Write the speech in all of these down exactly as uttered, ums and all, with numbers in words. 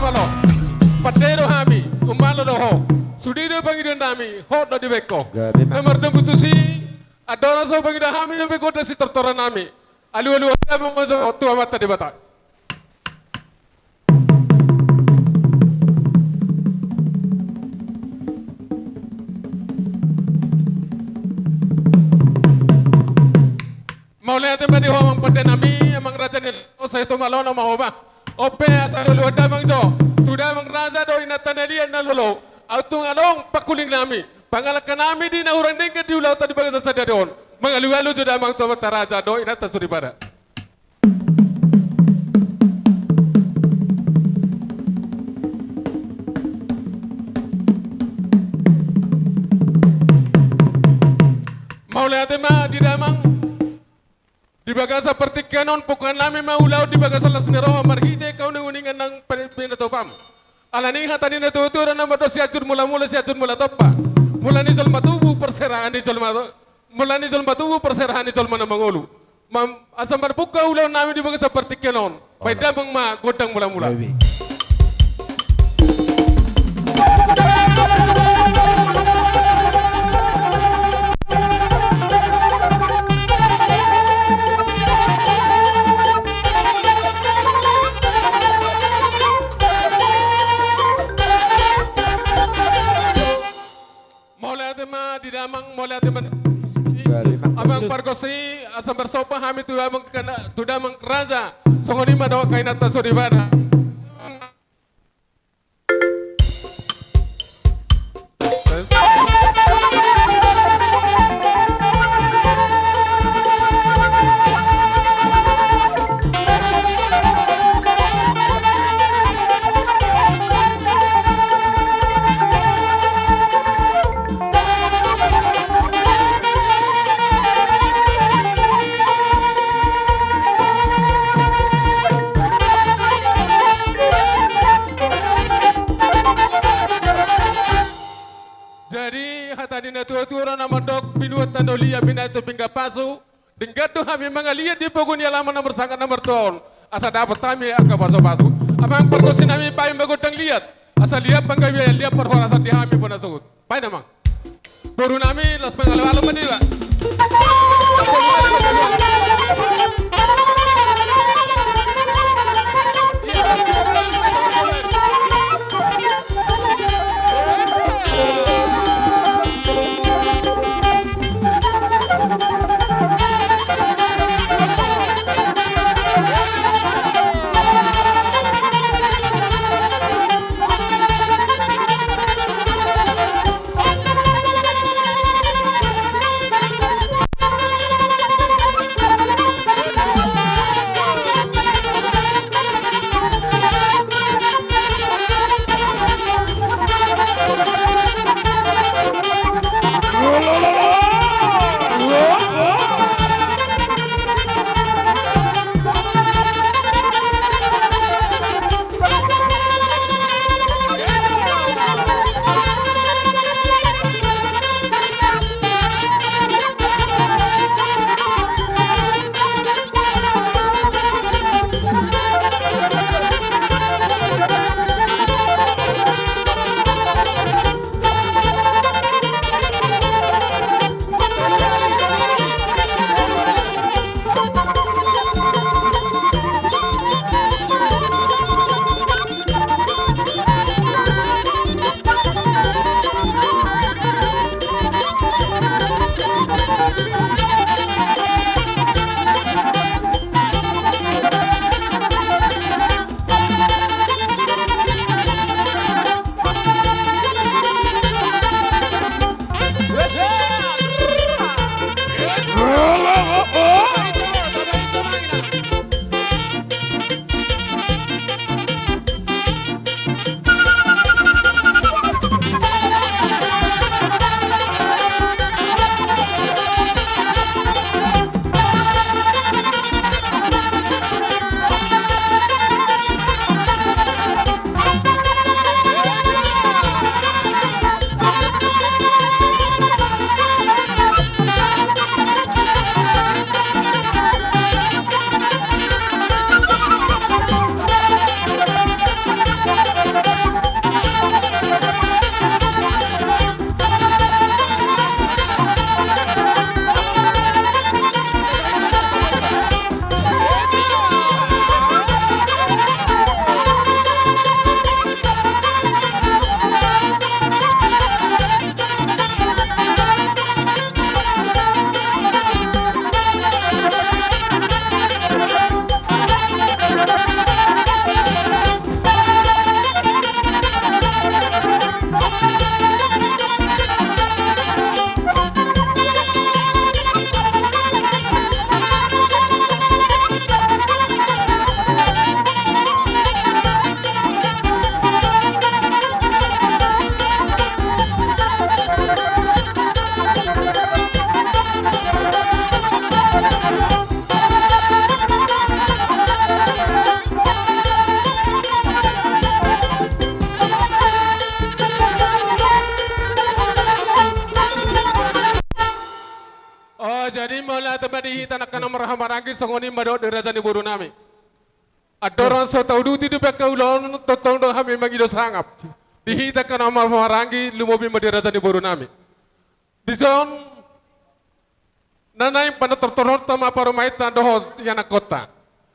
Olo, pande do hami, umalo do ho. Sude do pangidoan nami, hot do dibaen ho. Gabe ma. Na mardomu tusi, andorang so pangido hami, na pe gondang sitortoran nami. Alualu damang ma jo tu Amanta Debata. Mauliate ma di ho amang pande nami, amang raja ni laho, sai tu malo na ma ho ba. On pe asa alualu damang jo tu damang raja dohot inanta na liat na lolo. Aut tung adong pangkuling nami, pangalangka nami di na hurang denggan di ulaonta di bagasan sadari on. Mangalualu jo damang tu amanta raja dohot inanta soripada. Mauliate ma di damang. Di bagasan partingkian on, pungkaon nami ma ulaon di bagasan las ni roha marhite kauningkuningan nang pinatupa. Alani hata ni natuatua do na mandok: Sianjur mulamula, Sianjur mula tompa. Mula ni jolma tubu, parserahan ni jolma to-, mula ni jolma tubu, parserahan ni jolma na mangolu. Mam-, asa marpungka ulaon nami di bagasan partingkian on. Baen damang ma gondang mulamula. Gabe. Mauliate ma di damang, mauliate ma. Gabe ma. Amang pargonsi, asa marsomba hami tu damang kana-, tu damang raja. Songon i ma dohot inanta soripada. Jadi, hata ni natuatua do na mandok: Binuat tano liat, binahen tu pinggan pasu. Denggan do hami mangaliat di pogu ni alaman na marsangkap na martua on, asa dapot hami angka pasupasu. Amang pargonsi nami, baen ma gondang liat, asa liat panggabean, liat parhorasan di hami bona suhut. Baen amang. Boru nami, las mangalualu ma di ba. Di hita angka na marhahamaranggi, songon i ma dohot di raja ni boru nami. Andorang so tauduti dope angka ulaon, tongtong do hami mangido sangap. Di hita angka na marhahamaranggi, lumobi ma di raja ni boru nami. Dison, na naeng panortorhononta ma parumaenta dohot ianakkonta.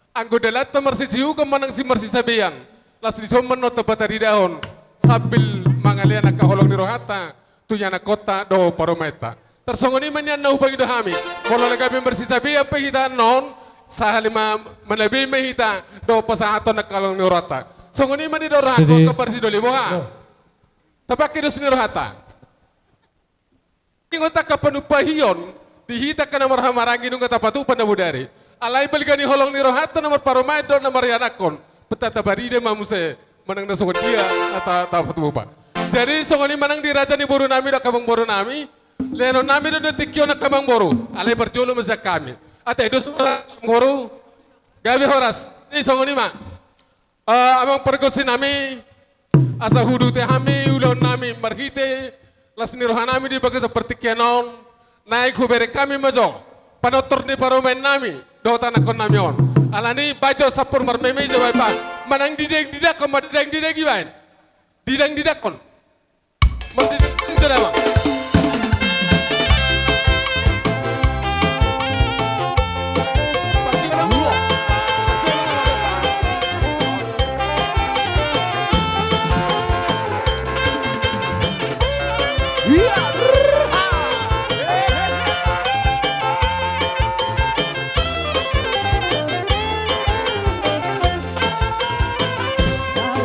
Anggo dalanta marsisiuhon manang sian marsisabean, laos dison ma annon tapataridahon sambil mangalean angka holong ni rohanta tu ianakkonta dohot parumaenta. Tarsongon i ma nian na hupangido hami, molo na gabe marsisabean pe hita annon, sahali ma manabei ma hita dohot pasahathon angka holong ni rohanta. Songon i ma nidok rohangku, angka parsidoli, boha? Tapangke dos ni rohanta. Ingot angka panumpahion, di hita angka na marhahamaranggi nunga tapatupa na bodari. Alai balga ni holong ni rohanta na marparumaen dohot na marianakhon, pe taparida ma muse manang na songon dia na ta-, tapatupa. Jadi songon i manang di raja ni boru nami dohot angka amangboru nami, lehonon nami do di tingki on angka amangboru, alai parjolo ma sian hami. Ate, dos ma amangboru, gabe horas. I songon i ma. Eh, amang pargonsi nami, asa huduti hami ulaon nami marhite las ni roha nami di bagasan partingkian on, naeng hubereng hami ma jo panortor ni parumaen nami dohot anakhon nami on. Alani baen jo sampur marmeme jo baen, manang didaeng didaekhon ma, didaeng didaekhon i baen. Didaeng didaekhon.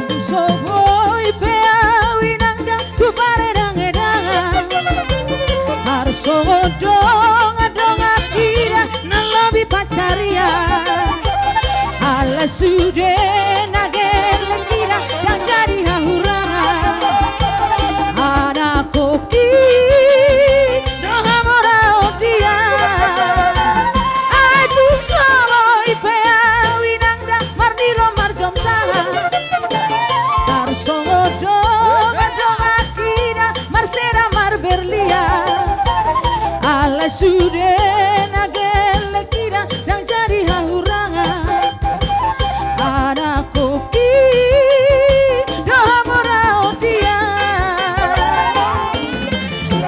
Tung so boi pe au inang da tu paredangedangan, tarsongon dongandongan ida na lobi pansarian. Ala sude na gelleng ida ndang jadi hahurangan. Anakhonki do hamoraon dia. Ai tung so boi pe au inang da mardilo marjom tangan, tarsongon dongandongan ida marseda marberlian. Ala sude na gelleng ida ndang jadi hahurangan. Anakhonki do hamoraon dia.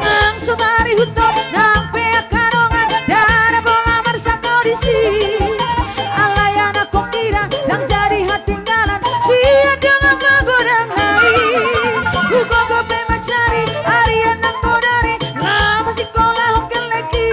Nang so tarihuthon nang pe angka dongan, ndada pola marsangko disi. Alai anakhonki da ndang jadi hatinggalan sian dongan magodang nai. Hugogo pe mancari arian nang godang i, nga pasingkolahon gellengki.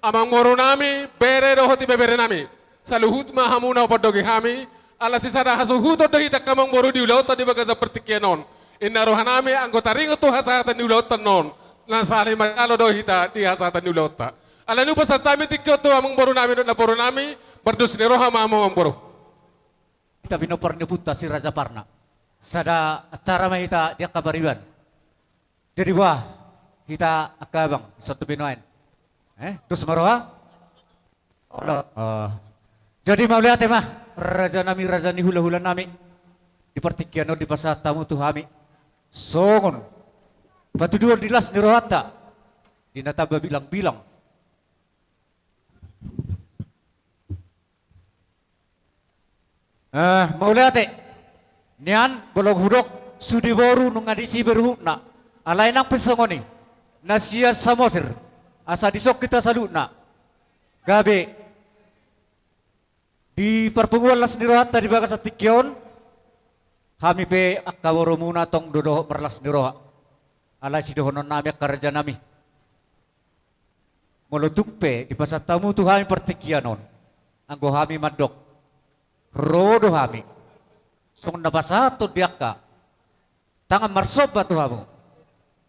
Amangboru nami, bere dohot ibebere nami. Saluhut ma hamu na hupandogi hami, ala sisada hasuhuton do hita angka amangboru di ulaonta di bagasan partingkian on. Inna roha nami, anggo taringot tu hasahatan ni ulaonta on, na saling manjalo do hita di hasahatan ni ulaonta. Alani i hupasahat hami tingki on tu amangboru nami dohot namboru nami, mardos ni roha ma hamu amangboru. Hita pinompar ni ompunta si Raja Parna. Sada acara ma hita di angka pariban. Jadi boha hita angka abang, songon tu binoan. Eh, dos ma roha? Olo. Eh, jadi mauliate ma, raja nami, raja ni hulahula nami. Di partingkian on dipasahat hamu tu hami songon patuduhon di las ni rohanta, di na tamba bilangbilang. Eh, mauliate. Nian, molo hudok, sude boru nunga disi beruhutna. Alai nang pe songon i, na sian Samosir, asa dison hita saluhutna. Gabe di parpunguan las ni rohanta di bagasan tingki on, hami pe angka borumuna tong do dohot marlas ni roha. Alai sidohonon nami angka raja nami, molo tung pe dipasahat hamu tu hami partingkian on, anggo hami mandok, ro do hami songon na pasahathon di angka tangan marsomba tu hamu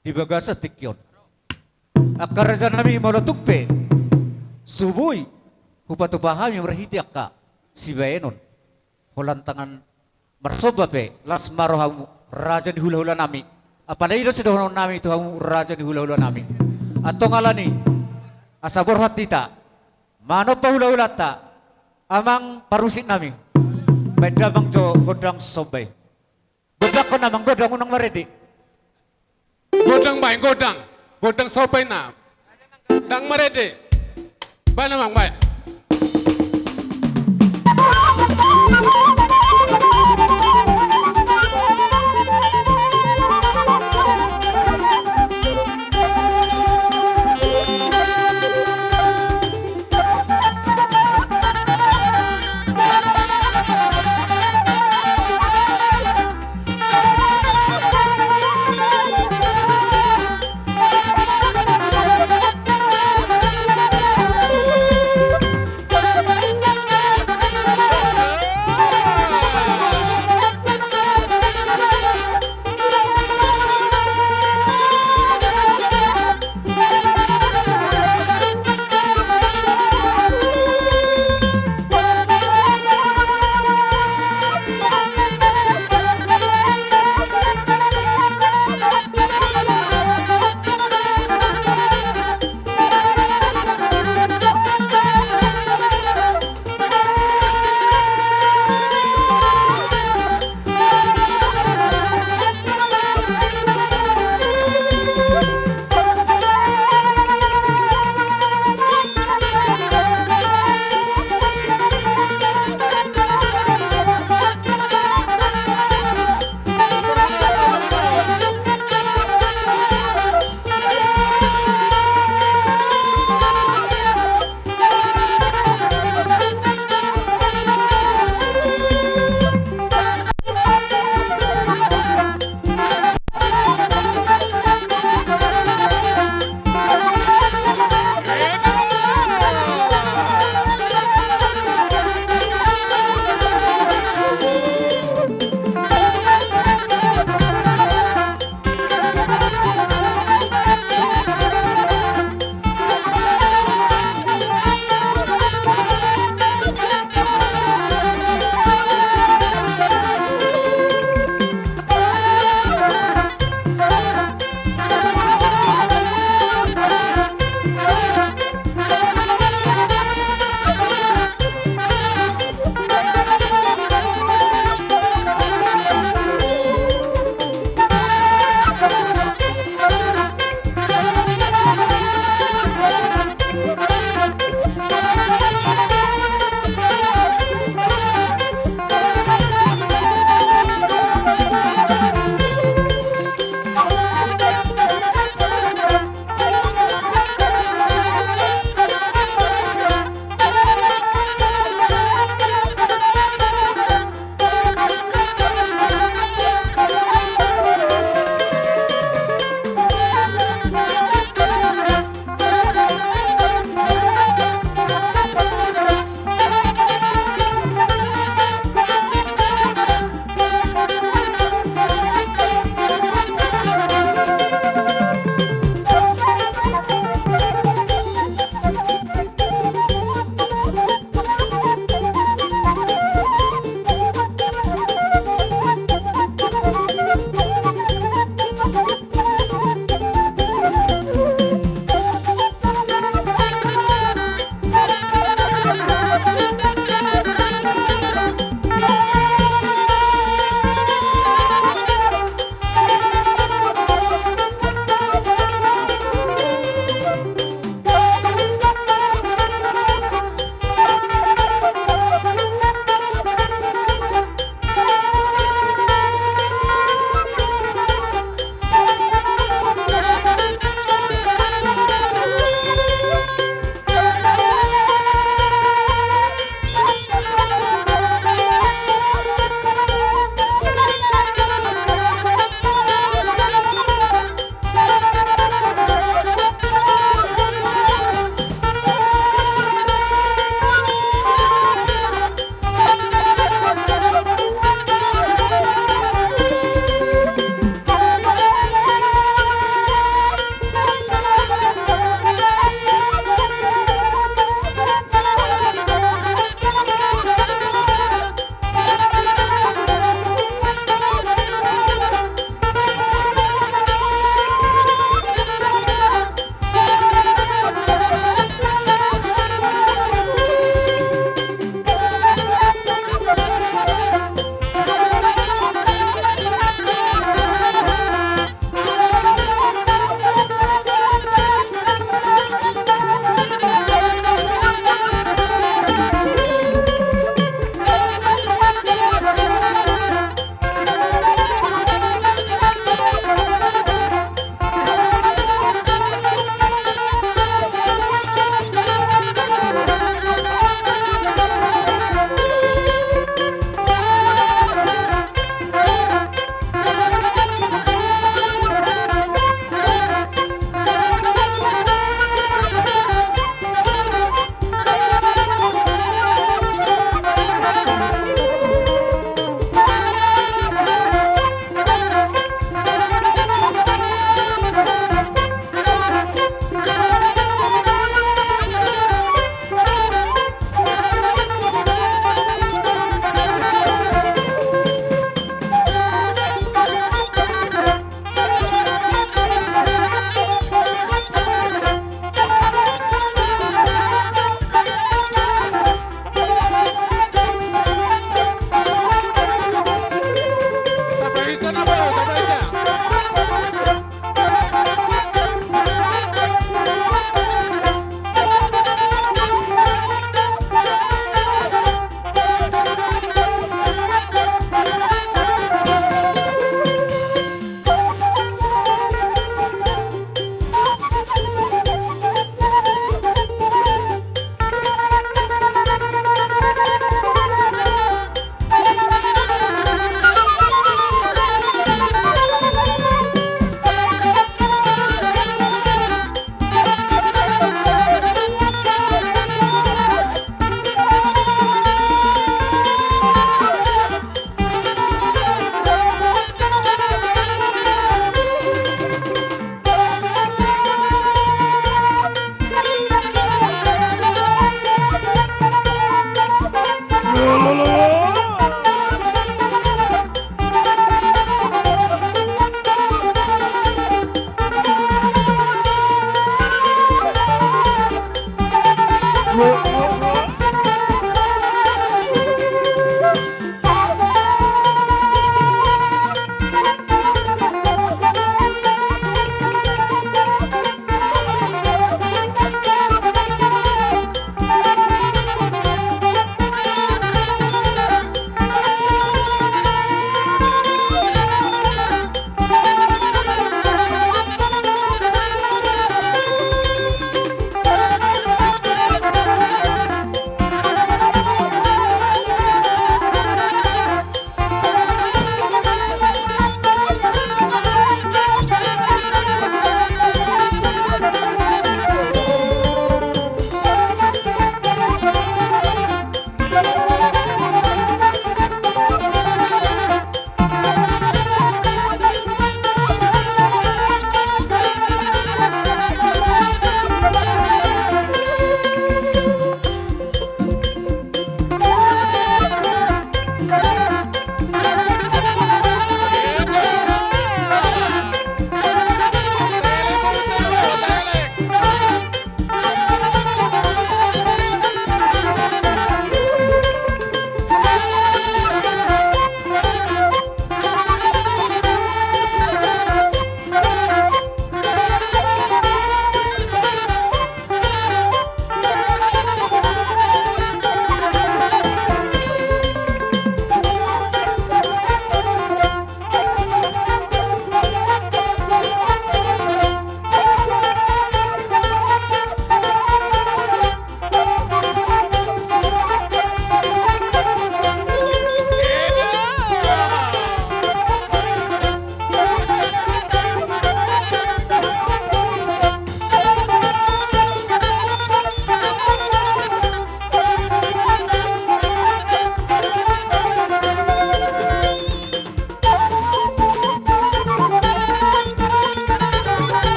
di bagasan tingki on. Angka raja nami, molo tung pe so boi hupatupa hami marhite angka sibahenon, holan tangan marsomba pe, las ma rohamu, raja ni hulahula nami. Apala i do sidohonon nami tu hamu, raja ni hulahula nami. Antong alani, asa borhat hita manompa hulahulanta, amang parmusik nami. Baen damang jo gondang somba i. Gondangkon amang, gondang unang marende. Gondang baen, gondang. Gondang somba i na. Ndang marende. Baen amang, baen.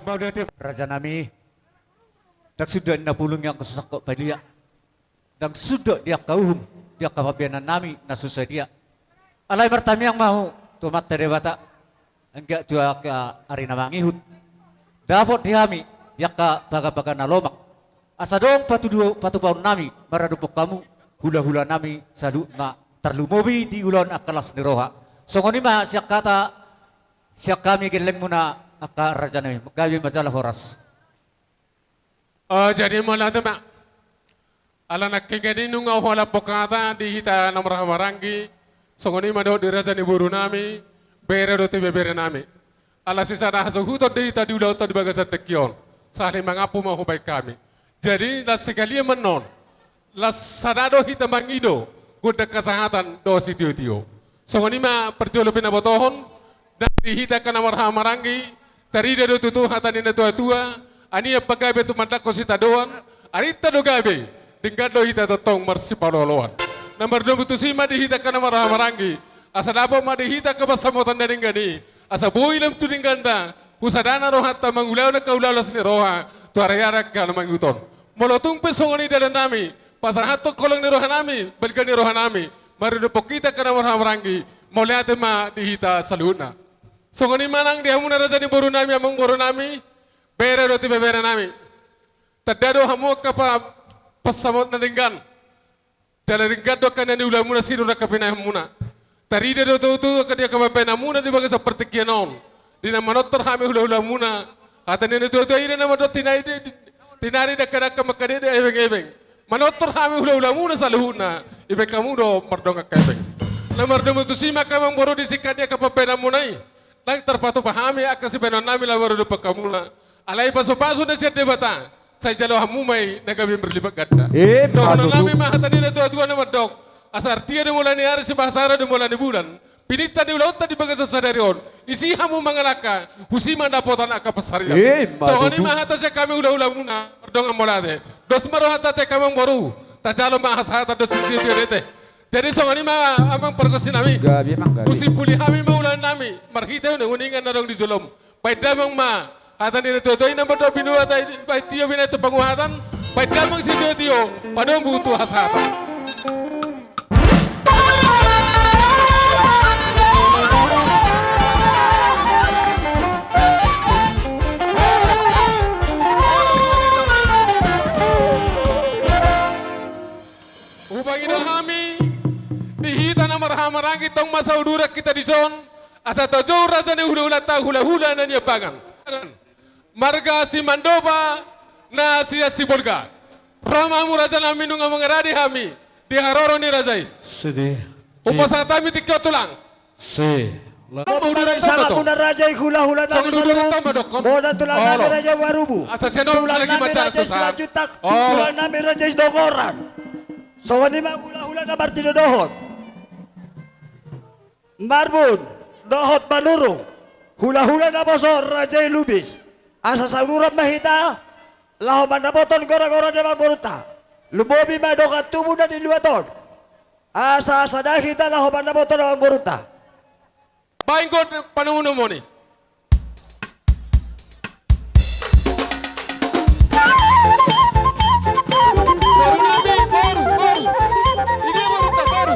Mauliate. Rajanami, ndang suda ninna pulung i angka so sangkot padia. Ndang suda di angka uhum, di angka pambahenannami na so sadia. Alai martamiang ma hamu tu Amanta Debata, anggiat tu angka ari na mangihut dapot di hami di angka bagabaga na lomak. Asa adong patudu-, patupaonnami maradophon hamu hulahulanami saluhutna, tarlumobi di ulaon angka las ni roha. Songon i ma sian hata sian hami gellengmuna angka rajanami, gabe ma jala horas. Ah, jadi mauliate ma. Ala nangkiningan i nunga hualap hata di hita na marhahamaranggi, songon i ma dohot di raja ni borunami, bere dohot ibeberenami. Ala sisada hasuhuton do hita di ulaonta di bagasan tingki on, sahali mangampu ma hubaen hami. Jadi las sekalian ma annon, las sada do hita mangido gondang hasahatan dohot sitiotio. Songon i ma parjolo pinabotohon, nang di hita angka na marhahamaranggi, tarida do tutu hata ni natuatua, anian pagabe tumandangkon sitadoan, arinta do gabe, denggan do hita tongtong marsipaolooloan. Na mardomu tusi ma di hita angka na marhahamaranggi, asa dapot ma di hita angka pansamotan na denggan i, asa boi lam tu dengganta, husadana rohanta mangulahon angka ulaon las ni roha, tu ari-ari angka na mangihut on. Molo tung pe songon i dalannami, pasahathon holong ni rohanami, balga ni rohanami, maradophon hita angka na marhahamaranggi, mauliate ma di hita saluhutna. Songon i ma nang di hamuna raja ni borunami, amangborunami, bere dohot ibeberenami. Tanda do hamu angka pa-, pansamotan na denggan. Jala denggan do angka na niulamuna, sinur angka pinahanmuna. Tarida do tutu angka di angka pambahenanmuna di bagasan partingkian on, di na manortor hami hulahulamuna. Hata ni natuatua i do na mandok tinari di, di, tinari dangkadangka mangkadekdek ebengebeng. Manortor hami hulahulamuna saluhutna, dibaen hamu do mardongan hepeng. Na mardomu tusi ma angka amangboru di singkat ni angka pambahenanmuna i. Ndang tarpatupa hami angka sibahenonnami laho maradophon hamuna. Alai pasupasu na sian Debata, sai jalo hamu ma i na gabe marlipat ganda. Ima tutu. Dohononnami ma hata ni natuatua na mandok: Asa artia do mula ni ari, sibahasara do mula ni bulan. Pinillit ni ulaonta di bagasan sadari on, disi hamu mangalangka, husi ma dapotan angka pansarian. Ima tutu. Songon i ma hata sian hami hulahulamuna, mardongan mauliate. Dos ma rohanta tu angka amangboru, tajalo ma hasahatan dohot sitiotio, ate. Jadi songon i ma amang pargonsinami. Gabe, amang, gabe. Husimpuli hami ma ulaonnami marhite uninguningan na adong di jolom. Baen damang ma hata ni natuatua i na mandok: Binoto bahen tio, binahen tu panguhatan. Baen damang sitiotio, padomu tu hasahatan. Hupangido hami di hita na marhahamaranggi, tong ma sauduran hita dison, asa tajou raja ni hulahulanta, hulahula na niambangan. Marga Simandopa na sian Sibolga. Ro ma hamu rajanami, nunga mangarade hami di haroro ni raja i. Sede. Hupasahat hami tingki on, tulang. Si. Mauduran sanga tamba do. Muna raja i, hulahula nami saluhut. Mauduran tamba do. Muna tulang nami raja i Warubu. Asa sian on tulang nami raja i Simanjuntak. Tulang nami raja i Dongoran. Songon i ma hulahula na martinodohon. Marbun dohot Manurung. Hulahula naposo raja i Lubis. Asa sauduran ma hita laho mandapothon goragora ni amangborunta. Lumobi ma dongan tubu na di luat on. Asa sada hita laho mandapothon amangborunta. Baen got panomunomuni. Boru nami, boru, boru. Ide borunta, boru.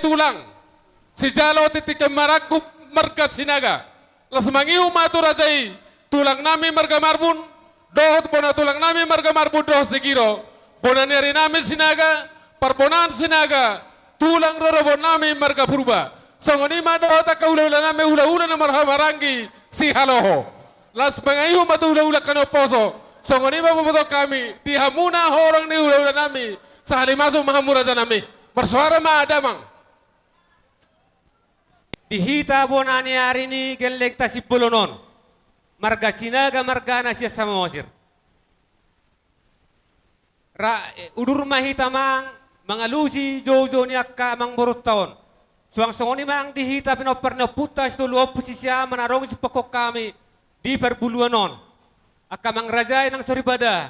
Tulang, sijalo tintin marangkup marga Sinaga. Laos mangihut ma tu raja i, tulang nami marga Marbun, dohot bona tulang nami marga Marbun dohot Sigiro, bona ni ari nami Sinaga, parbonaan Sinaga, tulang rorobot nami marga Purba. Songon i ma dohot angka hulahula nami, hulahula na marhahamaranggi Sihaloho. Laos mangihut ma tu hulahula Kanomposo, songon i ma pabotohon hami di hamuna horong ni hulahula nami, sahali masuk ma hamu raja nami. Marsoara ma damang. Di hita bona ni ari ni gellengta Simbolon on, marga Sinaga margana sian Samosir. Ra, eh, udur ma hita amang mangalusi joujou ni angka amangborunta on. Suang songon i ma nang di hita pinompar ni ompunta Sitolu Ompu Sisiama na adong sipakhon hami di parbuluan on. Angka mangarajai nang soripada.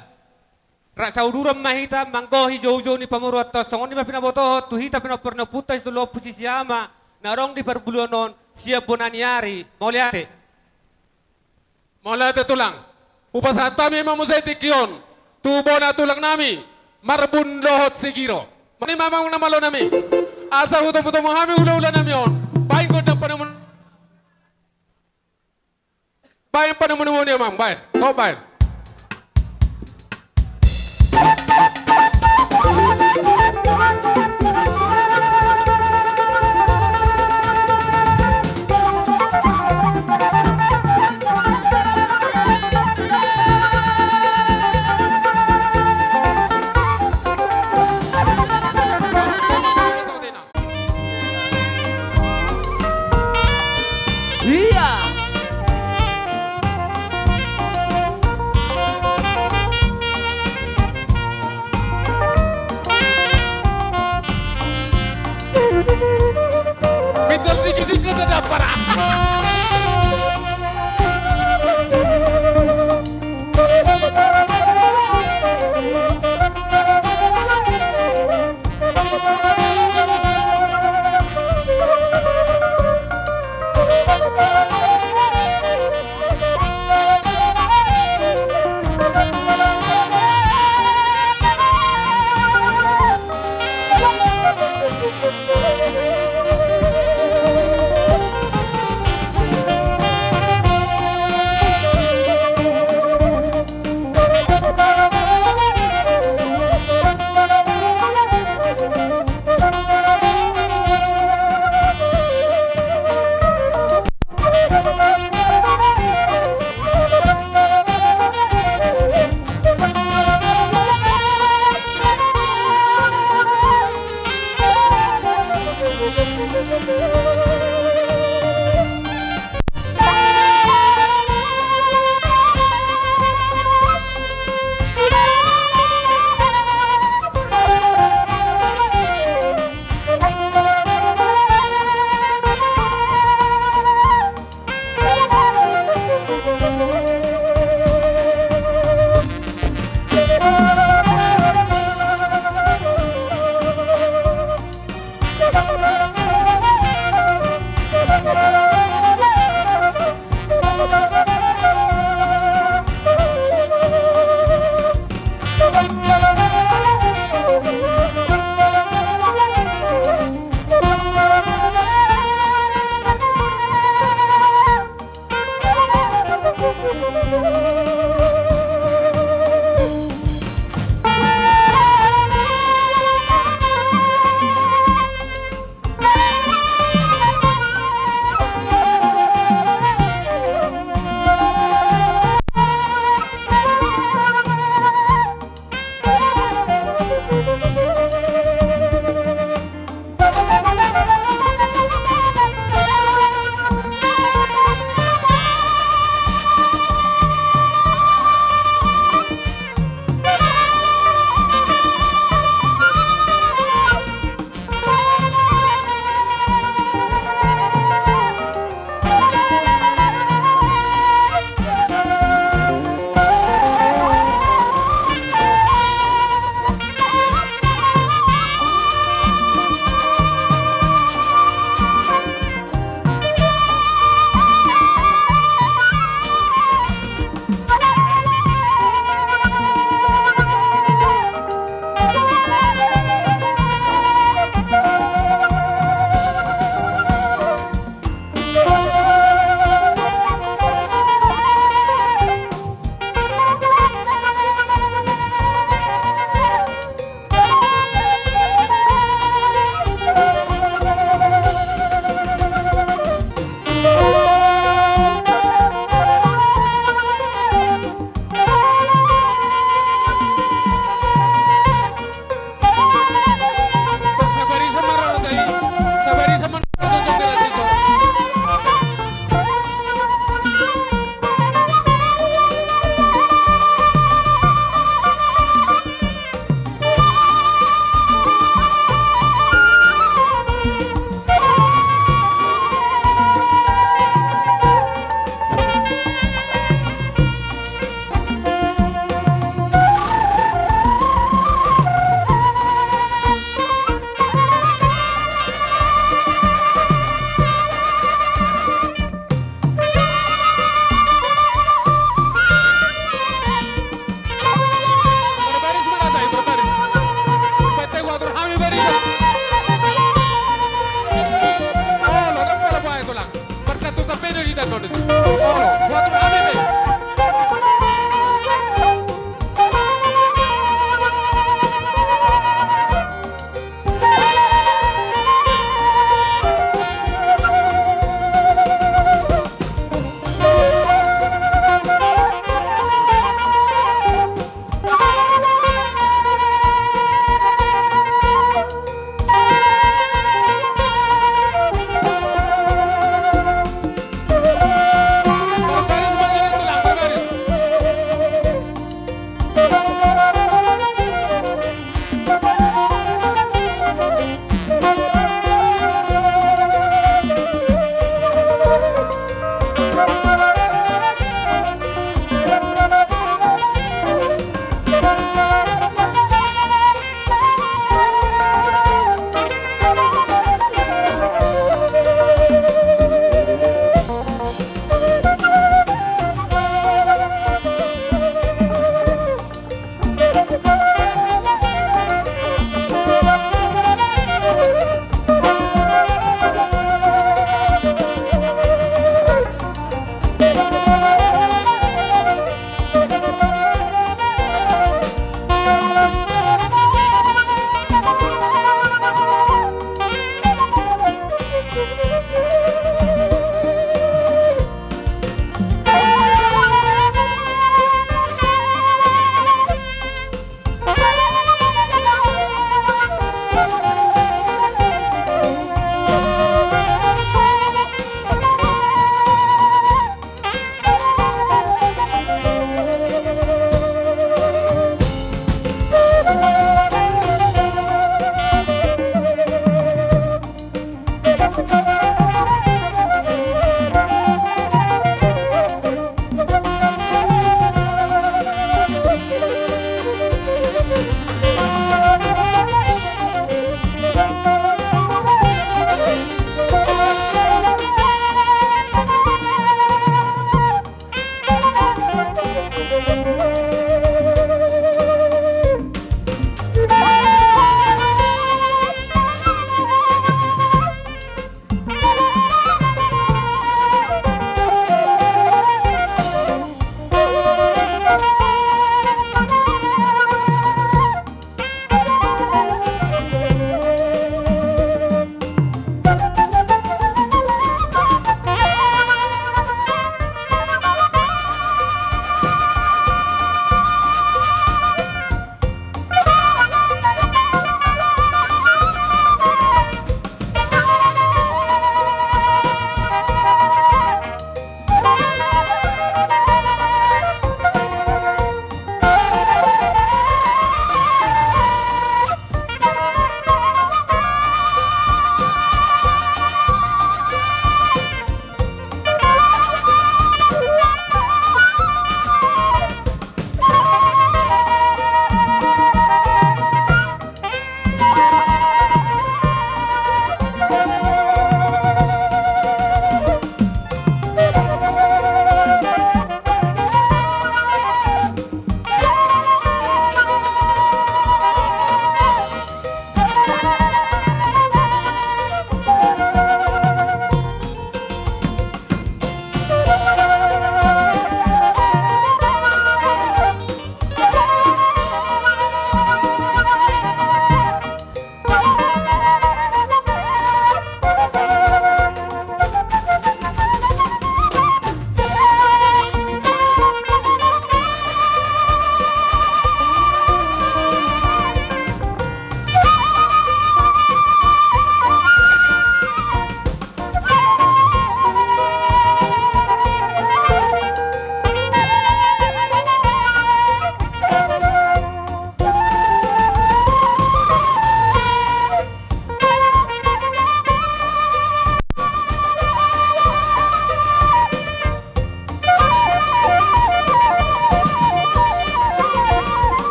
Ra sauduran ma hita manggohi joujou ni pamoruonta on, songon i ma pinabotohon tu hita pinompar ni ompunta Sitolu Ompu Sisiama na adong di parbuluan on sian bona ni ari. Mauliate. Mauliate tulang. Hupasahat hami ma muse tingki on tu bona tulang nami Marbun dohot Sigiro. Songon i ma amang na malo nami, asa hutomutomu hami hulahula nami on. Baen gondang panamun. Baen panamunamuna i amang, baen. Kau baen. Ia. Mitos di kisik kota dapat.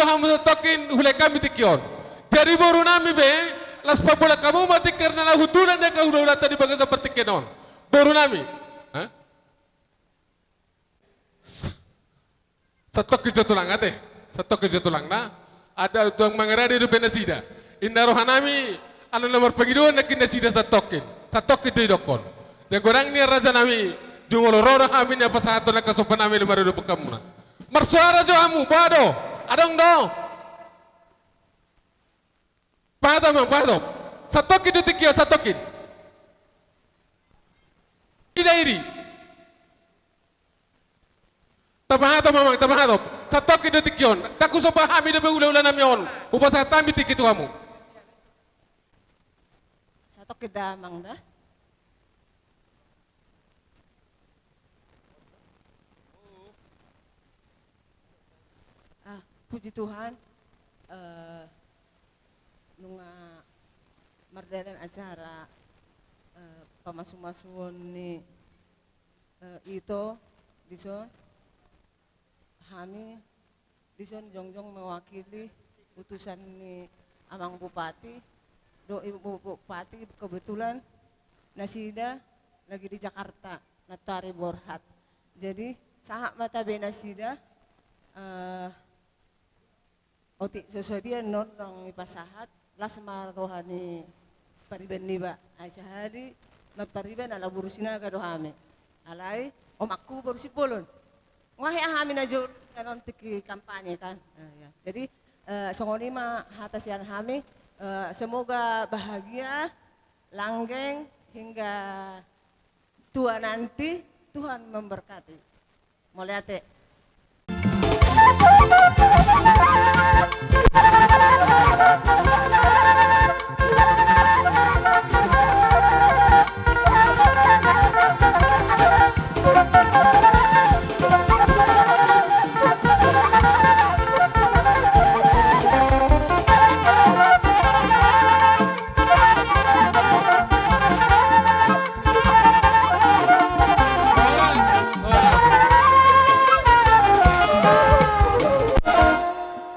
hamu santongkin hulehon hami tingki on. Jadi boru nami pe, laos pabolak hamu ma tingki on na laho tu na angka hulahulanta di bagasan partingkian on. Boru nami. Hah? Sa-, santongkin jo tulang ate. Santongkin jo tulang na. Ada tulang mangarade dope nasida. Inna roha nami, ala na marpangidoan nangkin nasida santongkin. Santongkin do didokkon. Jala godang nian raja nami, jumolo ro do hami na pasahathon angka somba nami laho maradophon hamuna. Marsoara jo hamu, boha do? Adong do? Pasahat ma, pasahat. Santongkin do tingki on, santongkin. Ida iri. Tapasahat ma amang, tapasahat. Santongkin do tingki on. Ndang husomba hami dope hulahula nami on. Hupasahat hami tingki tu hamu. Santongkin da amang da. Ah, puji Tuhan, eh, nunga mardalan acara, eh, pamasumasuon ni, eh, ito dison. Hami dison jongjong mewakili utusan ni amang bupati dohot ibu bupati, kebetulan nasida lagi di Jakarta nantoari borhat. Jadi sahat ma tabe nasida, eh, otik so sadia annon naung dipasahat, las ma roha ni pariban niba. Ai sahali marpariban ala boru Sinaga do hami. Alai omakku boru Simbolon. Nunga hea hami na jolo annon tingki kampanye kan. Nah, ya. Jadi, eh, songon i ma hata sian hami, eh, semoga bahagia, langgeng, hingga tua nanti, Tuhan memberkati. Mauliate.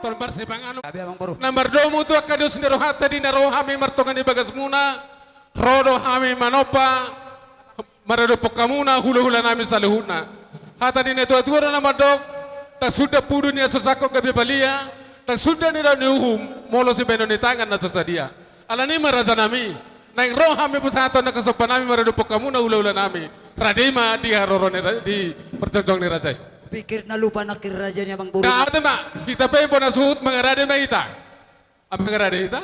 Tolbar sepang anu. Gabe, amang boru. Na mardomu tu angka dos ni rohanta di na ro hami martonga ni bagasmuna, ro do hami manompa maradophon hamuna hulahula nami saluhutna. Hata ni natuatua do na mandok, ndang suda pudu ni na so sangkot gabe palia, ndang suda ni daon ni uhum molo sibahenon ni tangan na so sadia. Alani i ma raja nami, naeng ro hami pasahathon angka somba nami maradophon hamuna hulahula nami. Rade ma di haroro ni ra-, di parjongjong ni raja i. Pikir na lupa nangkin raja ni amang boru. Ndang, ate ma, hita pe bona suhut mangarade ma hita. Apa mangarade hita?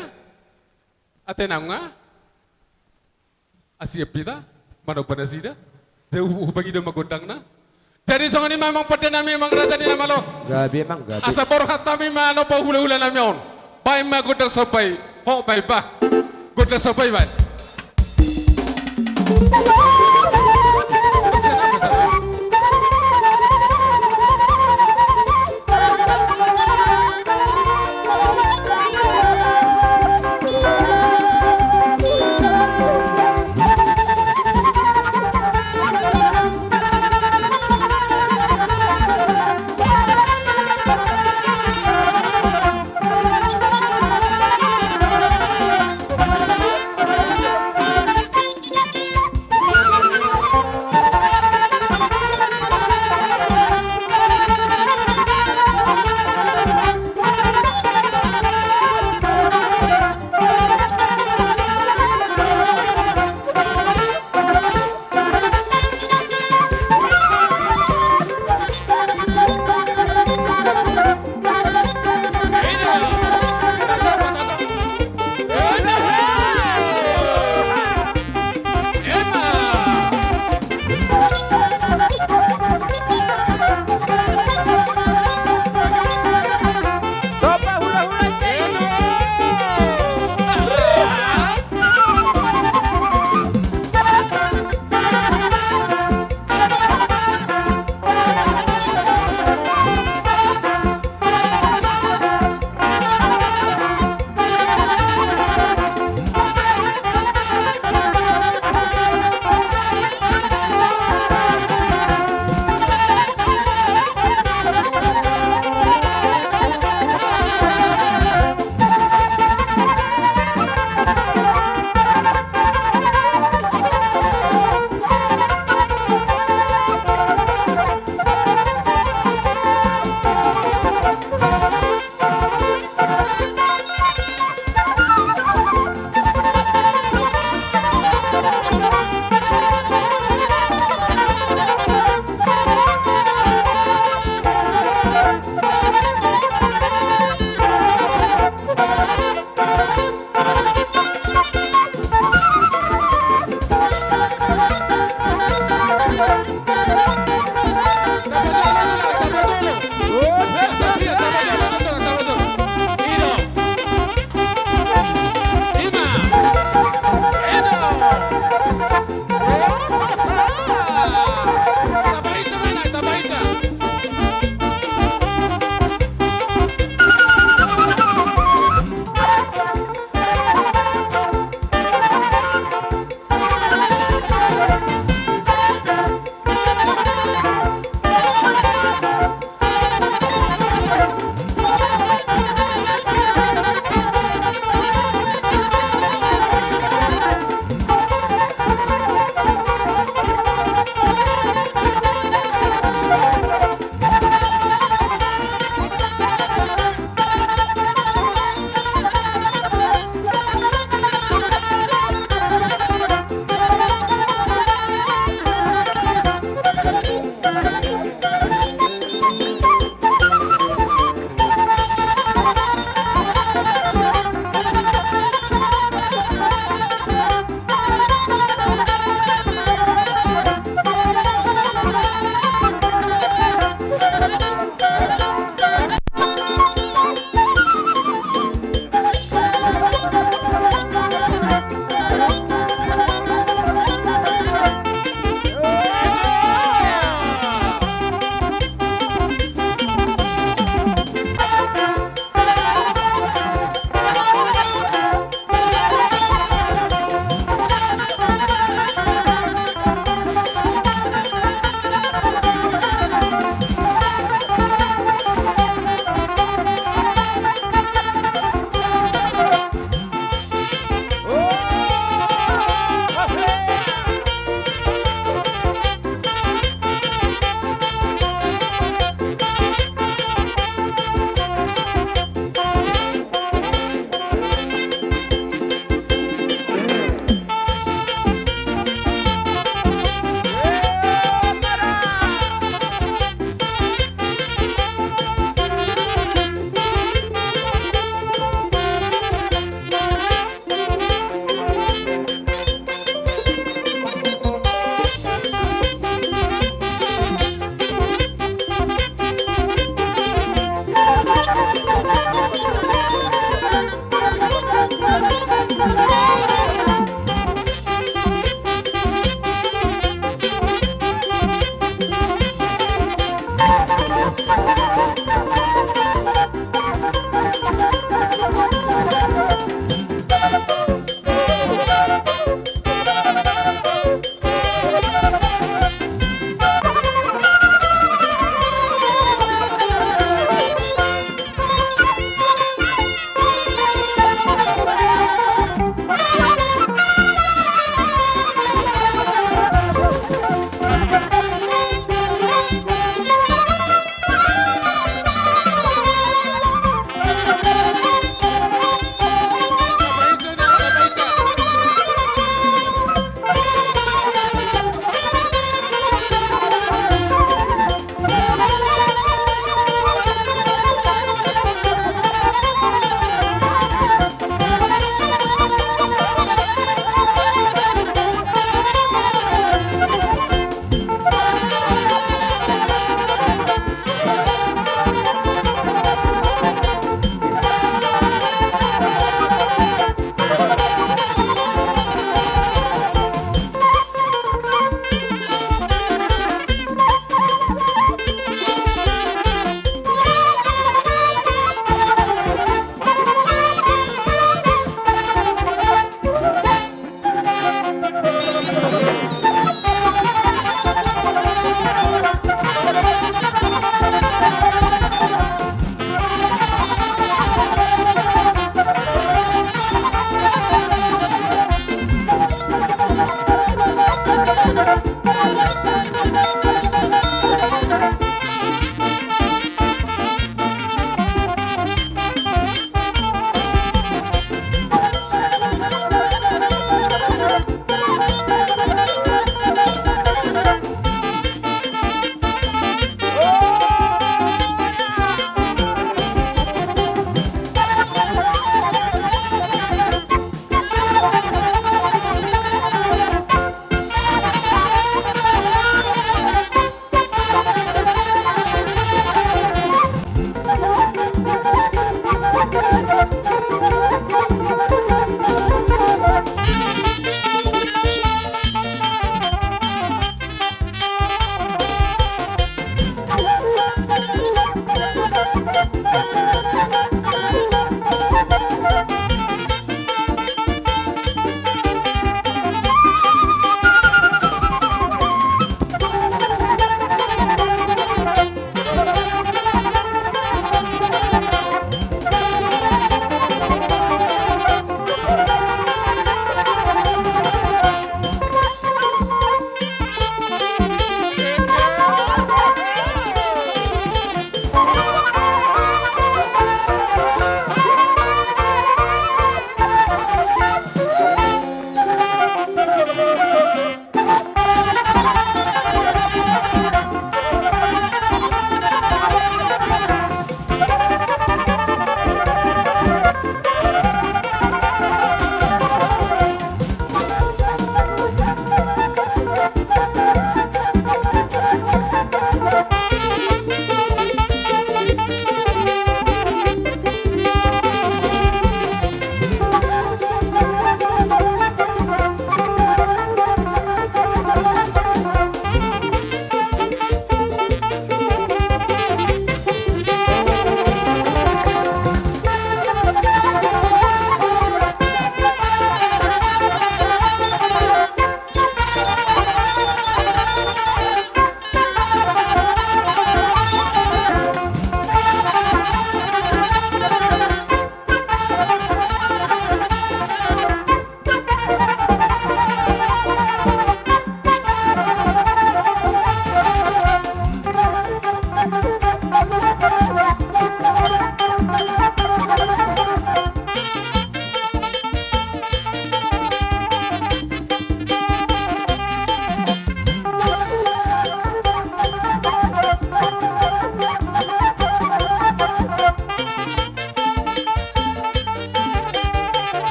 Ate nunga. Asi hita, manomba nasida. Jauh hupangido ma gondangna. Jadi songon i ma amang pande nami, amang raja ni na malo. Gabe, amang, gabe. Asa borhat hami manomba hulahula nami on. Baen ma gondang somba i. Ho, baen bah. Gondang somba i baen.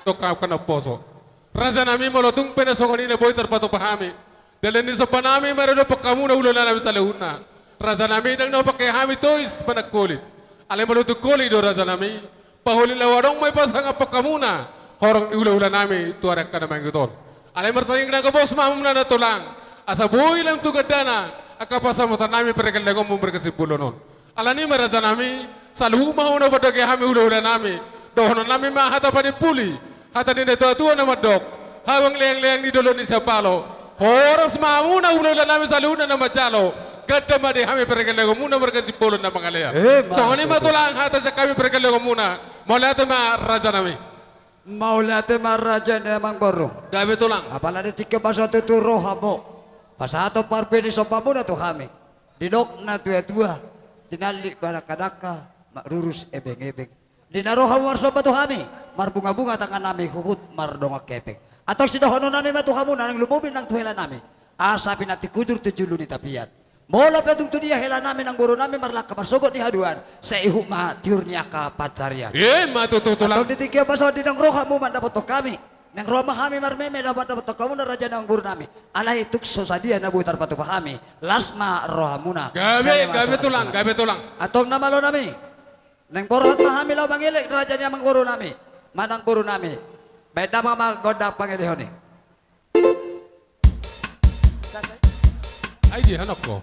tongka na poso. Rajanami, molo tung pe na songon i na boi tarpatupa hami, dalan ni sombanami ma i dohot pangkamuna ulaonami saluhutna. Rajanami, ndang na hupangke hami tois manang holit. Alai molo tung holit do rajanami, paholit laho adong ma i pasangaphon hamuna horong ni hulahula nami tu ari angka na mangihut on. Alai martangiang na gabos ma hamuna na tulang, asa boi lam tu gandana angka pansamotan nami pargellengonmu marga Simbolon on. Alani i ma rajanami, saluhut ma hamuna mandok hami hulahula nami, dohonon nami ma hata panimpuli, hata ni natuatua na mandok: Habang leangleang ni dolok ni Siapalo, horas ma hamuna hulahula nami saluhutna na manjalo, ganda ma di hami pargellengonmuna marga Simbolon na mangalean. Emma tutu. Songon i ma tulang hata sian hami pargellengonmuna. Mauliate ma rajanami. Mauliate ma raja ni amangboru. Gabe tulang. Apala di tingki on ma tutu rohamu pasahathon parbue ni sombanmuna tu hami. Didok natuatua: Tinallik badangkadangka, marurus ebengebeng. Di na rohamu marsomba tu hami, marbungabunga tanganami huhut mardongan hepeng. Antong sidohononnami ma tu hamuna nang lumobi nang tu helanami, asa pinantik hujur tu julu ni tapian. Molo pe tung tu dia helanami nang borunami marlangka marsogot di haduan, sai ihut ma tiur ni angka pansarian. Emma tutu tulang. Antong di tingki on ma songon i, nang rohamu mandapothon hami, nang ro ma hami marmeme laho mandapothon hamuna raja ni amangborunami. Alai tung so sadia na boi tarpatupa hami, las ma rohamuna. Gabe, gabe tulang, gabe tulang. Antong na malonami, naeng borhat ma hami laho mangelek raja ni amangborunami manang borunami. Baen damang ma gondang pangelehon i. Ai dia anakku.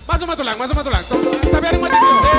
Masuk, masuk, Lang, masuk, masuk, Lang. Tuh, tapi ada yang mau jadi.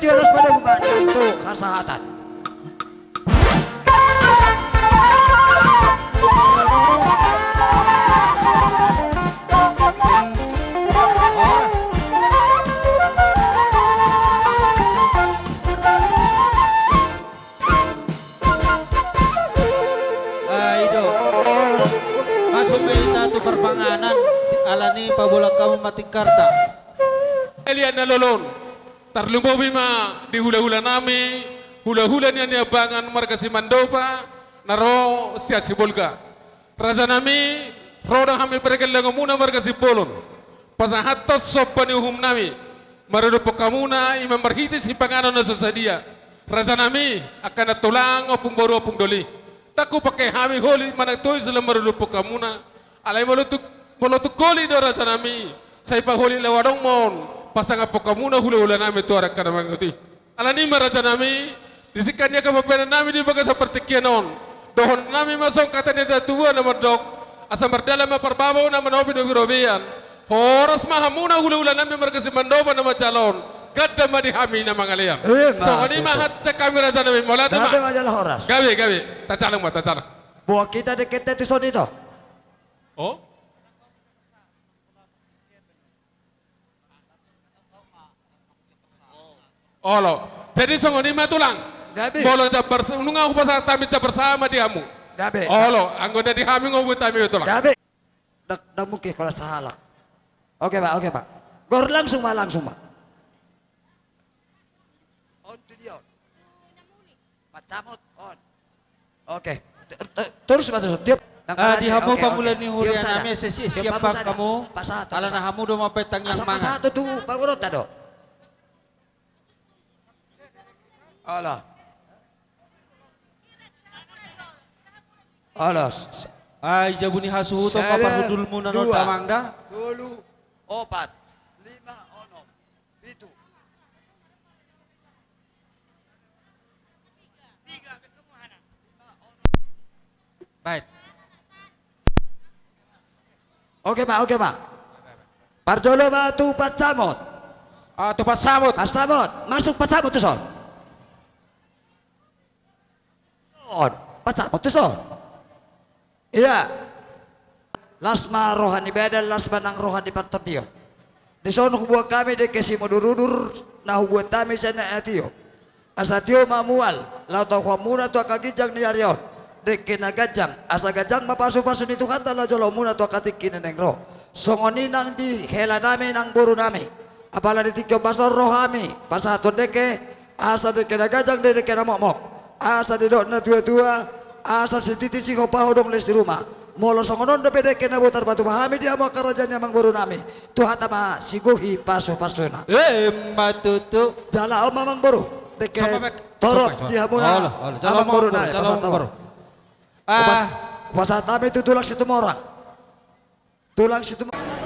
Dia los pada umbanan tu hasahatan. Ah, i do. Masuk ma hita tu parpanganan, alani pabolang hamu ma tingkarta. Halian na lolo on, tarlumobi ma di hulahula nami, hulahula ni Aniabangan marga Simandopa, na ro sian Sibolga. Raja nami, ro do hami pargellengonmuna marga Simbolon. Pasahathon somba ni uhum nami, maradophon hamuna, i ma marhite sipanganon na so sadia. Raja nami, angka na tulang, ompung boru, ompung doli. Ndang hupangke hami holit manang tois laho maradophon hamuna. Alai molo tung, molo tung holit do raja nami, sai paholit laho adong ma on, pasangaphon hamuna hulahula nami tu angka na mangihut i. Alani i ma raja nami, di singkat ni angka pambahenan nami di bagasan partingkian on, dohonon nami ma songon hata ni natuatua na mandok, asa mardalan ma parbabau na manopi do birobean. Horas ma hamuna hulahula nami marga Simandopa na manjalo on, ganda ma di hami na mangalean. Ima tutu. Songon i ma hansit hami raja nami, mauliate ma. Gabe ma jala horas. Gabe, gabe. Tajalang ma, tajalang. Boan hita dengkenta tu son i do. Oh? Olo. Jadi songon i ma tulang. Gabe. Molo jambar sa-, nunga hupasahat hami jambar saha ma di hamu. Gabe. Olo, anggo na di hami nunga hubuat hami tulang. Gabe. Ndang, ndang mungkin holan sahalak. Oke, Pak, oke, Pak. Gor langsung ma, langsung ma. On tu dia on. Pansamot, on. Oke. Te-, te-, torus ma tu son. Tiop. Ah, di hamu pangula ni huria nami, asa siap hamu. Alana hamu do mambahen tangiang mangan. Asa pasahat tu pangulanta do. Ala. Ala. Ai jabu ni hasuhuton ma parhundulmuna on damang da. Sada, dua, tolu, opat, lima, onom, pitu. Baik. Oke ma, oke ma. Parjolo ma tu pansamot. Ah, tu pansamot. Pansamot, masuk pansamot tu son. On, pansamot tu son. Ia. Las ma roha ni badan, las ma nang roha ni partondion. Dison huboan hami dengke simudurudur, na huboan hami sian na tio. Asa tio ma mual, laho tahuonmuna tu angka ginjang ni ari on. Dengke na ganjang, asa ganjang ma pasupasu ni Tuhanta laho jolomuna tu angka tingki na naeng ro. Songon i nang di hela nami nang boru nami. Apala di tingki on basaon rohami, pasahathon dengke, asa dengke na ganjang, dengke na mokmok. Asa didok natuatua, asa sititi sihopaho dong les di ruma. Molo songon on dope dengke na boi tarpatupa hami di hamu angka raja ni amangboru nami. Tuhanta ma sigohi pasupasuna. Emma tutu. Jala on ma amangboru. Dengke torop di hamuna amangboru nami. Ah. Hupasahat hami tu tulang Situmorang. Tulang Situmorang.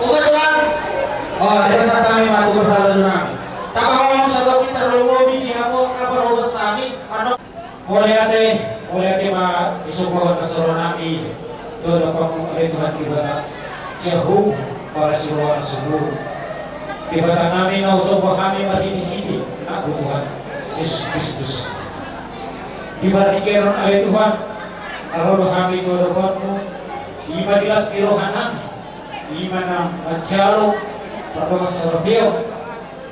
Oke, Tuan. Oh, desa kami matu berhala dunang. Tabangon satoki tarlumobi di hamu angka parhobas nami, ano. Mauliate, mauliate ma di somba na saroha nami tu adopanmu ale Tuhan Debata, Jahowa, parasi roha na subur. Debata nami na husomba hami marhitehite anakmu Tuhan, Jesus Kristus. Di partingkian on ale Tuhan, na ro do hami tu adopanmu, i ma di las ni roha nami, i ma na manjalo pardongan saroha pe on,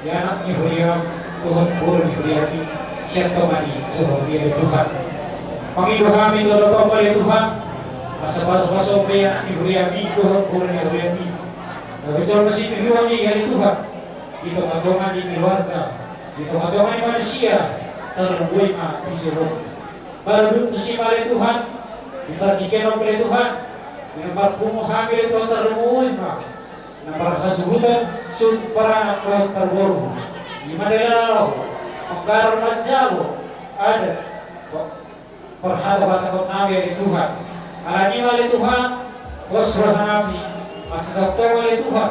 di anak ni huriam dohot boru ni huriam i, sian tonga ni joro i ale Tuhan. Mangido hami tu adopanmu ale Tuhan, asa pasupasu pe anak ni huriam i dohot boru ni huriam i. Gabe jolma sitio i ale Tuhan, di tongatonga ni keluarga, di tongatonga ni manusia, tarlumobi ma di joro. Molo dung tusi ma ale Tuhan, di partingkian on pe ale Tuhan, Naeng marpungu hami ale Tuhan, tarlumobi ma na marhasuhuton suhut paranak dohot parboru. Ima dela na laho manggarar manjalo adat parhata-hata nami ale Tuhan. Alani i ma ale Tuhan, pos roha nami asa tongtong ale Tuhan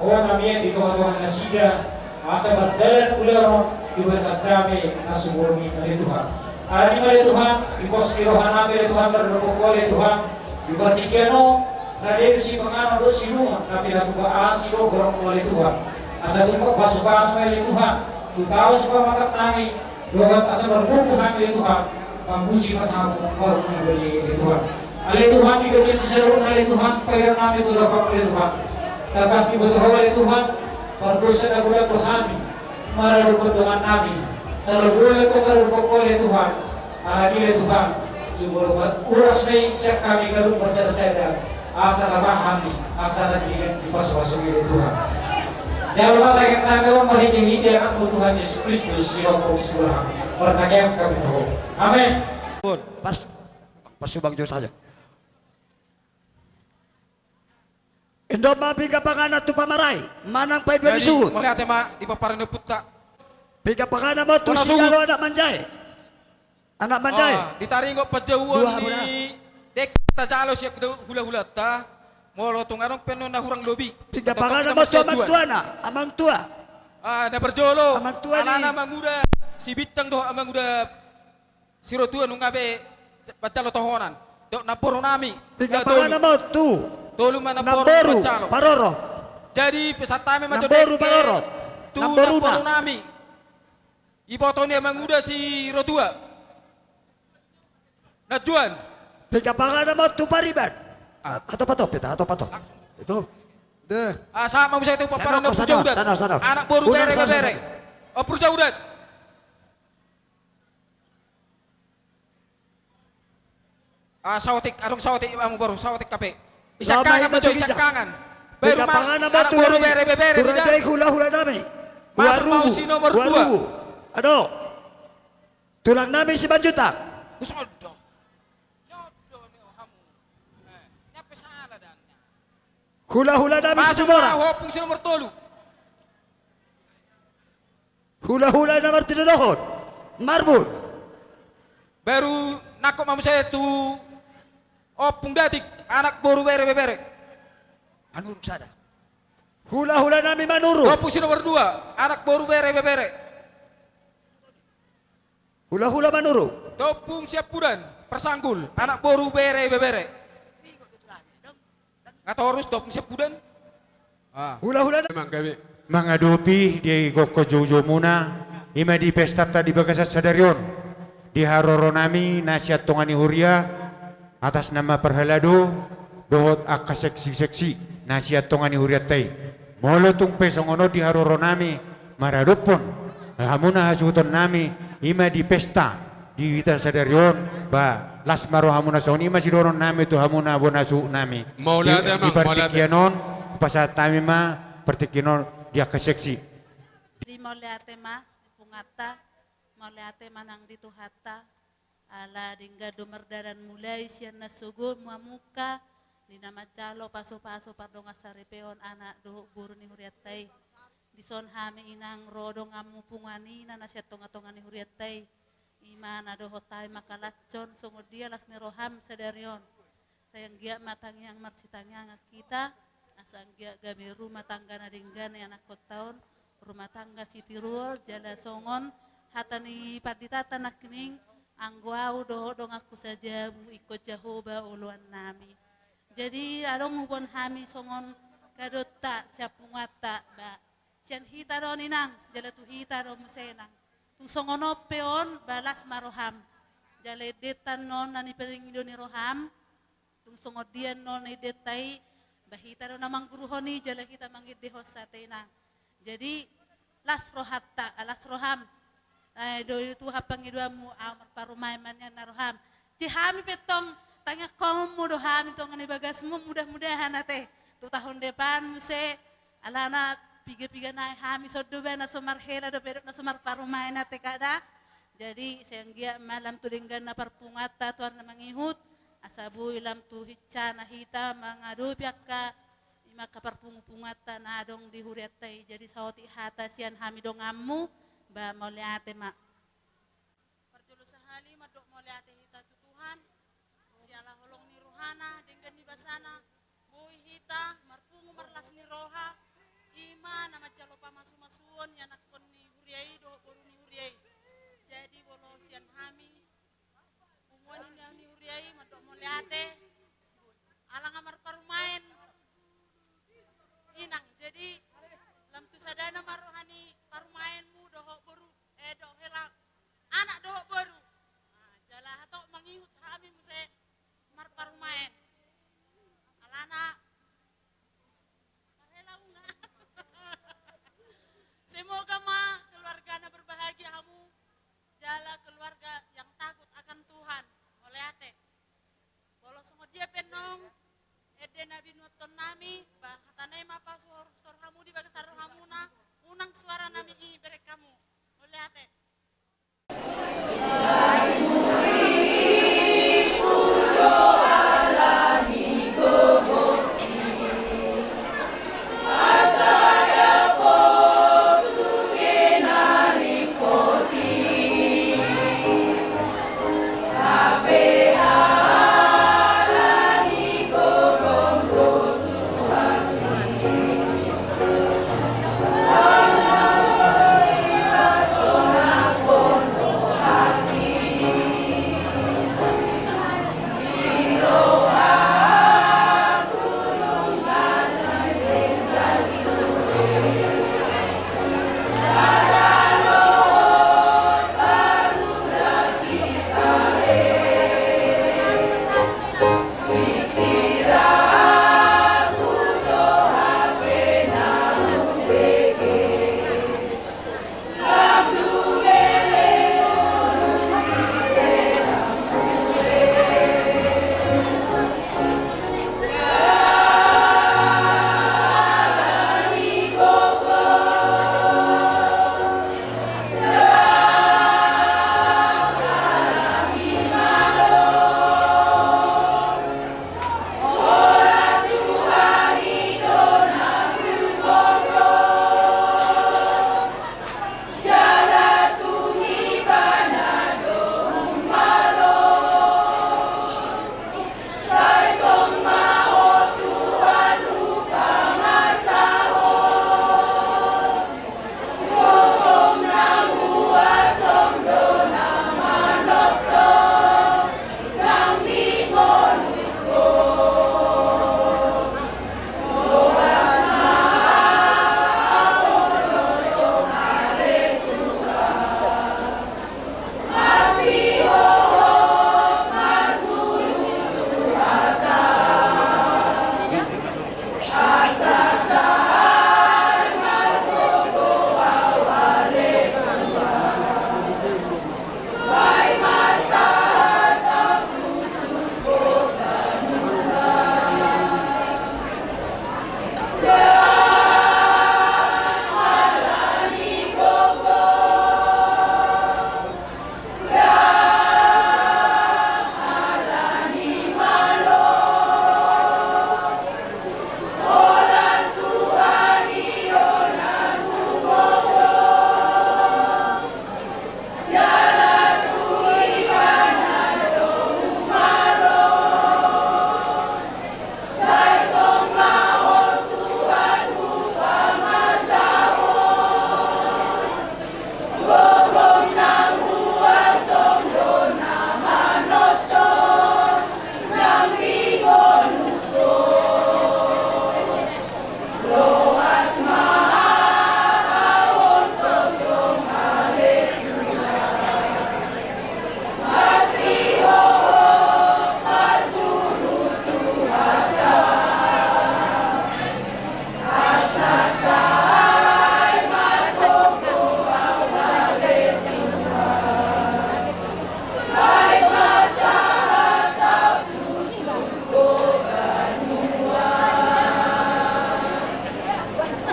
Ho na mian di tonga-tonga nasida, asa mardalan ulaon di bagasan dame na sumurung i ale Tuhan. Alani i ma ale Tuhan, dipos ni roha nami ale Tuhan, mardokhon Ho ale Tuhan, di partingkian on, na denggan sipanganon dohot siinumon, na pinatupa asi do goarMu ale Tuhan. Asa tumpak pasu-pasu ma ale Tuhan tu tao sipamatang nami, dohot asa marpungu hami ale Tuhan, mamboan pasangaphon goarMu na badia i ale Tuhan. Ale Tuhan, di ganup ni saluhutna ale Tuhan, paean nami tu adopanMu ale Tuhan. Tangkas diboto Ho ale Tuhan pardosa na godang do hami maradophon dongan nami, tarlumobi ma antong maradophon Ho ale Tuhan. Alani i ale Tuhan, jumolo ma uras ma i sian hami ganup marsada-sada, asa taba hami, asa na denggan dipasu-pasu i ale Tuhan. Jalo ma tangiang nami on marhite-hite AnakMu Tuhan Jesus Kristus, sihophop sibola hami. Martangiang hami tu Ho. Amen. Pas, pas subang jo saja. Indo ma pinggan panganan tu pamarai, manang paidua ni suhut. Mauliate ma di pomparan ni ompunta. Pinggan panganan ma tu sijalo anak manjae. Anak manjae. Ditaringot panjouon ni dengke tajalo sian hula-hulanta. Molo tung adong pe annon na hurang lobi, pinggan panganan ma tu amang tuana, amang tua. Na parjolo, amang tua ni alana Amanguda Sibintang dohot Amanguda Sirotua, nunga be manjalo tohonan. Dohot namboru nami. Pinggan panganan ma tu tolu ma namboru manjalo. Parorot. Jadi pesan hami ma jo dengke tu namboru nami, iboto ni Amanguda Sirotua. Nanjuan. Pinggan panganan ma tu pariban. Atop, atop, peta, atop, atop. Itu. Deh. Sahat ma muse tu pomparan ni Ompu Jaudat. Anak boru bere, bebere. Ompu Jaudat. Saotik, adong saotik, amu boru, saotik hape. Di siangkangan ma jo, di siangkangan. Baru ma anak boru bere, bebere. Raja i, hula-hula nami. Masuk ma si nomor dua. Adong. Tulang nami Simanjuntak. Usodo. Nyodo ni hamu. Hula-hula nami Situmorang. Masuk ma Ompung si nomor tolu. Hula-hula na martinodohon. Marbun. Baru nangkok ma muse tu Ompung Datik, anak boru bere, bebere. Manurung sada. Hula-hula nami Manurung. Ompung si nomor dua, anak boru bere, bebere. Hula-hula Manurung. Ompung Siampudan, Parsanggul, anak boru bere, bebere. Nga torus Ompung Siampudan. Hula-hula na mangadopi di gokhon jou-joumuna, ima di pestanta di bagasan sadari on. Di haroro nami na sian tonga ni huria, atas nama parhalado dohot angka seksi-seksi na sian tonga ni hurianta i. Molo tung pe songon on di haroro nami maradophon hamuna hasuhuton nami, ima di pesta di hita sadari on, ba las ma rohamuna, songon i ma sidohonon nami tu hamuna bona suhut nami. Di partingkian on hupasahat hami ma partingkian on di angka seksi. Jadi mauliate ma di punganta, mauliate ma nang di Tuhanta. Ala denggan do mardalan mulai sian na sogot mamungka di na manjalo pasu-pasu pardongan saripeon anak dohot boru ni hurianta i. Dison hami inang ro donganmu punguan i na sian tonga-tonga ni hurianta i. Ima na dohot hami mangkalashon songon dia las ni roham sadari on. Sai anggiat ma tangiang marsitangiangan hita, asa anggiat gabe rumah tangga na denggan ianakkonta on, rumah tangga sitiruon, jala songon hata ni panditanta nangkining, anggo ahu dohot donganku sajabu ingkon Jahowa oloan nami. Jadi adong huboan hami songon kadotta sian punguanta, ba sian hita do on inang, jala tu hita do muse inang. Tung songon on pe on, ba las ma roham. Jala endenta annon na nipangido ni roham. Tung songon dia annon endenta i, ba hita do na mangguruhon i, jala hita mangendehon sahat inang. Jadi las rohanta, las roham. Ai do i Tuhan pangidoanmu, ahu marparumaen ma nian na roham. Jadi hami pe tong tangiangkonmu do hami tonga ni bagasmu, mudah-mudahan ate tu tahun depan muse, alana piga-piga nai hami sondo ba na so marhela dope dohot na so marparumaen ate kada. Jadi sai anggiat ma lam tu dengganna parpunguanta tu ari na mangihut, Asa boi lam tu hinsana hita mangadopi angka ima angka parpungupunguanta na adong di hurianta i. Jadi saotik hata sian hami donganmu, ba mauliate ma. Parjolo sahali mandok mauliate hita tu Tuhan, siala holong ni rohana, denggan ni basana, boi hita marpungu marlas ni roha, ima na manjalo pamasumasuon ianakhon ni huria i dohot boru ni huria i. Jadi molo sian hami, punguan ni huria i mandok mauliate, ala nga marparumaen. Inang, jadi lam tu sadana ma roha ni parumaenmu dohot boru, eh, dohot hela anak dohot boru. Nah, jala hatop mangihut hami muse marparumaen. Alana marhela unang. Semoga ma keluarga na berbahagia hamu, jala keluarga yang takut akan Tuhan. Mauliate. Molo songon dia pe annon ende na binuathon nami, ba hata nai ma pasuhor-suhor hamu di bagasan rohamuna, unang suara nami i bereng hamu. Mauliate.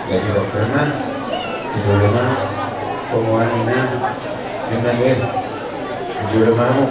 Jadi, oke, ma. Di jolo ma. Punguan i, na. Emmanuel. Di jolo ma hamu.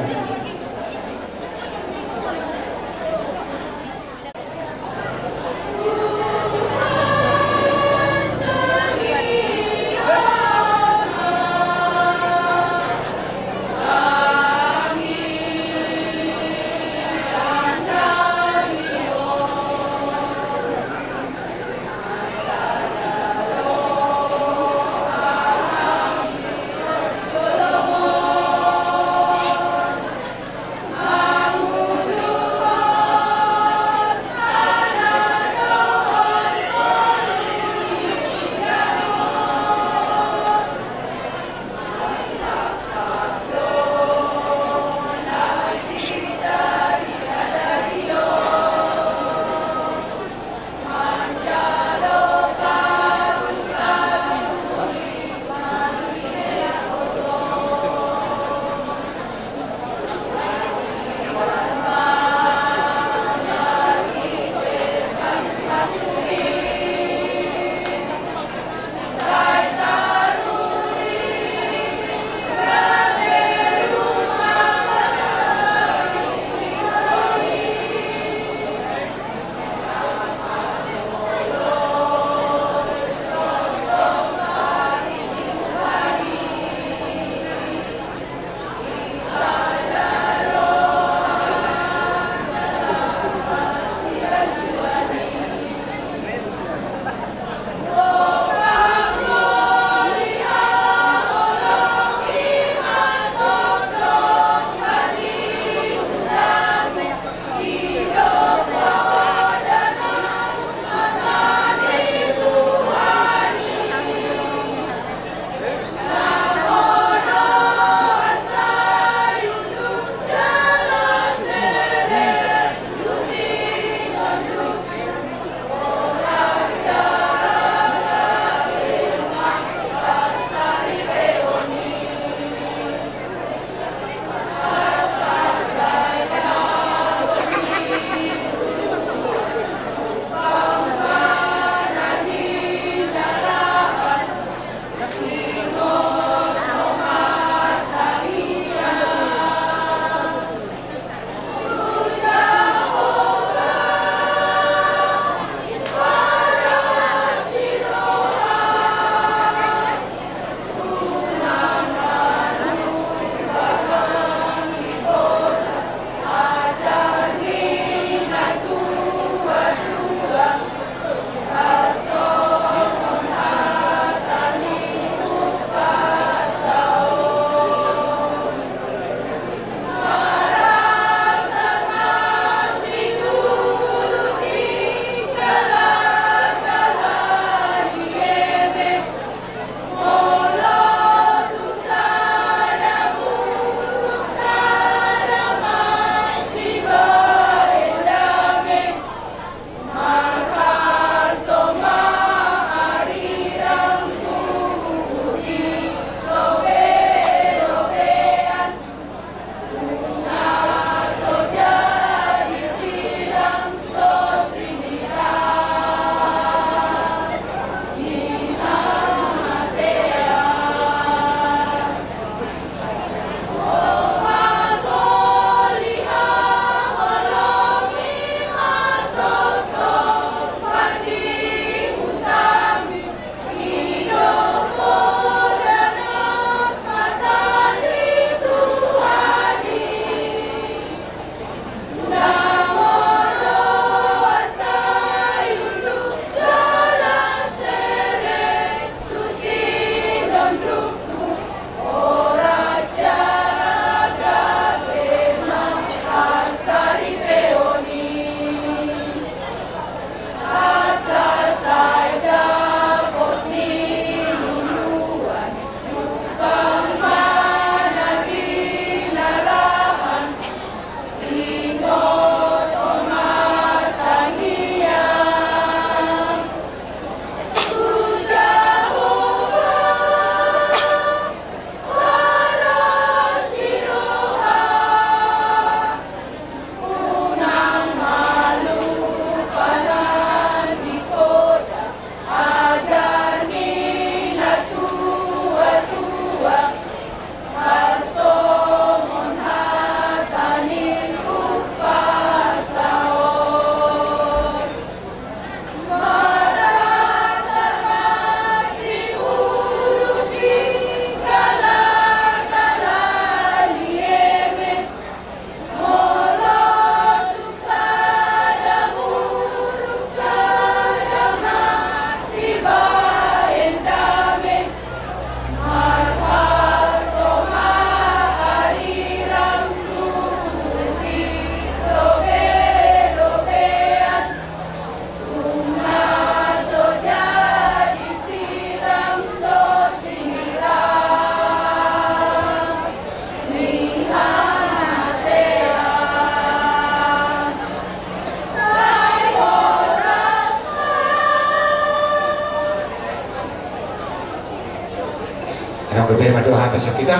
Terima doa atas kita.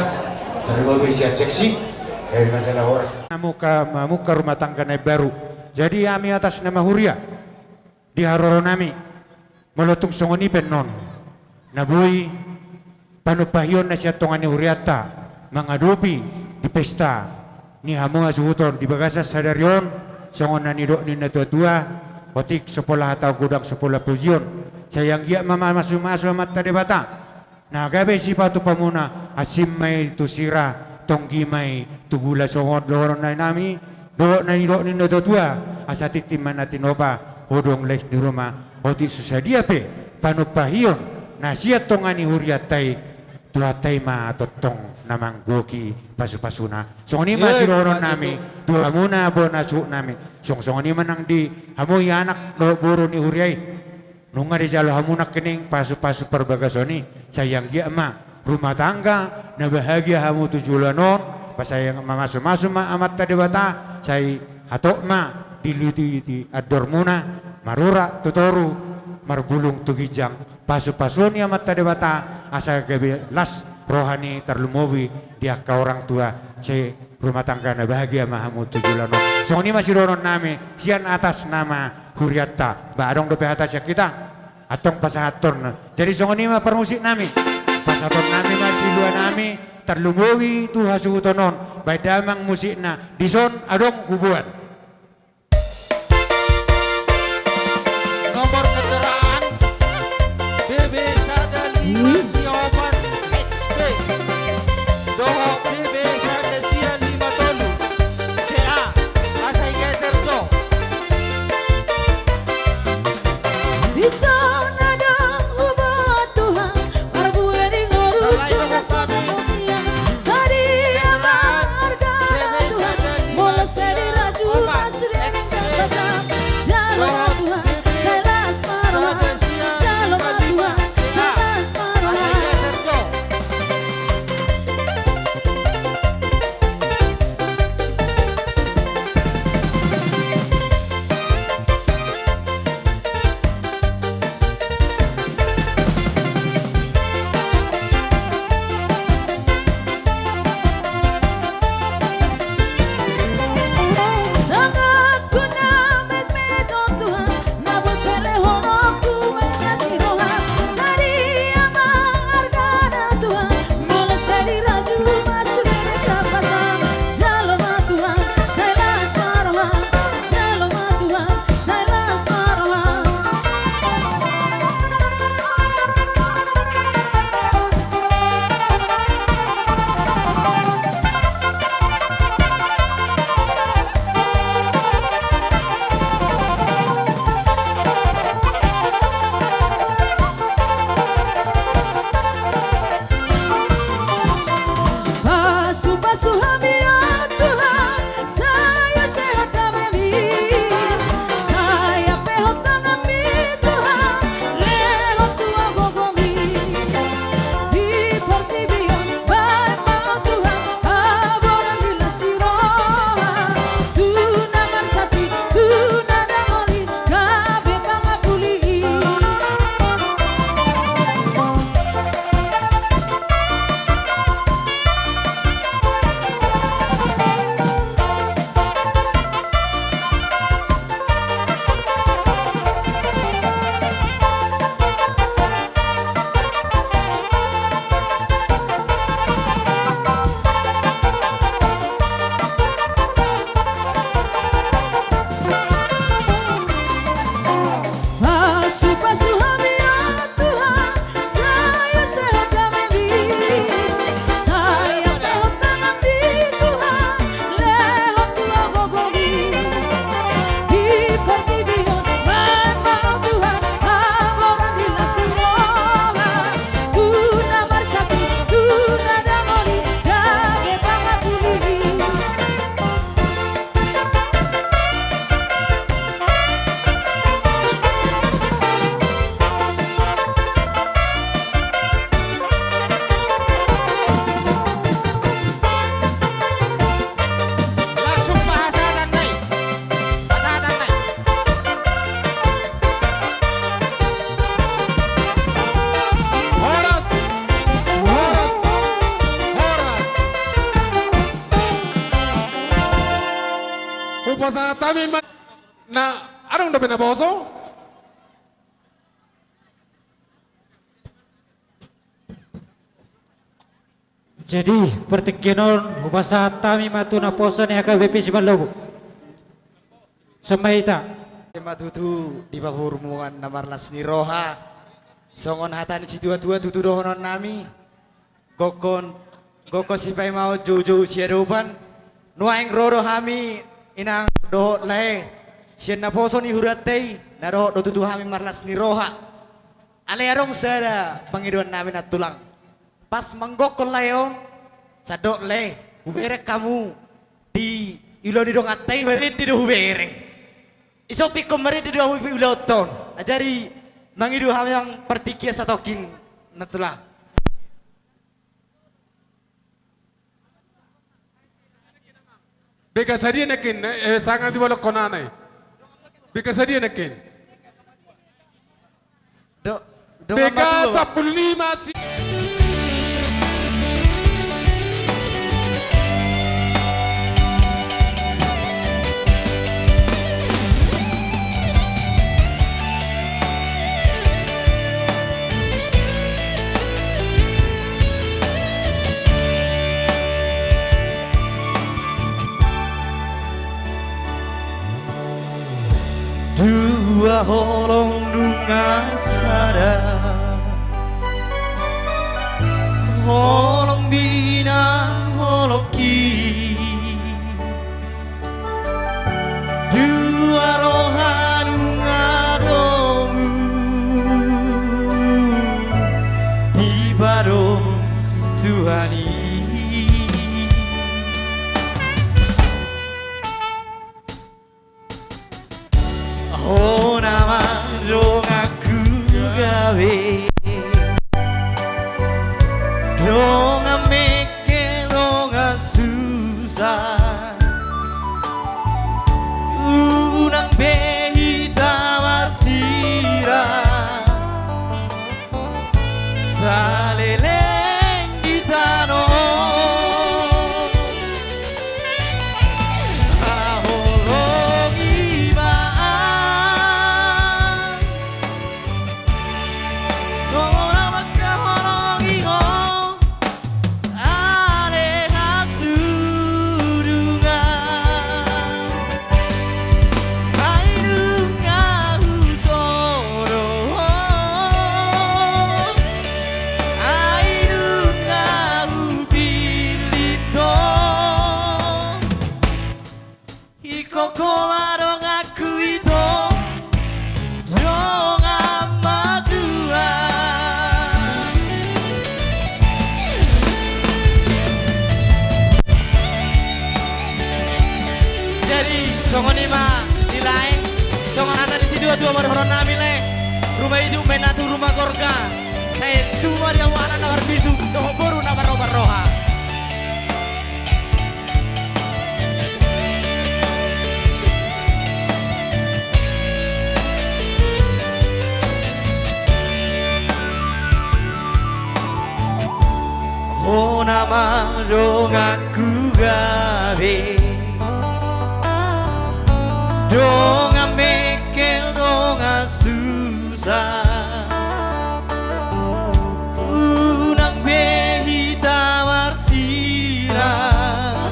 Terima kasih seksi. Dari masalah horas. Mamungka, mamungka rumah tangga na imbaru. Jadi hami atas nama huria di haroronami, molo tung songon i pe annon na boi panumpahion na sian tonga ni hurianta mangadopi di pesta ni hamu hasuhuton di bagasan sadari on, songon na nidok ni na tuatua, otik so pola hata godang so pola pujion, sai anggiat ma mamasumasu Amanta Debata na gabe sipatupamuna, asing ma i tu sira, tonggi ma i tu gula, songon dohonon nami dohot na nidok ni na tuatua, asa tintin ma na tinopa, hodong lais ni ruma, otik so sadia pe panumpahion na sian tonga ni hurianta i, Tuhanta i ma tongtong na manggohi pasupasuna. Songon i ma sidohonon nami tu hamuna bona suhut nami. Songon i ma nang di hamu i anak dohot boru ni huria i. Nunga dijalo hamu nangkining pasupasu parbagason i, sai anggiat ma rumah tangga na bahagia hamu tu joloan on, sai mamasumasu ma Amanta Debata, sai hatop ma diliti andormuna, marurat tu toru, marbulung tu ginjang, pasupasu ni Amanta Debata, asa gabe las roha ni tarlumobi di angka orang tua, sai rumah tangga na bahagia ma hamu tu joloan on. Songon i ma sidohonon nami sian atas nama hurianta. Ba adong dope hata sian hita? Antong pasahathon. Jadi songon i ma parmusik nami. Pasahathon nami ma silua nami tarlumobi tu hasuhuton on. Baen damang musikna, dison adong huboan. Nomor kendaraan B B sada lima sia opat X B dohot B B sada sia lima tolu C A. Asa igeser jo. Dison adong huboan Tuhan, parbue ni ngolu Tuhan. Sadia ma argana Tuhan, molo sai dirajum ma sude nang pasu-pasu. Jalo ma Tuhan, sai las ma roha. Jalo ma Tuhan, sai las ma roha. Pasu-pasu hami, o Tuhan, sai sehat hami, sai pehot tanganmi Tuhan, lehon tua gogomi. Di portibi on baen ma, o Tuhan, haboran di las ni roha, tu na marsati, tu na dangoli, gabe pangapuli i. Pasahat hami ma, na adong dope naposo? Jadi, partingkian on, hupasahat hami ma tu naposo ni H K B P Simalobuk. Sambaita. Ima tutu di parumaen na marlas ni roha. Songon hata ni situatua tutu dohonon nami. Gokhon, gokhon sipaimaon, joujou siadopan. Nuaeng ro do hami inang dohot lae. Sian naposo ni huranta i, na dohot do tutu hami marlas ni roha. Alai adong sada pangidoan nami nantulang. Pas manggokhon lae on, sandok lae, hubereng hamu di ulaon ni donganta i, marende do hubereng. Isopingkon marende do hamu ulaonta on. Jadi mangido hami ma partingkian satongkin nantulang. Beka sadia nangkin, eh, sanga di bolok konana i. Beka sadia nangkin. Do, do beka sampulu lima si- Dua holong nunga sada, holong binang holong ki. Dua roha nunga domu dipadomu Tuhan i. Hona ma donganku gabe, dongan mengkel, dongan susa. Unang be hita marsirang saleleng di tano. Haholongi ma, songon na mangkaholongi ho. Ale hasudungan, ai nunga hutodo, ai nunga hupillit ho. Ingkon ho ma donganku ito, dongan matua. Jadi songon i ma di lae, songon hata ni situatua ma dohonon nami lae. Ruma ijuk ma inna tu ruma gorga. Sai tubu ma di hamu anak na marbisuk dohot boru na maroban roha. Hona ma donganku gabe, dongan mengkel, dongan susa. Unang be hita marsirang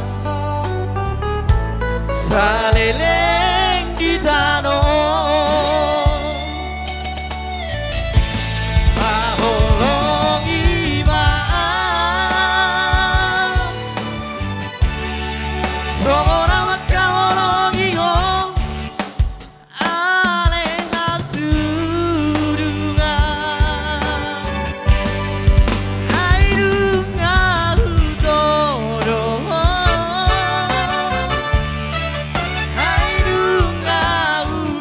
saleleng di tano. Haholongi ma, songon na mangkaholongi ho. Ale hasudungan, ai nunga hutodo, ai nunga hu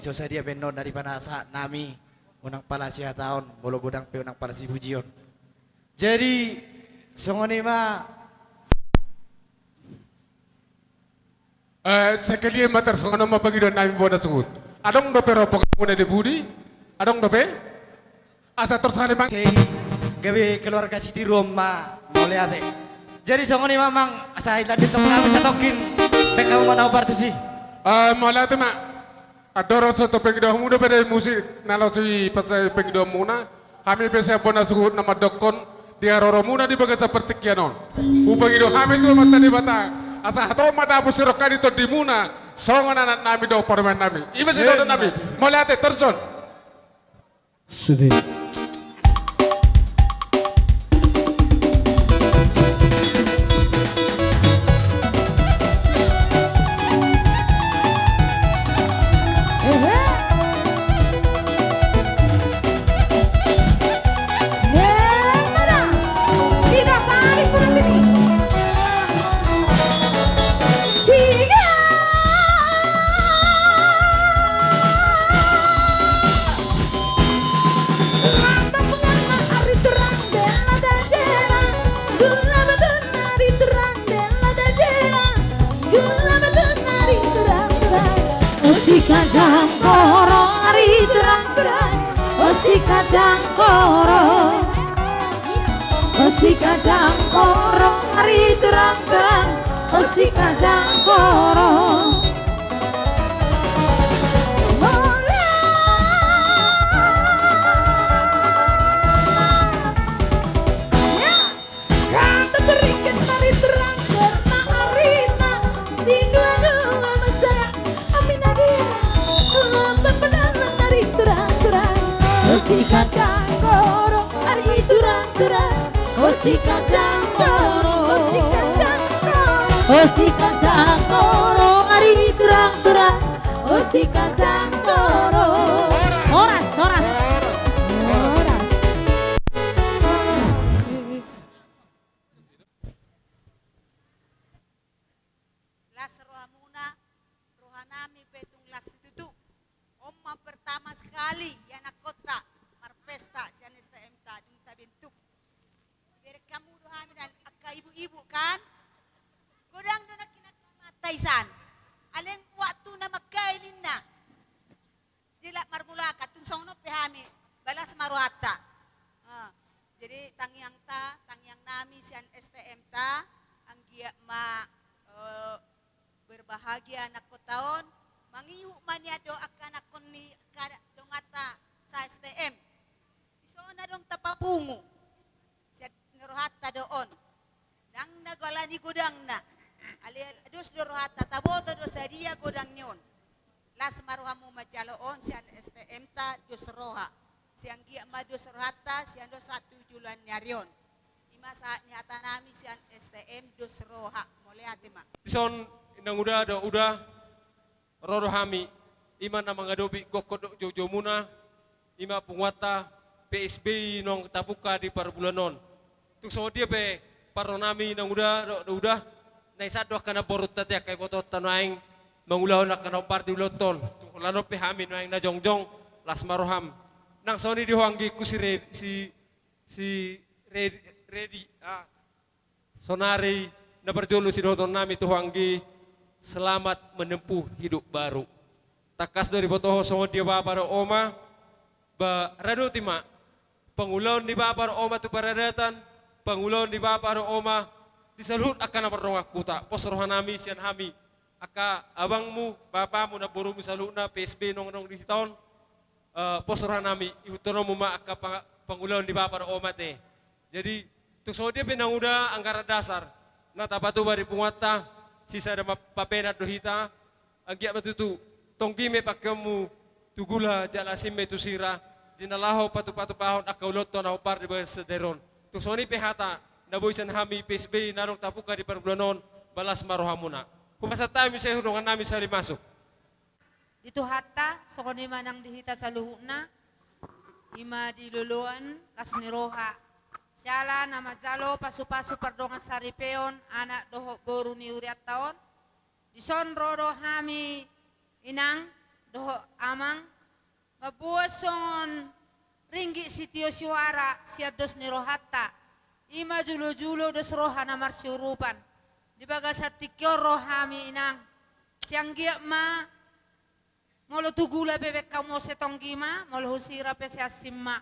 so sadia pe annon na dipanasahat nami, unang pala sihataon, molo godang pe unang pala sipujion. Jadi, songon i ma. Eh, sekalian ma tarsongon on ma pangidoan nami bona suhut. Adong dope rombongan muna di pudi? Adong dope? Asa tor sahali mang. Sei, gabe keluarga sitiruon ma, mauliate. Jadi songon i ma mang, asa ilan di tong nami satongkin. Pe hamu ma na ubar tusi. Eh, mauliate ma. Andorang so tapangidohon muna pe da musik na laos i pas pangidohon muna, hami pe sian bona suhut na mandokkon di haroro muna di bagasan partingkian on. Hupangido hami tu Amanta Debata, asa hatop ma dapot sirongkap ni tondi muna, songon anak nami dohot parumaen nami. I ma sidohonon nami. Mauliate, torus on. Sude. Usikajang koro ari terang-terang, usikajang koro. Usikajang koro ari terang-terang, usikajang koro. Hata terikat ari terang-terang arina, sinduadua masaya, amin amin. Lambat pedalan ari terang-terang. Usikajang koro. Ari turang-turang, usikajang koro. Usikajang koro, ari turang-turang, usikajang koro. Horas, horas. Horas. Las rohamuna, rohanami pe tung las situtu. On ma pertama sekali ianakhonta marpesta sian S T M ta dung tabentuk. Bereng hamu do hami dan angka ibu-ibu kan. Godang do nangkin angka amanta i san. Alai waktuna mangkahi ninna. Jala marmula kan tung songon on pe hami, balas ma rohanta. Ah, jadi tangiangta, tangiang nami sian S T M ta, anggiat ma, eh, berbahagia anakhonta on, mangihut ma nian do angka anakhon ni angka donganta sa S T M. Dison adong tapapungu. Sian ni rohanta do on. Ndang na alani godangna. Alai dos do rohanta, taboto do sadia godang ni on. Las ma rohamu manjalo on sian S T M ta dos roha. Sai anggiat ma dos rohanta sian dos sahat tu joloan ni ari on. I ma sahat ni hata nami sian S T M dos roha. Mauliate ma. Dison inang uda dohot uda. Ro do hami, i ma na mangadopi gokhon dohot joujoumuna, i ma punguanta P S B I naung tapungka di parbulan on. Tung songon dia pe parro nami inang uda dohot uda, na i sandok angka namborunta ate angka ibotoonta nuaeng mangulahon angka na hombar di ulaonta on. Tung holan on pe hami nuaeng na jongjong, las ma roham. Nang songon i di ho anggingku si Re-, si, si Re-, Redi, ah. Sonari na parjolo sidohonon nami tu ho anggi, selamat menempuh hidup baru. Tangkas do diboto ho songon dia bapa dohot oma, ba radoti ma pangulaon ni bapa dohot oma tu paradatan, pangulaon ni bapa dohot oma di saluhut angka na mardongan huta. Pos roha nami sian hami angka abangmu, bapamu, namborumu saluhutna P S B I naung adong di hita on, eh, pos roha nami, ihuthononmu ma angka pa-, pangulaon ni bapa dohot oma ate. Jadi, tung songon dia pe inang uda anggaran dasar na tapatupa di punguanta, sisada ma papenan do hita, anggiat ma tutu tonggi ma pangkeonmu tu gula jala asing ma i tu sira, di na laho patupatupahon angka ulaonta na hombar di bagasan sadari on. Tung songon i pe hata na boi sian hami P S B I na adong tapungka di parbulan on, balas ma rohamuna. Hupasahat hami muse tu dongan nami sahali masuk. Di Tuhanta, songon i ma nang di hita saluhutna, i ma di loloan las ni roha. Siala na manjalo pasupasu pardongansaripeon anak dohot boru ni hurianta on, dison ro do hami inang, dohot amang, mamboan songon ringgit sitio suara sian dos ni rohanta, i ma julojulo dos roha na marsiurupan. Di bagasan tingki on ro hami, Inang. Sai anggiat ma, molo tu gula pe baen hamu ose tonggi ma, molo hu sira pe sai asing ma.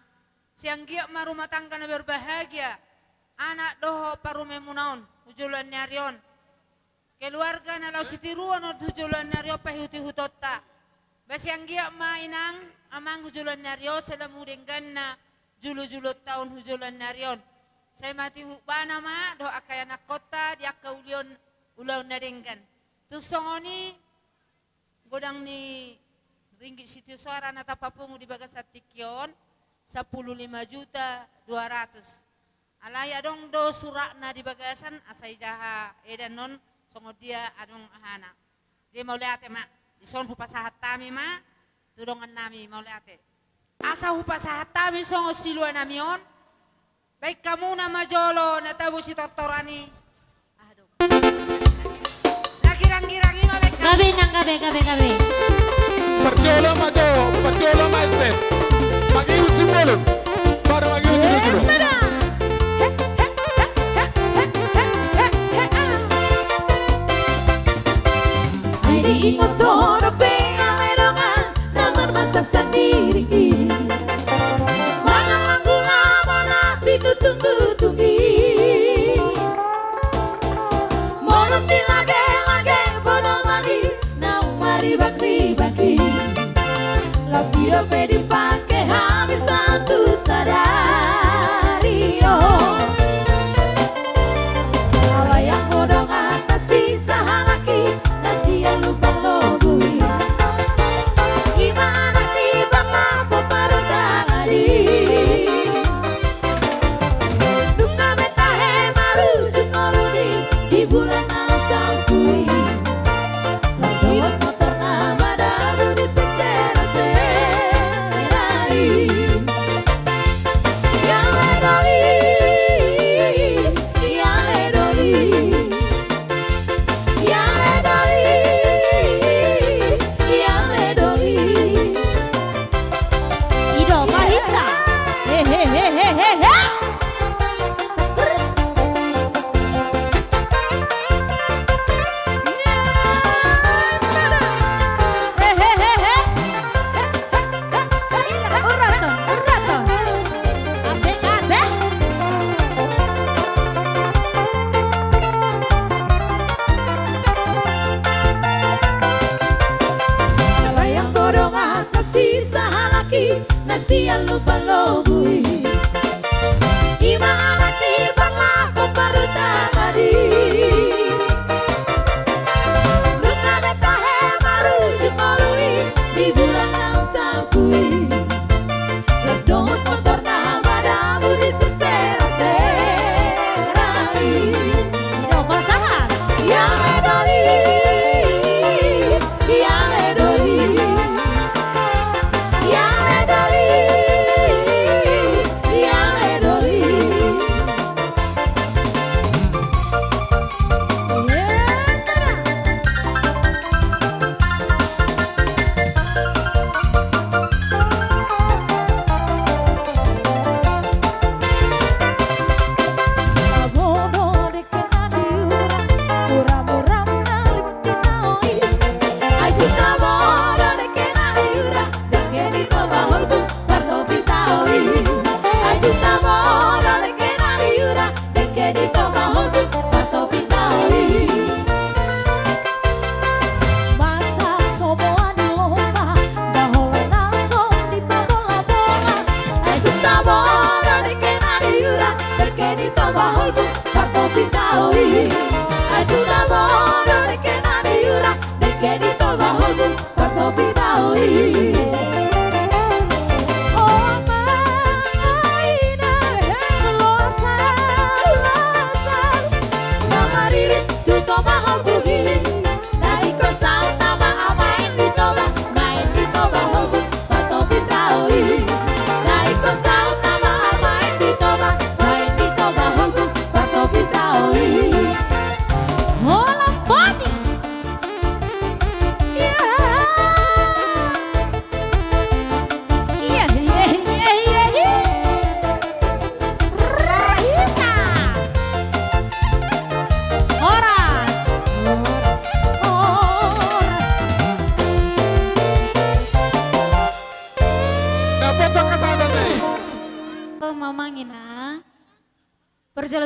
Sai anggiat ma rumah tangga na berbahagia, anak dohot parumaenmuna on, hu joloan ni ari on. Keluarga na laho sitiruon on tu joloan ni ari on, paihut-ihutonta. Ba sai anggiat ma, Inang, amang, hu joloan ni ari on, sai lam hu denggan na julojuloonta on hu joloan ni ari on. Sai matihuk bana ma dohot angka ianakhonta di angka uli on, ulaon na denggan. Tung songon i, godang ni ringgit sitio suara na tapapungu di bagasan tingki on, sampulu lima juta dua ratus. Alai adong do suratna di bagasan, asa ijaha edan on songon dia adong ahana. Jadi mauliate ma, dison hupasahat hami ma tu dongannami, mauliate. Asa hupasahat hami songon siluanami on, baen hamuna ma jolo na tabo sitortoran i. Aduh. Na girang-girang i ma baen hami. Gabe, Inang, gabe, gabe, gabe. Parjolo ma jo, parjolo ma es teh. Mangihut simbolon. Baru mangihut julojulo. Ai diingot ho dope, ale dongan, na marmasak sandiri i. Manang manggula bona di tutung-tutung i. Molo di lage-lage bona mani na maribak-ribak i. Laos i dope dipake hami sahat tu sadari on. Alai anggo donganta si sahalak i, na sian Lumban Lobu i. I ma anak ni Barlap Parhutangadi. Nunga be tahe marujung ngolu i di bulan na salpu i. Laos dohot motorna madabu di sesera-sera i. Ia ale doli, ia ale doli. Ia ale doli, ia ale doli. I do ma hita. He, he, he. He, he, he, he. Urraton, urraton. Asik, asik. Alai anggo donganta si sahalak i, na sian Lumban Lobu i. I ma anak ni Barlap Parhutangadi. Nunga be tahe marujung ngolu i di bulan na salpu i. Laos dohot motorna madabu di sesera-sera i. Ia ale doli, ia ale doli. Ia ale doli, ia ale doli.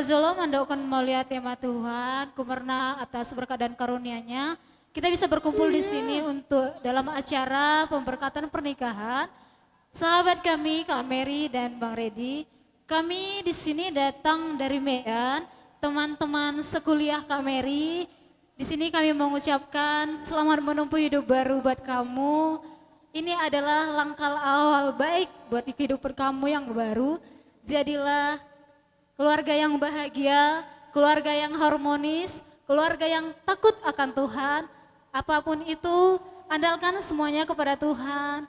Jolo mandokkon mauliate ma Tuhan, kumarna atas berkat dan karunia-Nya, kita bisa berkumpul di sini untuk dalam acara pemberkatan pernikahan. Sahabat kami, Kak Mary dan Bang Redi, kami di sini datang dari Medan, teman-teman sekuliah Kak Mary. Di sini kami mengucapkan selamat menempuh hidup baru buat kamu. Ini adalah langkah awal baik buat di kehidupan kamu yang baru. Jadilah keluarga yang bahagia, keluarga yang harmonis, keluarga yang takut akan Tuhan. Apapun itu, andalkan semuanya kepada Tuhan.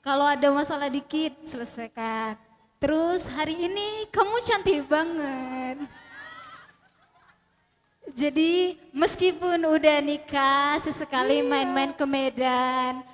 Kalau ada masalah dikit, selesaikan. Terus hari ini kamu cantik banget. Jadi meskipun udah nikah, sesekali main-main ke Medan.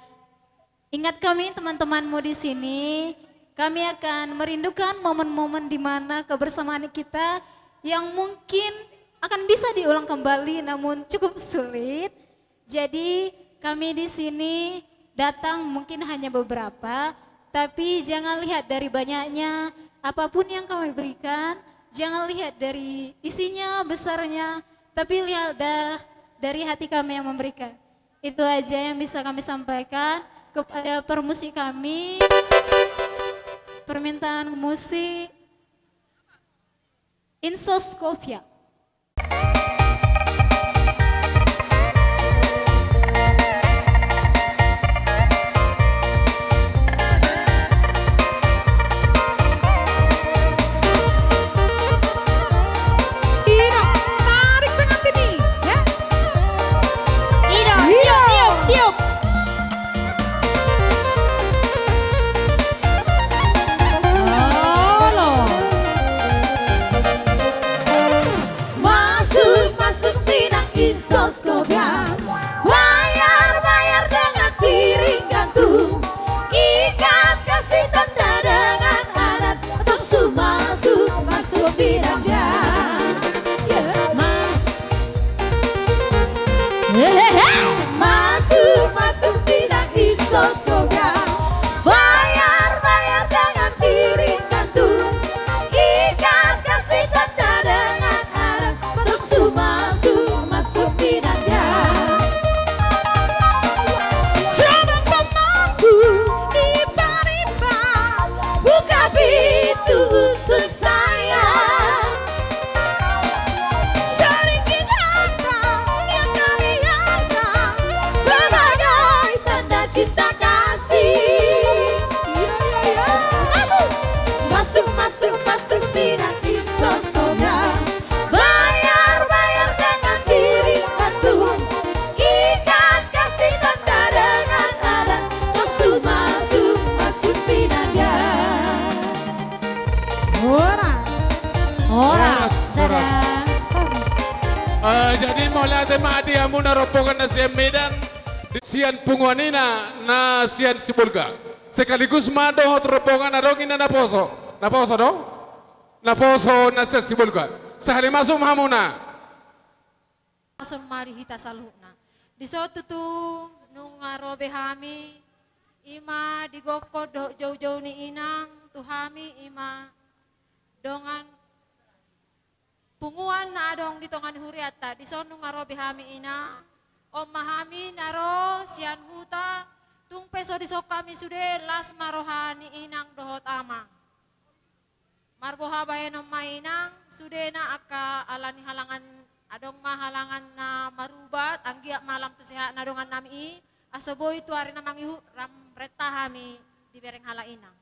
Ingat kami teman-temanmu di sini, kami akan merindukan momen-momen di mana kebersamaan kita yang mungkin akan bisa diulang kembali namun cukup sulit. Jadi kami di sini datang mungkin hanya beberapa, tapi jangan lihat dari banyaknya, apapun yang kami berikan, jangan lihat dari isinya, besarnya, tapi lihat da-, dari hati kami yang memberikan. Itu aja yang bisa kami sampaikan kepada permusik kami. Permintaan musik Insos Kopia. Ino, tarik pengantin i, ya. Ino, tiup, tiup, tiup. Olo. Masuk, masuk pinang Insos Kopia. Bayar, bayar dengan piring gantung. Ikat kasih tanda dengan adat. Masuk, masuk, masuk pinang ya. Ya, ma- Hehehe. Masuk, masuk pinang Insos Kopia. Bayar, bayar dengan piring gantung. Ikat kasih tanda dengan adat. Masuk, masuk, masuk pinang ya. Jangan pemangku, ipar-ipar, buka pintu untuk saya. Sedikit harta yang kami harta sebagai tanda cinta kasih. Masuk, masuk, masuk pinang Insos Kopia. Bayar, bayar dengan piring gantung. Ikat kasih tanda dengan adat. Masuk, masuk, masuk pinang ya. Horas. Horas. Horas, horas. Dadah. Bagus. Eh, jadi mauliate ma di hamuna rombongan na sian Medan, sian punguan ina na sian Sibolga. Sekaligus ma dohot rombongan na adong ina naposo. Naposo do? Naposo na sian Sibolga. Sahali masuk ma hamuna. Langsung ma di hita saluhutna. Dison tutu nunga ro be hami, ima di gokkon dohot joujou ni inang, tu hami ima dongan punguan na adong di tonga ni hurianta, dison nunga ro be hami ina, on ma hami na ro sian huta, tung pe so dison hami sude las ma roha ni inang dohot amang. Marboha bahenon ma inang, sudena angka ala ni halangan, adong ma halangan na marubat, anggiat ma lam tu sehat na dongan nami i, asa boi tu ari na mangihut ram renta hami dibereng halak inang.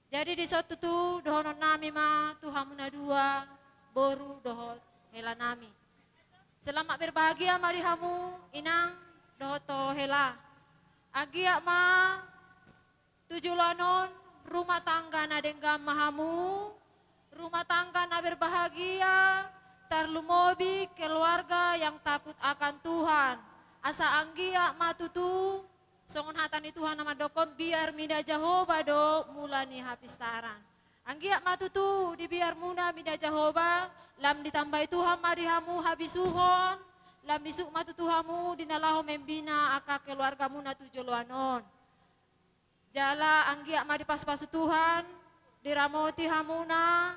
Jadi dison tutu dohonon nami ma tu hamu na dua, boru dohot hela nami. Selamat berbahagia ma di hamu inang dohot hela. Anggiat ma tu joloan on, rumah tangga na denggan ma hamu, rumah tangga na berbahagia, tarlumobi keluarga yang takut akan Tuhan. Asa anggiat ma tutu, songon hata ni Tuhan na mandokkon, biar mina Jahowa do mula ni hapistaran. Anggiat ma tutu dibiar muna mina Jahowa, lam ditambai Tuhan ma di hamu habisuhon, lam bisuk ma tutu hamu di na laho membina angka keluargamuna tu joloan on. Jala anggiat ma dipasupasu Tuhan, diramoti hamuna,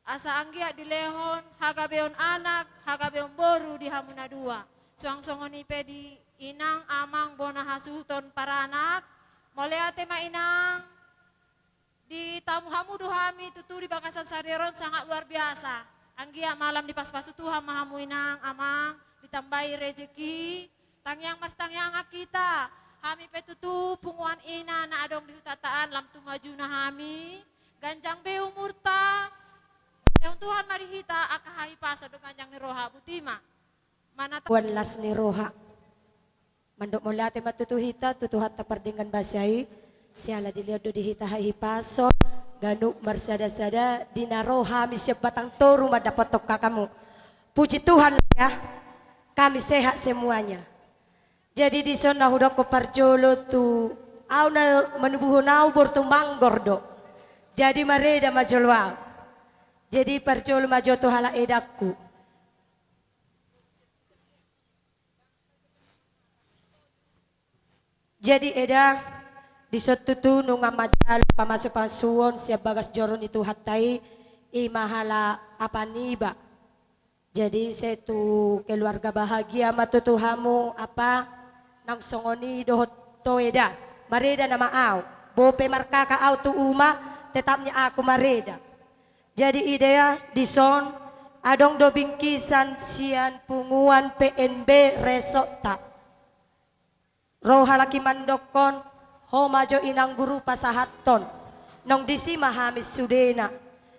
asa anggiat dilehon hagabeon anak, hagabeon boru di hamu na dua. Suang songon i pe di inang, amang, bona hasuhuton paranak. Mauliate ma inang. Ditamu hamu do hami tutu di bagasan sadari on sangat luar biasa. Anggiat ma lam dipasupasu Tuhan ma hamu inang, amang, ditambai rejeki. Tangiang marsitangiangan hita, hami pe tutu punguan ina na adong di hutanta an lam tu majuna hami, ganjang be umurta. Lehon Tuhan ma di hita angka hahipason dohot ganjang ni roha, botima. Manata- Tuhan las ni roha. Mandok mauliate ma tutu hita tu Tuhanta pardenggan basa i, siala dilehon do di hita hahipason, ganup marsadasada di na ro hami sian batang toru mandapothon hagamu. Puji Tuhan ya, kami sehat semuanya. Jadi dison na hudokkon parjolo tu au na manubuhon au boru Tumanggor do. Jadi mareda ma jolo au. Jadi parjolo ma jo tu halak edangku. Jadi eda, dison tutu nunga manjalo pamasupasuon sian bagas joro ni Tuhanta i, i ma halak Apaniba. Jadi sai tu keluarga bahagia ma tutu hamu apa, nang songon i dohot ho eda, mareda nama au, boi pe markaka au tu uma, tetapnya aku mareda. Jadi ida ya, dison adong do bingkisan sian punguan P N B resortta. Ro halak i mandokkon, ho ma jo inang guru pasahathon. Nang disi ma hami sudena.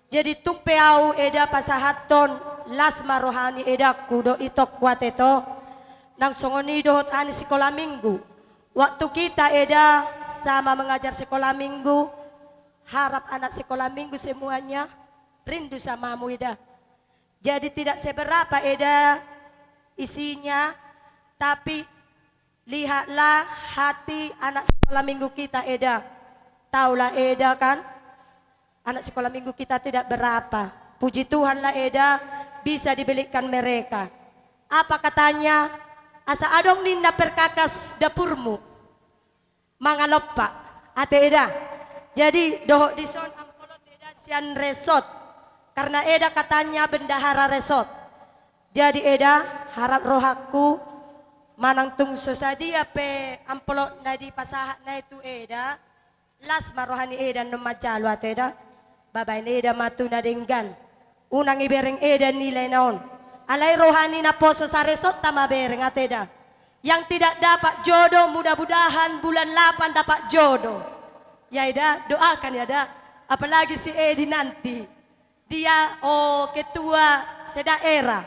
Jadi tung pe au eda pasahathon, las ma roha ni edangku dohot itongku ate to. Nang songon i dohot anak sikola minggu. Waktu kita eda sama mengajar sekolah minggu, harap anak sekolah minggu semuanya rindu sama mu eda. Jadi tidak seberapa eda isinya, tapi lihatlah hati anak sekolah minggu kita eda. Taulah eda kan? Anak sekolah minggu kita tidak berapa. Puji Tuhanlah eda bisa dibelikan mereka. Apa katanya? Asa adong ninna perkakas dapurmu. Mangalompa, ate eda. Jadi dohot dison amplop eda sian resort. Karena eda katanya bendahara resort. Jadi eda, harap rohangku manang tung so sadia pe amplop na dipasahat na i tu eda, las ma roha ni eda annon manjalo ate eda. Baen eda ma tu na denggan. Unang ibereng eda nilai na on. Alai roha ni naposo saresortta ma bereng ate eda. Yang tidak dapat jodoh, mudah-mudahan bulan delapan dapat jodoh. Ya eda, doakan ya eda. Apalagi si Edi nanti. Dia, oh, ketua sedaerah.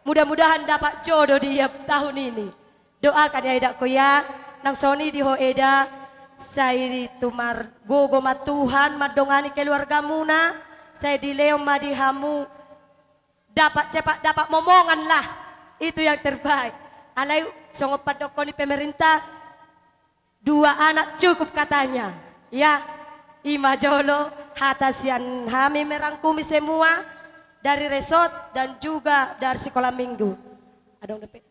Mudah-mudahan dapat jodoh dia tahun ini. Doakan ya edangku ya, nang songon i di ho eda, sai tumargogo ma Tuhan mandongani keluargamuna, sai dilehon ma di hamu dapat cepat dapat momongan lah, itu yang terbaik. Alai songon pandok ni pemerintah, dua anak cukup katanya. Ya, i ma jolo hata sian hami merangkumi semua dari resort dan juga dari sekolah minggu. Adong dope.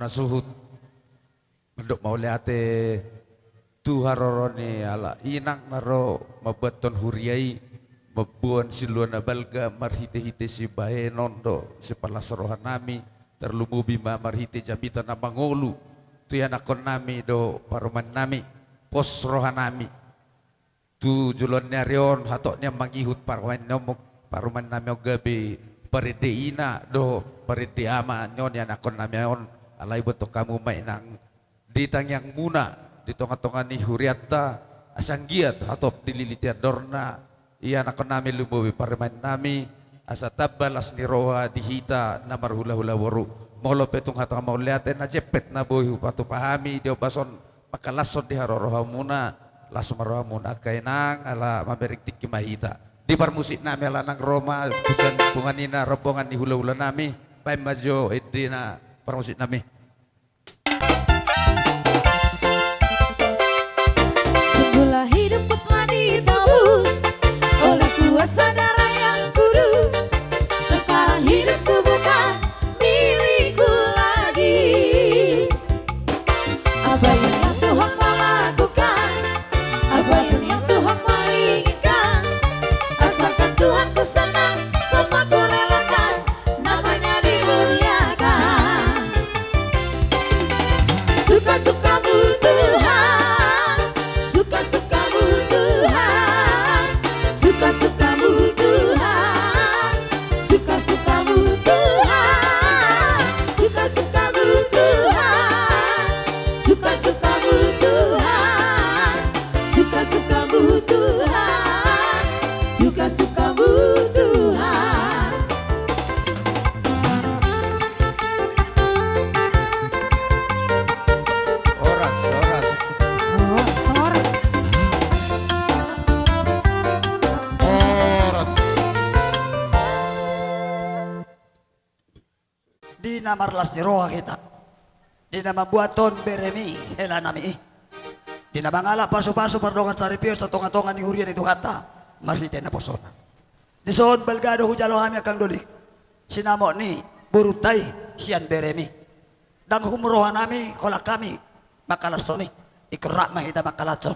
Na suhut mandok mauliate tu haroro ni halak inang na ro mambuathon huria i, mamboan silua na balga marhite-hite sibahenon dohot sipalas rohanami, tarlumobi ma marhite jamita na mangolu tu ianakhonnami dohot parumaennami, pos rohanami. Tu joloan ni ari on, hatop nian mangihut parumaen ni on, parumaennami on gabe parende ina dohot parende ama ni on ianakhonnami on, alai boanhon hamu ma inang di tangiangmuna di tonga-tonga ni hurianta, asa anggiat hatop dililiti andorna ianakhonnami lumobi parumaennami, asa tamba las ni roha di hita na marhula-hula boru. Molo pe tung hata mauliate na jempek na boi hupatupa hami di ombas on, mangkalashon di haroro hamuna, las ma rohamuna angka inang, ala mamereng tingki ma hita. Di parmusiknami ala nang ro ma, punguan, punguan ina rombongan ni hula-hulanami, baen ma jo endena parmusiknami. Sungguhlah hidupku telah ditebus oleh kuasa darah yang kudus. Sekarang hidupku bukan milikku lagi. Apa yang Tuhan mau lakukan, apa yang Tuhan mau inginkan, asalkan Tuhanku senang, semua ku relakan, namanya dimuliakan. Suka-sukamu Tuhan, suka-sukamu Tuhan, suka-sukamu Tuhan, suka-sukamu Tuhan, suka-sukamu Tuhan, suka-sukamu Tuhan, suka-sukamu Tuhan, suka-sukamu Tuhan. Horas, horas. Horas. Horas. Di na marlas ni roha hita, di na mambuathon beremi helanami i, di na mangalap pasu-pasu pardongan saripeon sian tonga-tonga ni huria ni Tuhanta marhite naposona. Dison balga do hujalo hami angkang doli, sinamot ni borunta i sian beremi. Ndang humroha nami holan hami mangkalashon i, ingkon rap ma hita mangkalashon.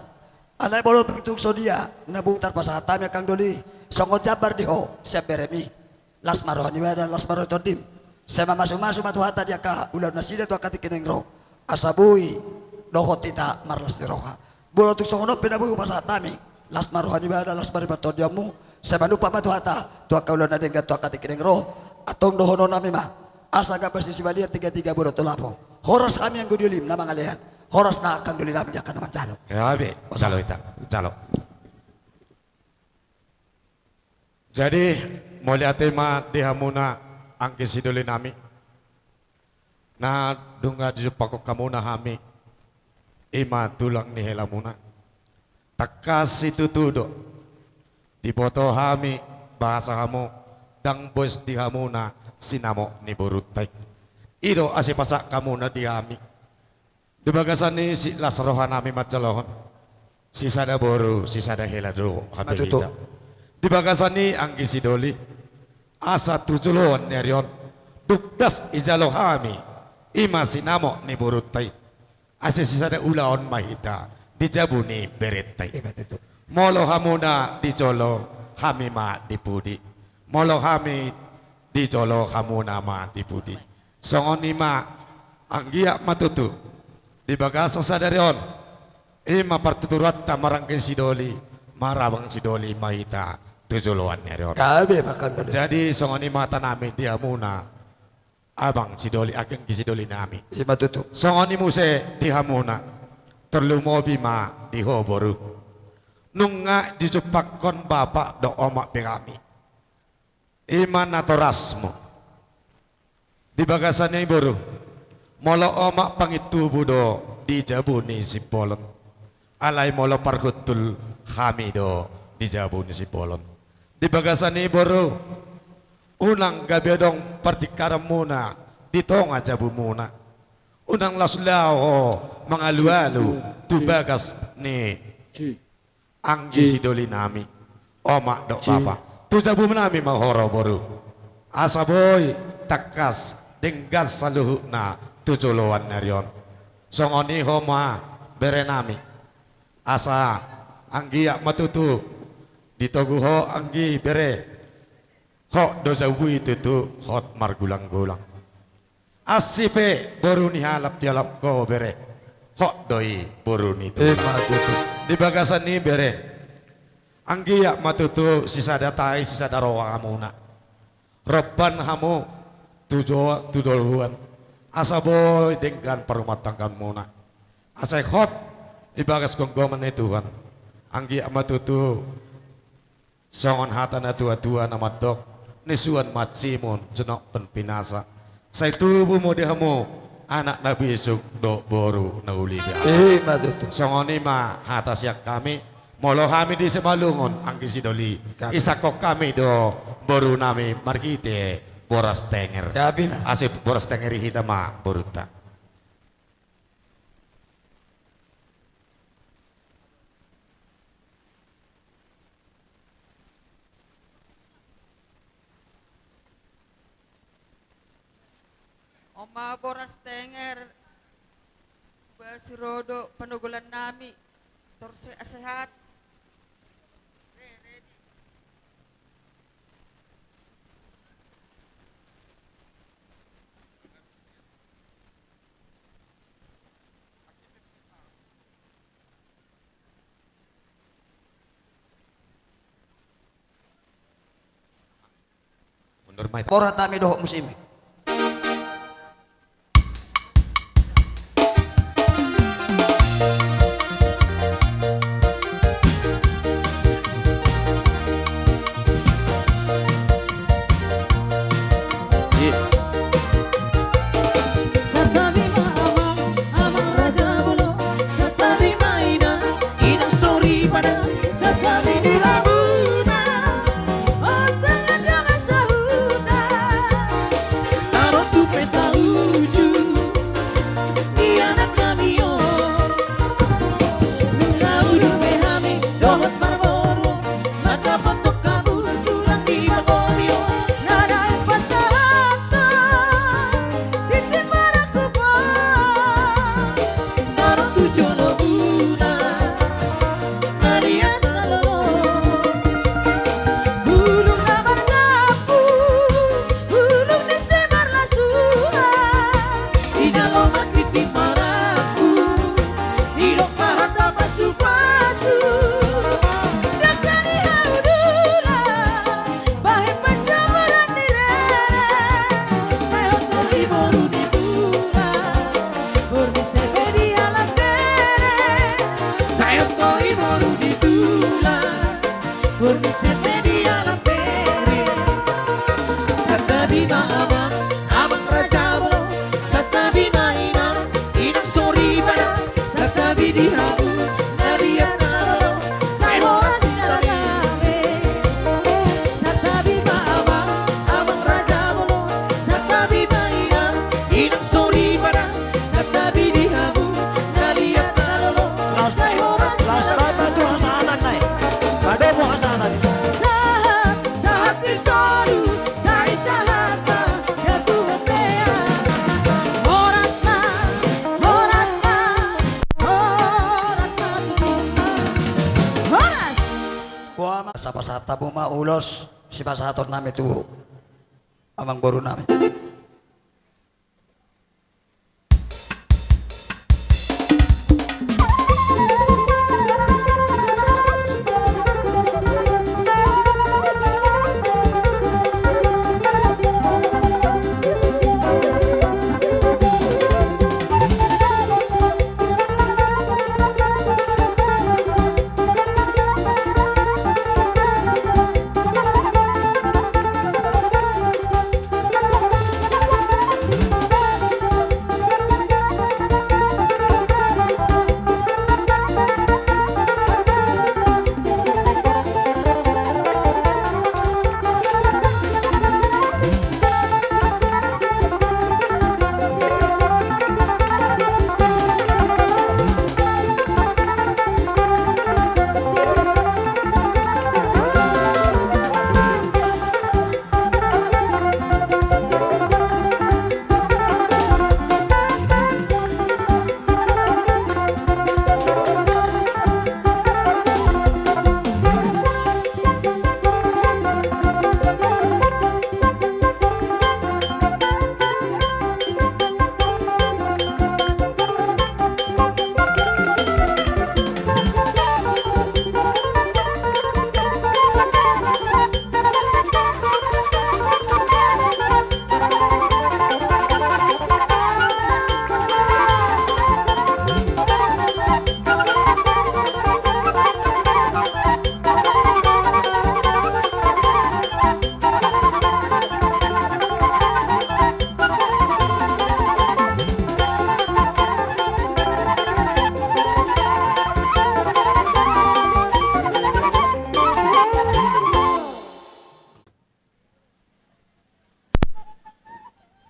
Alai molo tung so dia na boi tarpasahat hami angkang doli, songon jambar di ho sian beremi. Las ma roha ni ibana, las ma roha ni tondim. Sai mamasu-masu ma Tuhanta di angka ulaon nasida tu angka tingki naeng ro, asa boi dohot hita marlas ni roha. Molo tung songon on pe na boi hupasahat hami, las ma roha ni ibana, las ma roha ni partondianmu, sai manumpak ma Tuhanta tu angka ulaon na denggan tu angka tingki naeng ro. Antong dohonon nami ma, asa gambas ni sibalian, tiga-tiga boru tu lapo. Horas hami anggo di olim na mangalean, horas nang angka doli nami di angka na manjalo. Gabe, jalo hita, jalo. Jadi, mauliate ma di hamuna anggi sidoli nami. Na dung dijumpangkon hamuna hami, i ma tulang ni helamuna. Tangkas situtu do diboto hami bahasa hamu ndang boas di hamuna sinamot ni borunta i. I do asa dipasahat hamuna di hami. Di bagasan i las roha nami manjalohon. Sisada boru, sisada hela do hami. Ima tutu. Hita. Di bagasan i anggi sidoli, asa tu joloan ni ari on, dung das dijalo hami, i ma sinamot ni borunta i, asa sisada ulaon ma hita di jabu ni berenta i. Ima tutu. Molo hamuna di jolo, hami ma di pudi. Molo hami di jolo, hamuna ma di pudi. Songon i ma, anggiat ma tutu di bagasan sadari on, i ma partuturanta maranggi sidoli, marabang sidoli ma hita tu joloan ni ari on. Gabe ma anggi. Jadi songon i ma hata nami di hamuna, abang sidoli, anggi sidoli nami. Ima tutu. Songon i muse di hamuna, tarlumobi ma di ho boru. Nunga dijumpangkon bapak dohot omak be hami, i ma natorasmu. Di bagasan i boru, molo omak pangintubu do di jabu ni Simbolon, alai molo parhuntul hami do di jabu ni Simbolon. Di bagasan i boru, unang gabe adong partingkaranmuna di tonga jabumuna. Unang laos laho mangalualu tu bagas ni anggi sidoli nami, omak dohot bapak. Tu jabu nami ma ho ro boru. Asa boi tangkas denggan saluhutna tu joloan ni ari on. Songon i ho ma, bere nami. Asa anggiat ma tutu ditogu ho, anggi bere, hot do jabu i tutu, hot margulang-gulang. Asi pe boru ni halap dialap ho, bere, hot do i boru ni tulang. Ima tutu. Di bagasan i, bere, anggiat ma tutu sisada tai, sisada roha hamuna. Romban hamu tu jo-, tu joloan, asa boi denggan parumatanggaonmuna. Asa hot di bagas gomgoman ni Tuhan. Anggiat ma tutu songon hata ni natua-tua na mandok, nisuan ma ansimun, jonok pe pinasa. Sai tubu ma di hamu anak na bisuk dohot boru na uli be. Ima tutu. Songon i ma hata sian hami. Molo hami di Simalungun, anggi sidoli, isangkon hami do boru nami marhite boras tenger. Asa boras tenger i hita ma borunta. On ma boras tenger, basi ro do panogolan nami, tor sehat-sehat. Mundur ma i. Borat hami dohot musik i. Santabi ma amang, amang raja bolon, santabi ma inang, inang soripada, santabi di hamuna, antong adong sahuta, tarutu pesta uju, di anak nami on. Nunga udur be hami dohot marboru, mandapothon hamu tulang di pangoli on. Nada pasahathon tintin marangkup on, tarutu jolo muna, maliat na lolo. Bulung na marnampu, bulung ni si marlasuan, dijalo ma tintin marangkup, didok ma hata pasupasu. Dangka ni hau dulang, bahen panjamoran ni rere. Sai hot do i boru ni tulang, boru ni seme dialap bere. Sai hot do i boru ni tulang, boru ni seme dialap bere. Santabi ma amang, amang raja bolon, santabi ma inang, inang soripada, santabi di hamu, na liat na lolo, sai horas hita gabe. Santabi ma amang, amang raja bolon, santabi ma inang, inang soripada, santabi di hamu, na liat na lolo, sai horas hita gabe. Laos bahen ma tu hasahatanna i. Padomu hasahatanna i. Sahat, sahat ni solu, sai sahat ma, ya Tuhan pea. Horas ma, horas ma, horas ma, horas. Boha ma, pasahat hamu ma ulos sipasahaton nami tu amang boru nami.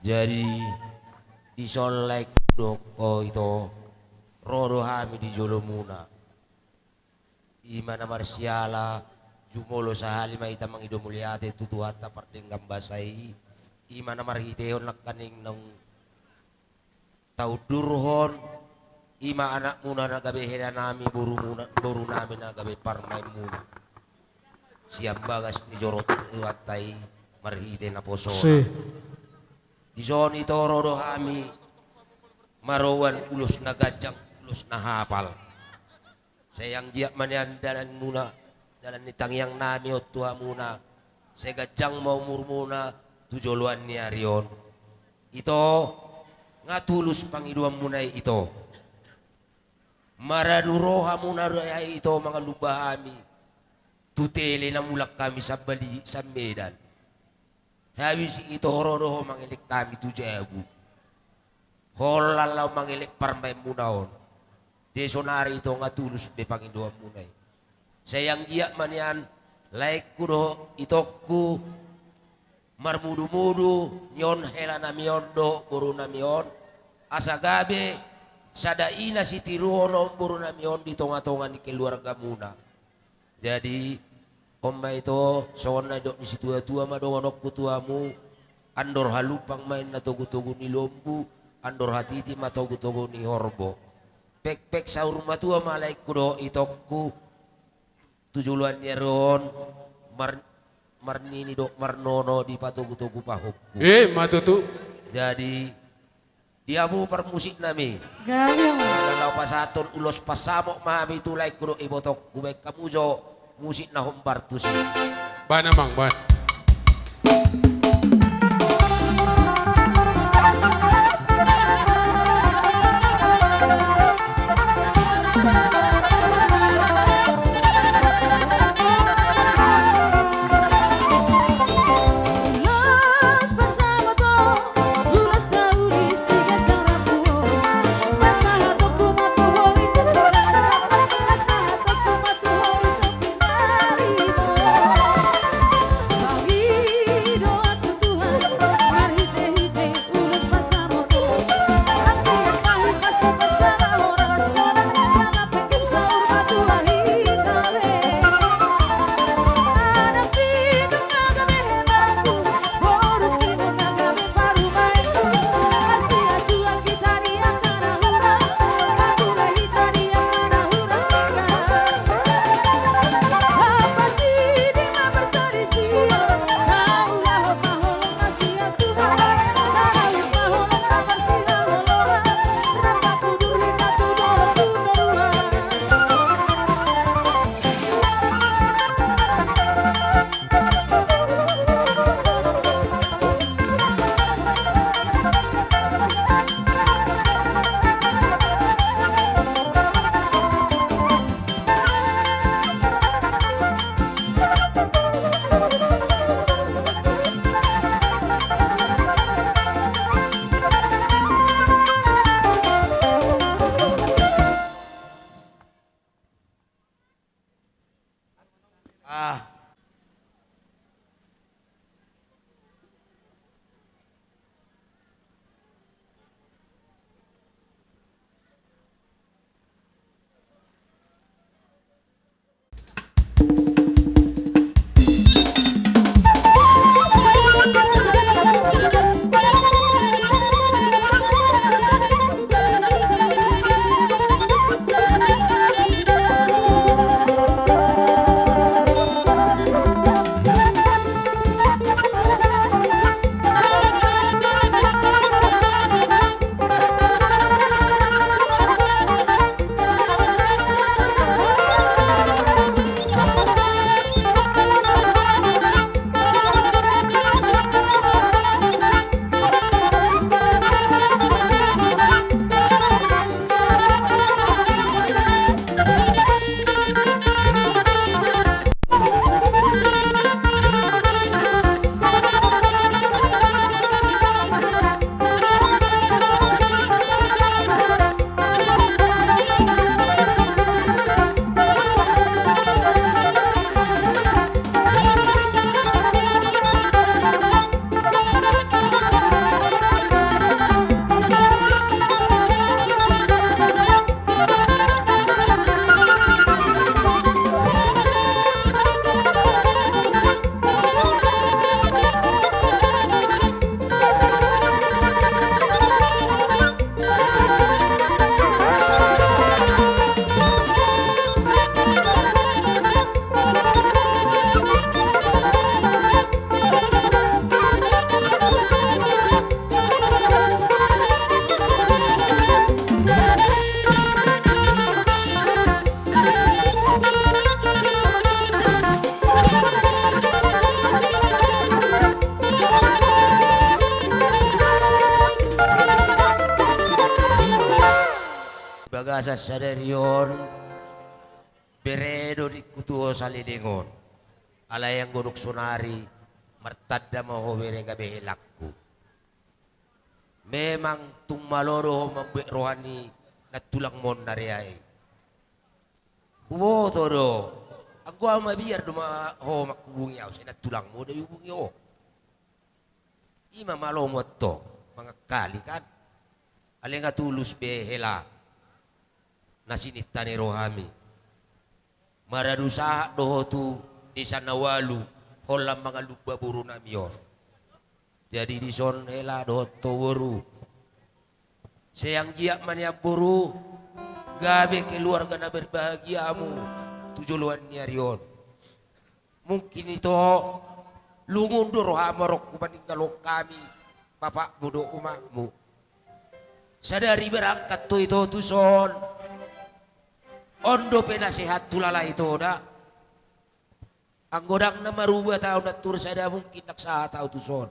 Jadi, dison laengku do, o ito, ro do hami di jolomuna. I ma na marsiala, jumolo sahali ma hita mangido mauliate tu Tuhanta pardenggan basa i, i ma na marhitehon nangkaning naung taundurhon, i ma anakmuna na gabe helanami, borumuna, borunami na gabe parumaenmuna. Sian bagas ni joro ni Tuhanta i marhite naposona. Si. Dison ito ro do hami maroan ulos na ganjang, ulos na hapal. Sai anggiat ma nian dalanmuna, dalan ni tangiangnami on tu hamuna, sai ganjang ma umurmuna tu joloan ni ari on. Ito, nga tulus pangidoanmuna i ito. Maradu rohamuna do i ito mangalumba hami tu tele na mulak hami sambali, sammedan. Habis i ito ro do ho mangelek hami tu jabu. Holan laho mangelek parumaenmuna on. Te sonari ito nga tulus be pangidoanmuna i. Sai anggiat ma nian laengku dohot itongku marmudumudu ni on helanami on dohot borunami on. Asa gabe sada ina sitiruon on borunami on di tongatonga ni keluargamuna. Jadi, on ma ito, songon na nidok ni situatua ma dohononku tu hamu, andor halumpang ma inna togutogu ni lombu, andor hatiti ma togutogu ni horbo. Pekpek saur matua ma laengku dohot itongku, tu joloan ni ari on, mar-, marnini dohot marnono dipatogutogu pahompu. Eh, ma tutu. Jadi, di hamu parmusiknami. Gabe ma. Laho pasahathon ulos pansamot ma hami tu laengku dohot ibotongku, baen hamu jo musik na hombar tusi. Baen amang, baen. Asa sadari on, bere do ningku tu ho saleleng on. Alai anggo dung sonari, martanda ma ho bere gabe helangku. Memang tung malo do ho mambuat roha ni nantulangmon na rea i. Huboto do, anggo ahu mabiar do ma ho manghubungi ahu, sai nantulangmu do dihubungi ho. I ma malomu antong, mangangkali kan. Alai nga tulus be hela na sininta ni rohami. Maradu sahat do ho tu desa na ualu, holan mangalumba borunami on. Jadi dison hela dohot ho boru. Sai anggiat ma nian boru, gabe keluarga na berbahagia hamu tu joloan ni ari on. Mungkin ito, lungun do rohamu ro hupaninggalhon hami bapakmu dohot umakmu. Sadari berangkat ho ito tuson, on dope na sahat hulala ito da. Anggo ndang na marubat ahu, ndang tor sada mungkin ndang sahat ahu tuson.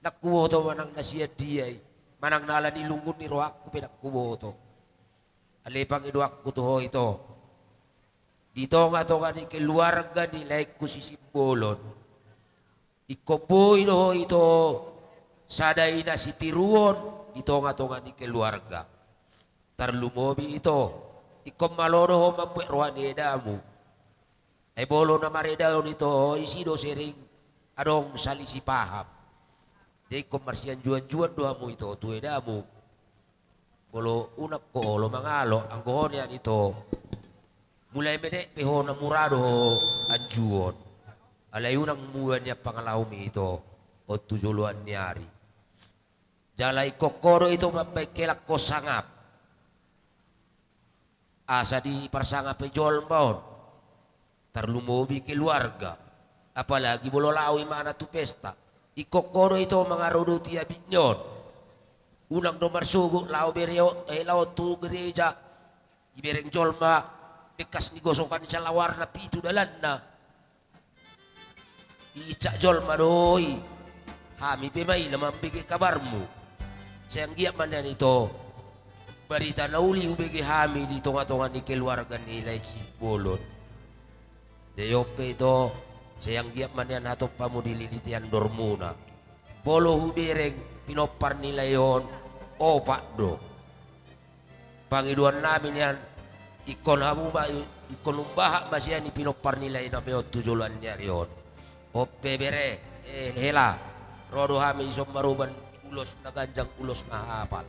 Ndang huboto manang na sian dia i, manang na ala ni lungun ni rohangku pe ndang huboto. Alai pangidoanku tu ho ito, di tongatonga ni keluarga ni laengku si Simbolon, ingkon boi do ho ito sada ina sitiruon di tongatonga ni keluarga. Tarlumobi ito, ingkon malo do ho mambuat roha ni edamu. Ai molo na maredaon ito ho, isi do sering adong salisi paham. Jadi ingkon marsianjuanjuan do hamu ito tu edamu. Molo unang ho olo mangalo, anggo ho nian ito, mulai menek pe ho na mura do ho anjuon. Alai unang muba nian pangalahumi ito on tu joloan ni ari. Jala ingkon ho do ito mambahen helangkon sangap. Asa diparsangapi jolma on, tarlumobi keluarga, apalagi molo laho imana tu pesta. Ingkon ho do ito mangaradoti abit ni on. Unang do marsogot laho bere on, eh, laho tu gereja, dibereng jolma bekas ni gosokan ni salawarna pitu dalanna. Iincak jolma do i. Hami pe ma i na mambege kabarmu. Sai anggiat ma nian ito, barita na uli hubege hami di tongatonga ni keluarga ni lae Simbolon. Jadi on pe ito, sai anggiat ma nian hatop hamu dililiti andormuna. Molo hubereng pinompar ni lae on, opat do. Pangidoannami nian, ingkon hamu ma, ingkon umbahat ma sian i pinompar ni laenami on tu joloan ni ari on. On pe bere, eh, hela, ro do hami dison maruban ulos na ganjang, ulos na hapal.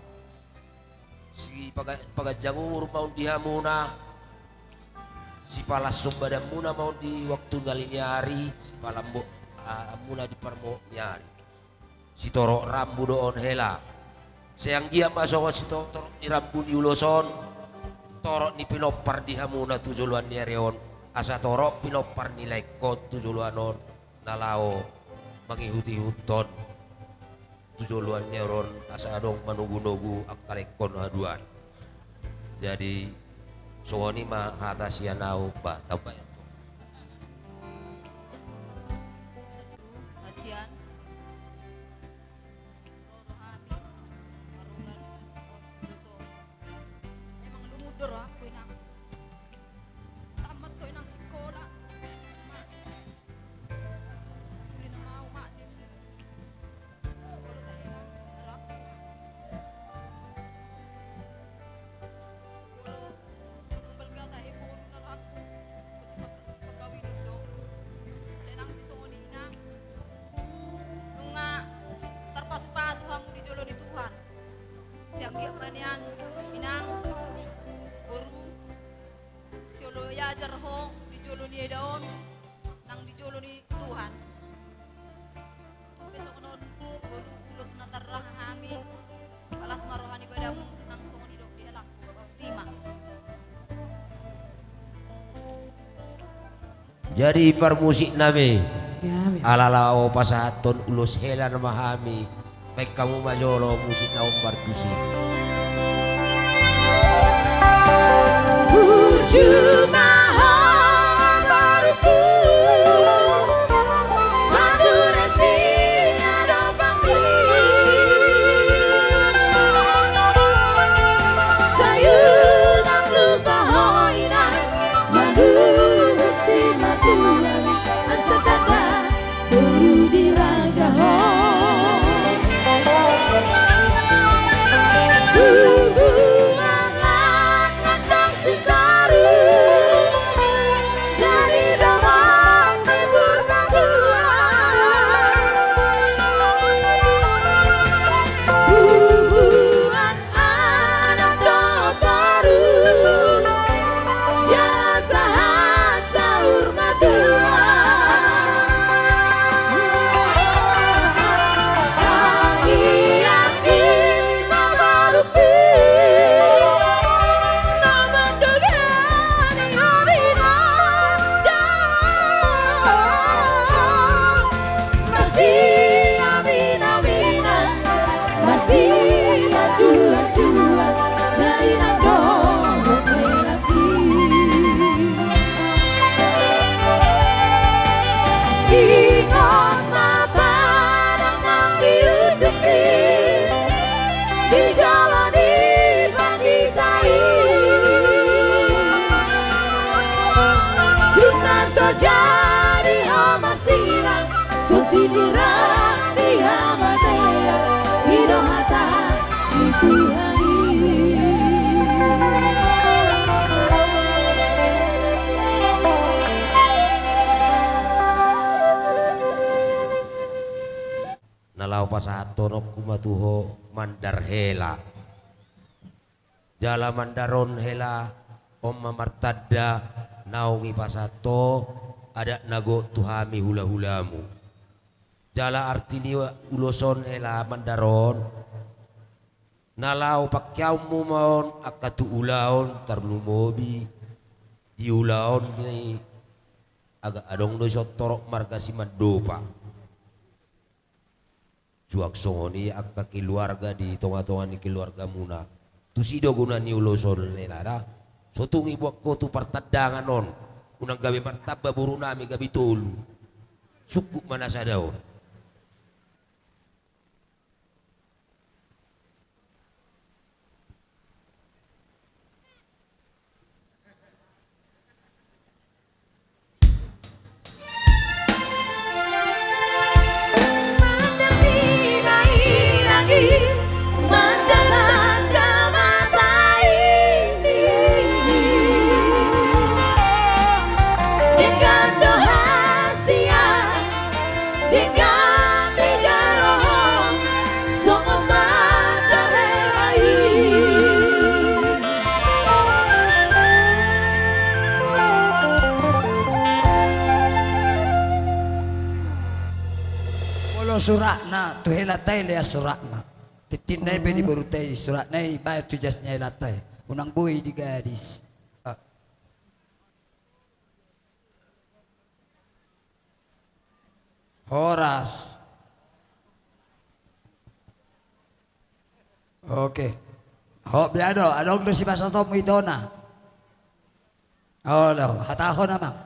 Sipaga-, paganjang umur ma on di hamuna, sipalashon badanmuna ma on di waktu nangkin ni ari, sipalambok, ah, hamuna di parmok ni ari. Sitorop rambu do on hela. Sai anggiat ma songon sitorop ni rambu ni ulos on, torop ni pinompar di hamuna tu joloan ni ari on, asa torop pinompar ni laengkon tu joloan on, na laho mangihuthon tu joloan ni ari on, asa adong manogunogu angka laengkon haduan. Jadi, songon i ma hata sian ahu, bah, tamba ya. Hasian. Rohami. Marungan. Doso. Memang lungun do rohangku, Inang. Tamat ho, Inang, sikola. Ma. Uli na mau, ma, dem, dem. Nunga tarpasupasu hamu di jolo ni Tuhan. Sai anggiat ma nian, Inang, boru, sai olo diajar ho di jolo ni eda on, nang di jolo ni Tuhan. Tung pe songon on, boru, ulos na tarraha hami, palas ma roha ni badanmu, nang songon i dohot di helangku, boti ma. Jadi parmusiknami, ya, ya, ala laho pasahathon ulos hela ma hami. Baen hamu ma jolo musik na hombar tusi. Burju ma ho boruku, Madura Singa do panggi. Sayu Sinirang di hamatean, i do hata ni Tuhan i. Na laho pasahathononku ma tu ho mandar hela. Jala mandar on hela, on ma martanda naung dipasahat ho adat na gok tu hami hulahulamu. Jala arti ni ulos on hela mandar on, na laho pangkeaonmu ma on angka tu ulaon tarlumobi di ulaon ni, aga adong do dison torop marga Simandopa. Suang songon i angka keluarga di tongatonga ni keluargamuna. Tusi do guna ni ulos on hela da. So tung diboan ho tu partandangan on, unang gabe martamba borunami gabe tolu. Sungkun ma na sada on. Denggan dijalo ho songon mandar hela i. Molo suratna tu helanta i lean suratna. Tintinna i pe di borunta i, suratna i baen tu jas ni helanta i. Unang boi di gadis. Horas. Oke. Ho, bia do, adong do sipasahatonmu itona? Olo, hatahon amang.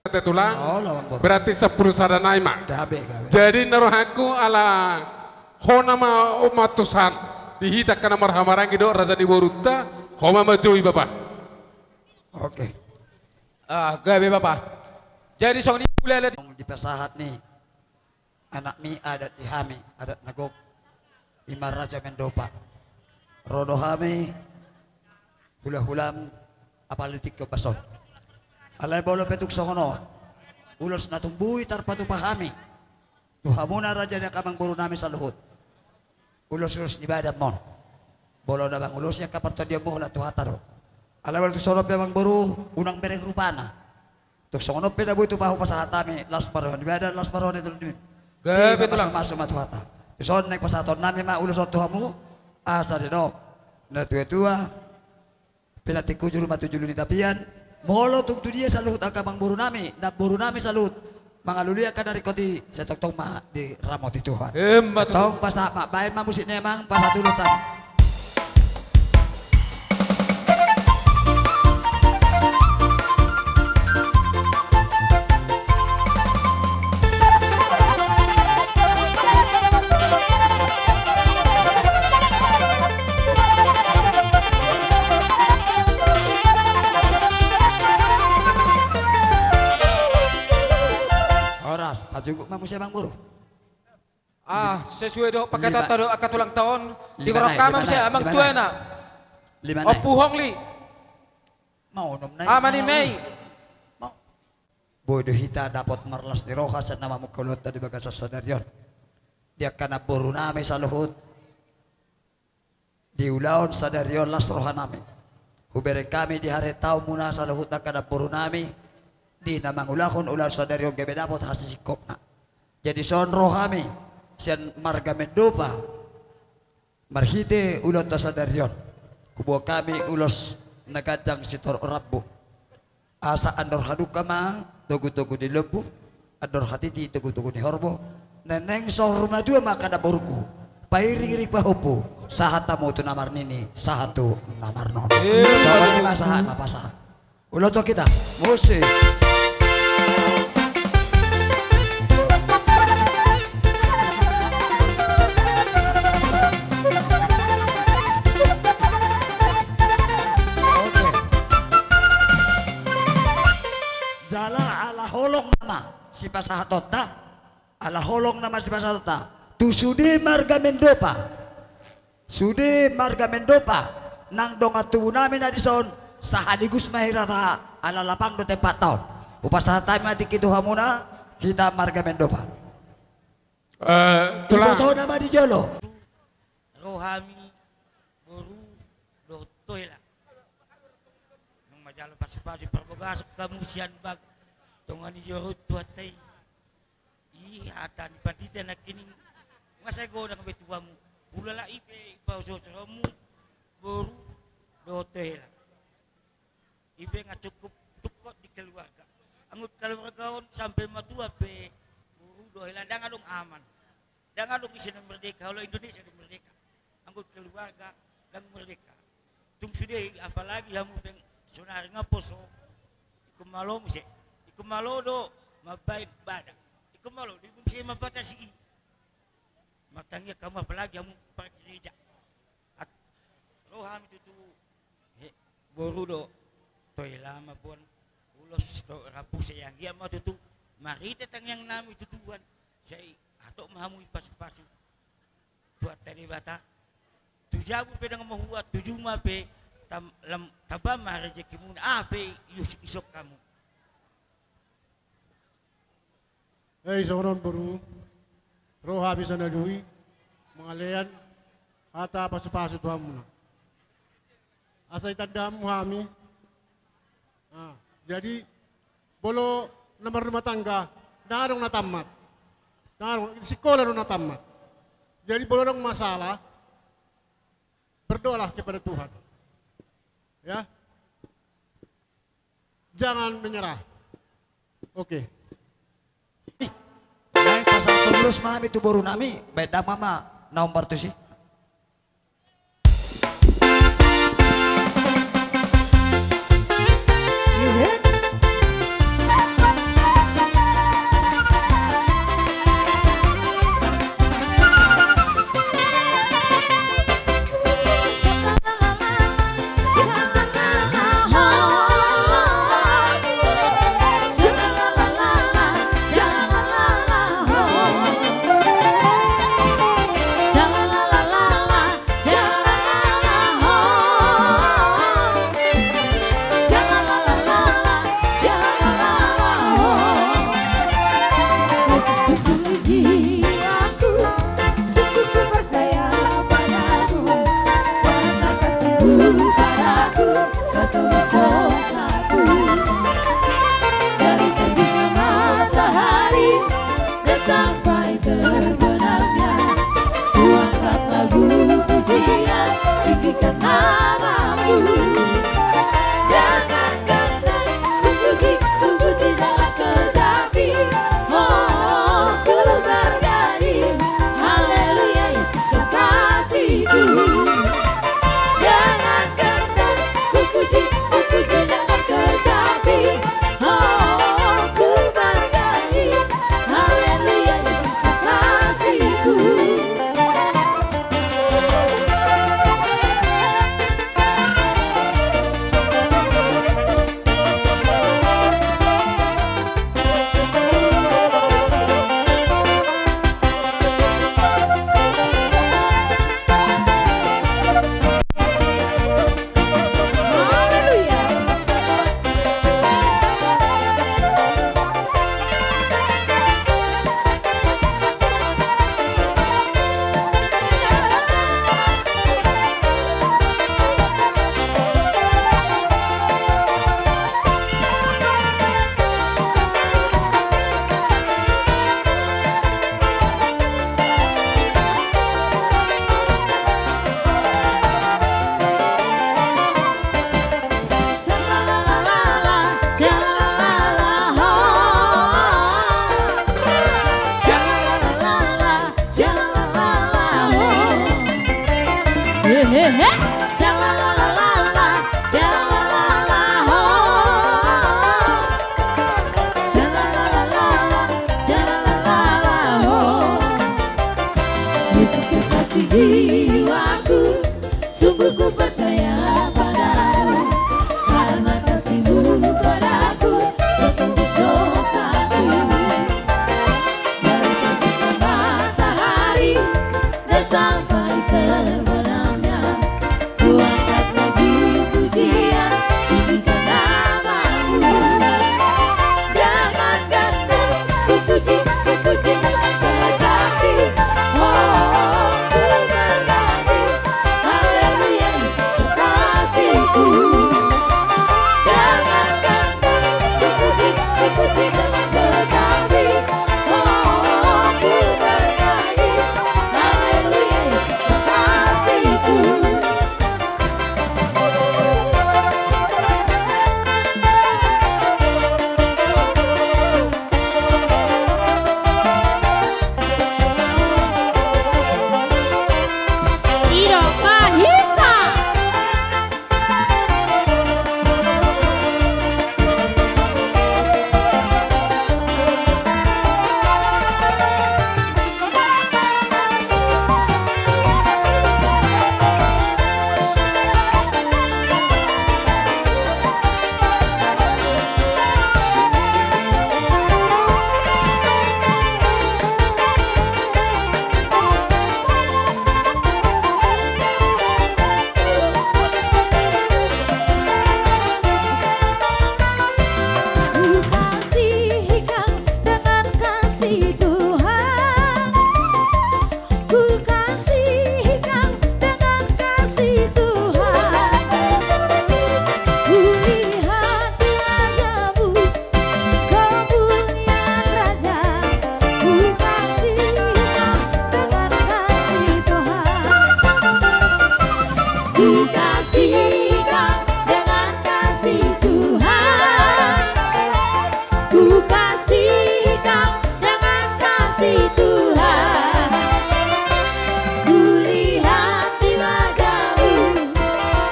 Te tulang. Oh, lawan boru. Berarti sampulu sada nai ma. Gabe, gabe. Jadi na rohangku ala ho nama umat tusan di hita angka na marhahamaranggi dohot raja ni borunta, ho ma manjoi bapa. Oke. Ah, gabe bapa. Jadi songon i pula di dipasahat ni anakmi adat di hami, adat na gok, i ma raja Mendopa. Ro do hami hulahulam apala di tingki ombas on. Alai molo pe tung songon on ulos na tumbuhi tarpatupa hami tu hamuna raja ni angka amangborunami saluhut. Ulos-ulos ni badan ma on. Molo na mangulosi angka partondionmu holan Tuhanta do. Alai molo tung songon on pe amangboru, unang bereng rupana. Tung songon on pe na boi tupa hupasahat hami, las ma roha ni badan, las ma roha ni tondi. Gabe tulang. Mamasu-masu ma Tuhanta. Dison naeng pasahatonnami ma ulos on tu hamu, asa didok natuatua, pinantik hujur ma tu julu ni tapian. Molo tung tu dia saluhut angka amangborunami, namborunami saluhut mangalului angka na ringkot i, sai tongtong ma diramoti Tuhan. Emma tutu. Tong pasahat ma, baen ma musik ni amang, pasahat ulos an. Horas, pajumpang ma muse amangboru. Ah, sesuai dohot pangkataion dohot angka tulangta on, di lima nai, gorok lima nai, muse amang tuana. Lima nai. Ompu Hongli. Mau onom nai. Ama ni Mei. Mau. Boi do hita dapot marlas ni roha sian na mamungka ulaonta di bagasan sadari on. Di angka namborunami saluhut. Di ulaon sadari on las rohanami. Hubereng hami di haretaonmuna saluhut angka namborunami di na mangulahon ulaon sadari on gabe dapot hasisingkopna. Jadi dison ro hami sian marga Mendopa marhite ulaonta sadari on. Huboan hami ulos na ganjang sitorop rambu. Asa andor hadungka ma togutogu ni lombu, andor hatiti togutogu ni horbo. Naeng saur matua ma angka namborungku, pairingiring pahompu, sahat hamu tu na marnini, sahat tu na marnono. Eh, songon i ma sahat na pasahat. Ulos on hita, musik. Pasahatonta, ala holong nama sipasahatonta tu sude marga Mendopa. Sude marga Mendopa, nang dongan tubu nami na dison, sahaligus ma hira tahe, ala lapang do tempatta on. Hupasahat hami ma tingki tu hamuna, hita marga Mendopa. Eh, tulang. Ibotona ma di jolo. Ro hami boru dohot hela. Nunga manjalo pasupasu parbagason hamu sian bagas tonga ni joro Tuhanta i. I hata ni pandita nangkining, nga sai godang be tu hamu. Hulala i pe ipaosoos rohamu boru dohot hela. I pe nga cukup tungkot di keluarga. Anggo keluarga on sampe matua pe boru dohot hela ndang adong aman. Ndang adong ise na merdeka, olo Indonesia do merdeka. Anggo keluarga ndang merdeka. Tung sude i, apalagi hamu pe sonari nga poso. Ingkon malo muse. Ingkon malo do mambaen ibadah. Ingkon malo do muse mambatasi i. Martangiang hamu apalagi hamu pargereja. At-, ro hami tutu, he, boru dohot hela, mamboan ulos dohot rambu, sai anggiat ma tutu marhite tangiang nami tu Tuhan, sai hatop ma hamu ipasupasu Tuhanta Debata. Tu jabu pe ndang mahua, tu juma pe tam-, lam-, tamba ma rejekimuna, aha pe ius-, isuk hamu. Eh, songon on boru, ro hami sian Nadui mangalean hata pasupasu tu hamuna. Asa itanda hamu hami. Ah, jadi molo na marrumah tangga, ndang adong na tamat. Ndang adong, sikola do na tamat. Jadi molo adong masalah, berdoalah kepada Tuhan. Ya. Jangan menyerah. Oke. Ih, naeng pasahat ulos ma hami tu boru nami, baen damang ma na hombar tusi. Sungguh ku percaya padamu, karena kasihmu padaku, kau tebus dosaku. Dari terbitnya matahari dan sampai terbenamnya, ku angkat lagu pujian, tinggikan namamu. Dengan gembira ku puji, ku puji dalam kesepian. Oh, ku berdoa Tuhan, ku kasihi Kau dengan kasih Tuhan. Ku lihat di wajah-Mu kemuliaan Raja. Ku kasihi Kau dengan kasih Tuhan. Ku kasihi Kau dengan kasih Tuhan. Ku kasihi Kau dengan kasih Tuhan. Ku lihat di wajah-Mu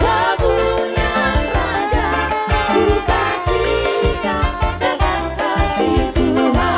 kemuliaan Raja. Ku kasihi Kau dengan kasih Tuhan.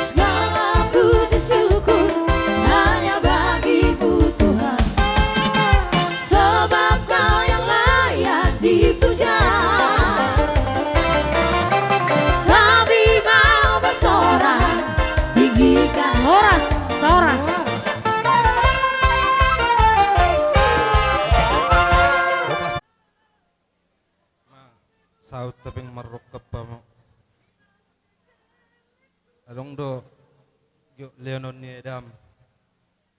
Segala puji syukur hanya bagi-Mu Tuhan, sebab Kau yang layak dipuja. Kami mau bersorak, tinggikan horas, horas. Saut tapi marrok kappa mo. Adong do giot leonon ni edam.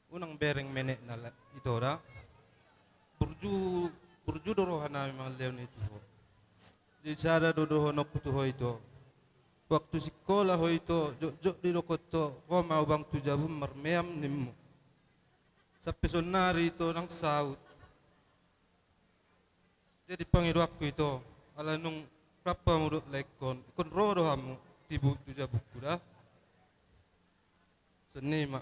Unang bereng menekna ito da. Burju, burju do rohanami mangalehon i tu ho. Jadi sada do dohononku tu ho ito. Waktu sikola ho ito, jotjot didok ho ito, ro ma hubang tu jabum marmeam nimmu. Sampe saonari ito ndang saut. Jadi pangidoanku ito, ala nunga rap hamu dohot laengkon, ingkon ro do hamu tibu tu jabungku da. Songon i ma.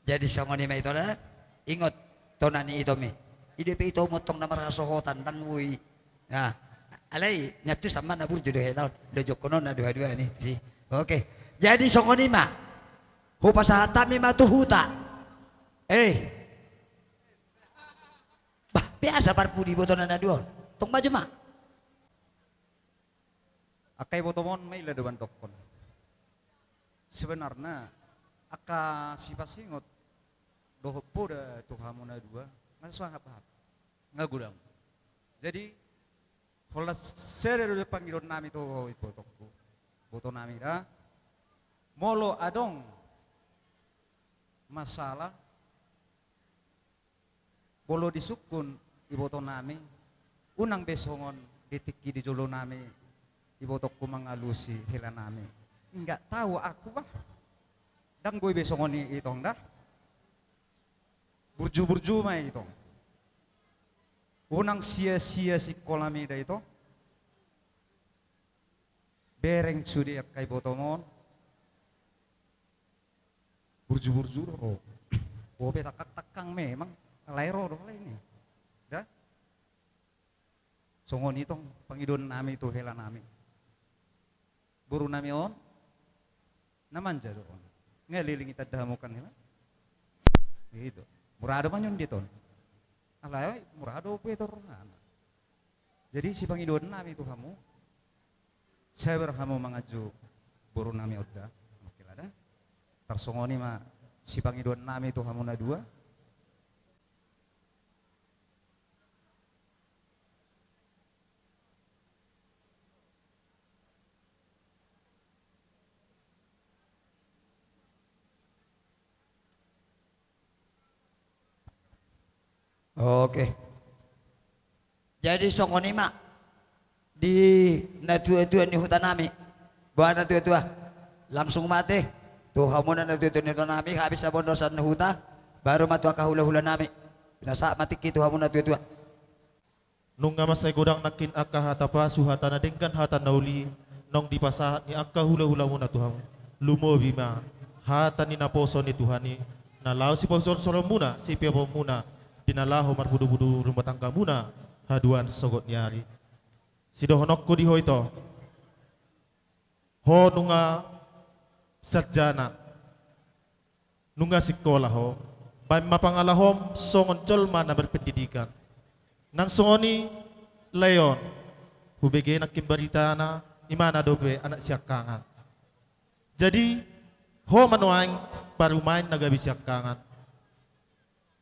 Jadi songon i ma ito da. Ingot, tona ni ito i. Ida pe ito mantong na marhasohotan ndang boi. Nah, alai nian tu sama na burju do hela on. Dojongkon on na dua-dua ni si. Oke. Jadi songon i ma. Hupasahat hami ma tu huta. Eh. Bah, biasa parpudi ibotona na dua on. Tong maju ma. Angka ibotom on maila do mandokkon. Sebenarna angka sipasingot dohot poda tu hamu na dua nga so hap-hap. Nga godang. Jadi holan sada do pangidoannami tu ho ibotongku. Ibotonami da. Molo adong masalah molo disungkun ibotonami, unang be songon di tingki di jolonami ibotongku mangalusi helanami. Nggak tahu aku bah. Ndang boi be songon i itong da. Burju-burju ma itong. Unang sia-sia sikolami da itong. Bereng sude angka ibotom on. Burju-burju do ro. Bope tangkang-tangkang memang. Alai ro do alai ni. Da. Songon i tong pangidoannami tu helanami. Borunami on na manja do on. Nga leleng i tanda hamu kan hela. Itu. Mura do manyundit on. Alai mura do bope tor rohana. Jadi sipangidoannami tu hamu. Sabar hamu manganju borunami on da. Oke lah da. Tarsongon i ma sipangidoannami tu hamu na dua. Oke. Jadi songon i ma di natuatua ni huta nami. Boha natuatua? Langsung ma ate tu hamuna natuatua ni huta nami, habis sabondosan ni huta, baru ma tu angka hulahula nami. Pinasahat ma tingki tu hamuna natuatua. Nunga mansai godang nangkin angka hata pasu, hata na denggan, hata na uli, naung dipasahat ni angka hulahulamuna tu hamu. Lumobi ma hata ni naposo ni Tuhan i, na laho sipasolsolonmuna, sipeoponmuna di na laho marbudubudu rumah tanggamuna haduan sogot ni ari. Sidohononku di ho ito, ho nunga sarjana, nunga sikola ho, baen ma pangalahom songon jolma na berpendidikan. Nang songon i lae on, hubege nangkin baritana, imana dope anak siangkangan. Jadi ho ma nuaeng parumaen na gabe siangkangan.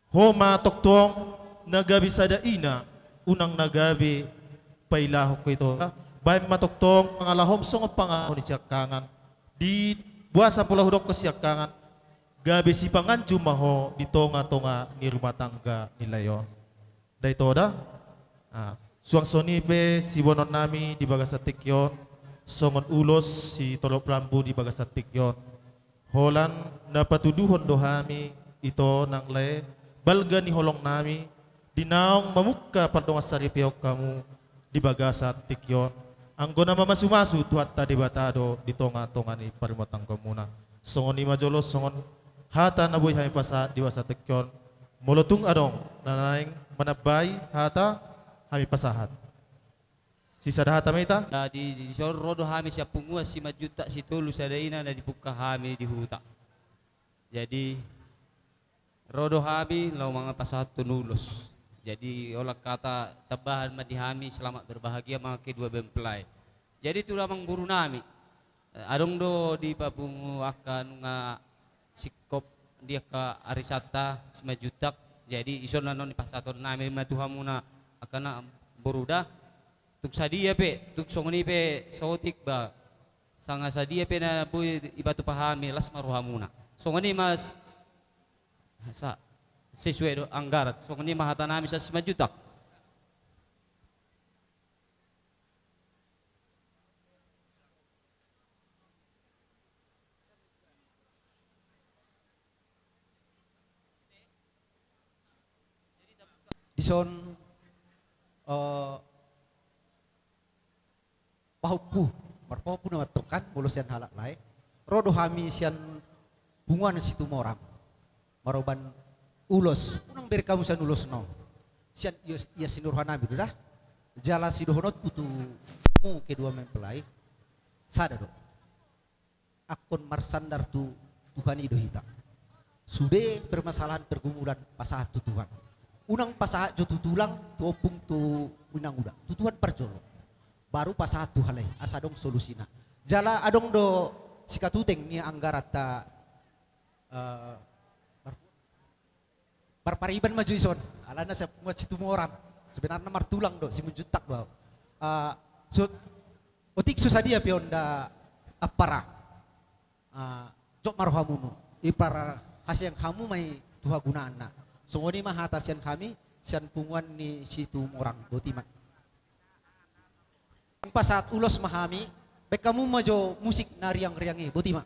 Ho ma tongtong na gabe sada ina, unang na gabe pailahon ho ito. Baen ma tongtong pangalahom songon pangalaho ni siangkangan. Di boasa pola hudokkon siangkangan, gabe sipanganju ma ho di tongatonga ni rumah tangga ni lae on. Da ito da. Ah, suang songon i pe siboanon nami di bagasan tingki on, songon ulos sitolop rambu di bagasan tingki on. Holan na patuduhon do hami ito nang lae, balga ni holong nami, di naung mamungka pardongansaripeon hamu di bagasan tingki on. Anggo na mamasumasu Tuhanta Debata do di tongatonga ni parumatanggaonmuna. Songon i ma jolo songon hata na boi hami pasahat di bagasan tingki on. Molo tung adong na naeng manambai hata, hami pasahat. Sisada hata ma hita. Jadi, di, dison ro do hami sian punguan Simanjuntak Sitolu Sada Ina na dipungka hami di huta. Jadi ro do hami laho mangapasahathon ulos. Jadi holan hata tambahan ma di hami, selamat berbahagia ma kedua mempelai. Jadi tu damang boru nami, eh, adong do dipapungu angka nunga singkop di angka arisanta Simanjuntak. Jadi dison annon dipasahathon nami ma tu hamuna angka na boru da. Tung sadia pe, tung songon i pe saotik ba, sanga sadia pe na boi dipatupa hami, las ma rohamuna. Songon i ma s-, sa-, sesuai do anggaran. Songon i ma hata nami sian Simanjuntak. Dison, eh, pahompu, marpahompu nama antong kan, molo sian halak lae. Ro do hami sian punguan Situmorang maroban ulos, unang bereng hamu sian ulos on. Sian ias, ias ni roha nami do da. Jala sidohononku tu hamu kedua mempelai, sada do. Angkon marsandar tu Tuhan i do hita. Sude permasalahan pergumulan pasahat tu Tuhan. Unang pasahat jo tu tulang, tu ompung, tu inanguda. Tu Tuhan parjolo. Baru pasahat tu halak i, asa adong solusina. Jala adong do sikatuteng ni anggaranta, eh, mar-, marpariban ma jo dison, alana sian punguan Situmorang. Sebenarna martulang do, Simanjuntak do au. Ah, so, otik so sadia pe on da ampara. Ah, jot ma rohamuna. Iparhaseang hamu ma i tu hagunaanna. Songon i ma hata sian hami, sian punguan ni Situmorang. Boti ma. Pasahat ulos ma hami, baen hamu ma jo musik na riangriang i, boti ma.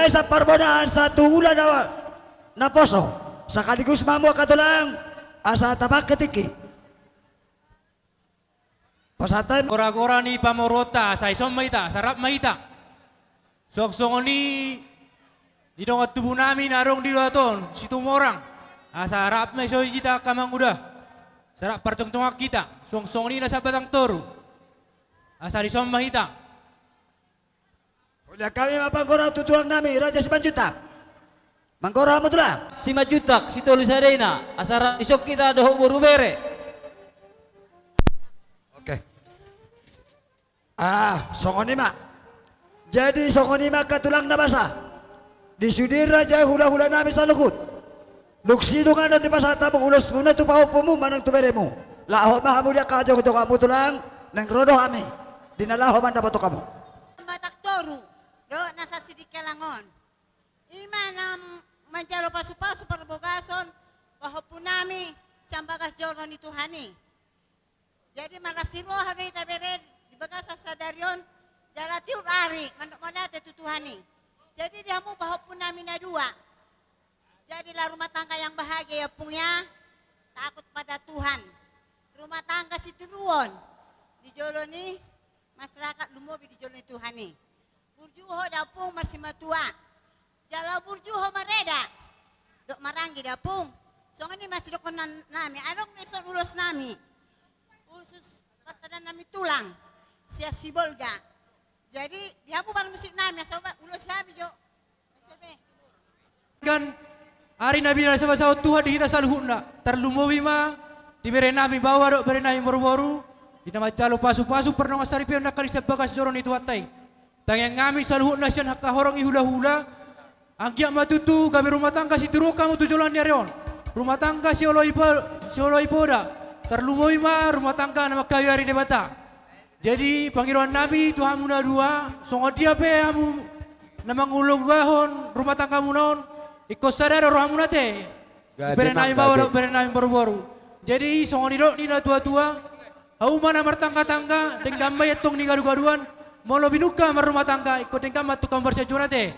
Sahat parbonaan sahat tu ulaon na poso. Sakaligus ma hamu angka tulang, asa tapangke tingki. Pasahat. Gora-gora ni pamoruonta, asa dison ma hita, asa rap ma hita. Suang songon i di dongan tubu nami na adong di luat on, Situmorang. Asa rap ma dison hita angka amanguda. Asa rap parjongjongan hita, suang songon i na sabatang toru. Asa dison ma hita. Hulian hami ma panggora tu tulang nami, Raja Simanjuntak. Manggora hamu tulang. Simanjuntak, Sitolusadaina, asa rap dison hita dohot boru bere. Oke. Ah, songon i ma. Jadi songon i ma angka tulang na basa. Di sude raja i, hula-hula nami saluhut. Dung sidung annon dipasahat hamu ulosmuna tu pahompumu manang tu beremu. Laho ma hamu di angka jongjonganmu tulang, naeng ro do hami di na laho mandapothon hamu. Batak toru dohot na sasidikalang on. I ma na manjalo pasu-pasu parbogason pahompu nami sian bagas joro ni Tuhan i. Jadi marlas ni roha do hita bere di bagasan sadari on, jala tiur ari mandok mauliate tu Tuhan i. Jadi di hamu pahompu nami na dua, jadilah rumah tangga yang bahagia ya Pung ya, takut pada Tuhan. Rumah tangga sitiruon di jolo ni masyarakat, lumobi di jolo ni Tuhan i. Burju ho da Pung marsimatua. Jala burju ho mareda dohot maranggi da Pung. Songon i ma sidohonon nami, adong do dison ulos nami. Ulos parsadaan nami tulang sian Sibolga. Jadi di hamu parmusik nami, asa ulos hami jo. Kan ari na binasabasaon Tuhan di hita saluhutna, tarlumobi ma di bere nami baoa dohot bere nami boruboru, di na manjalo pasu-pasu pardongansaripeon nangkin sian bagas joro ni Tuhanta i. Tangiang nami saluhutna sian angka horong ni hula-hula, anggiat ma tutu gabe rumah tangga sitiruon hamu tu joloan ni ari on. Rumah tangga sioloi po-, sioloi poda, tarlumobi ma rumah tangga na mangkabiari Debata. Jadi pangidoan nami tu hamu na dua, songon dia pe hamu na mangulahon rumah tanggamuna on, ingkon sada do rohamuna ate. Gabe, bere nami baoa dohot bere nami boruboru. Jadi songon nidok ni na tua-tua, hauma na martangga-tangga, denggan ma i antong di gadugaduan, molo binungka marrumah tangga, ingkon denggan ma antong hamu marsianjuan ate.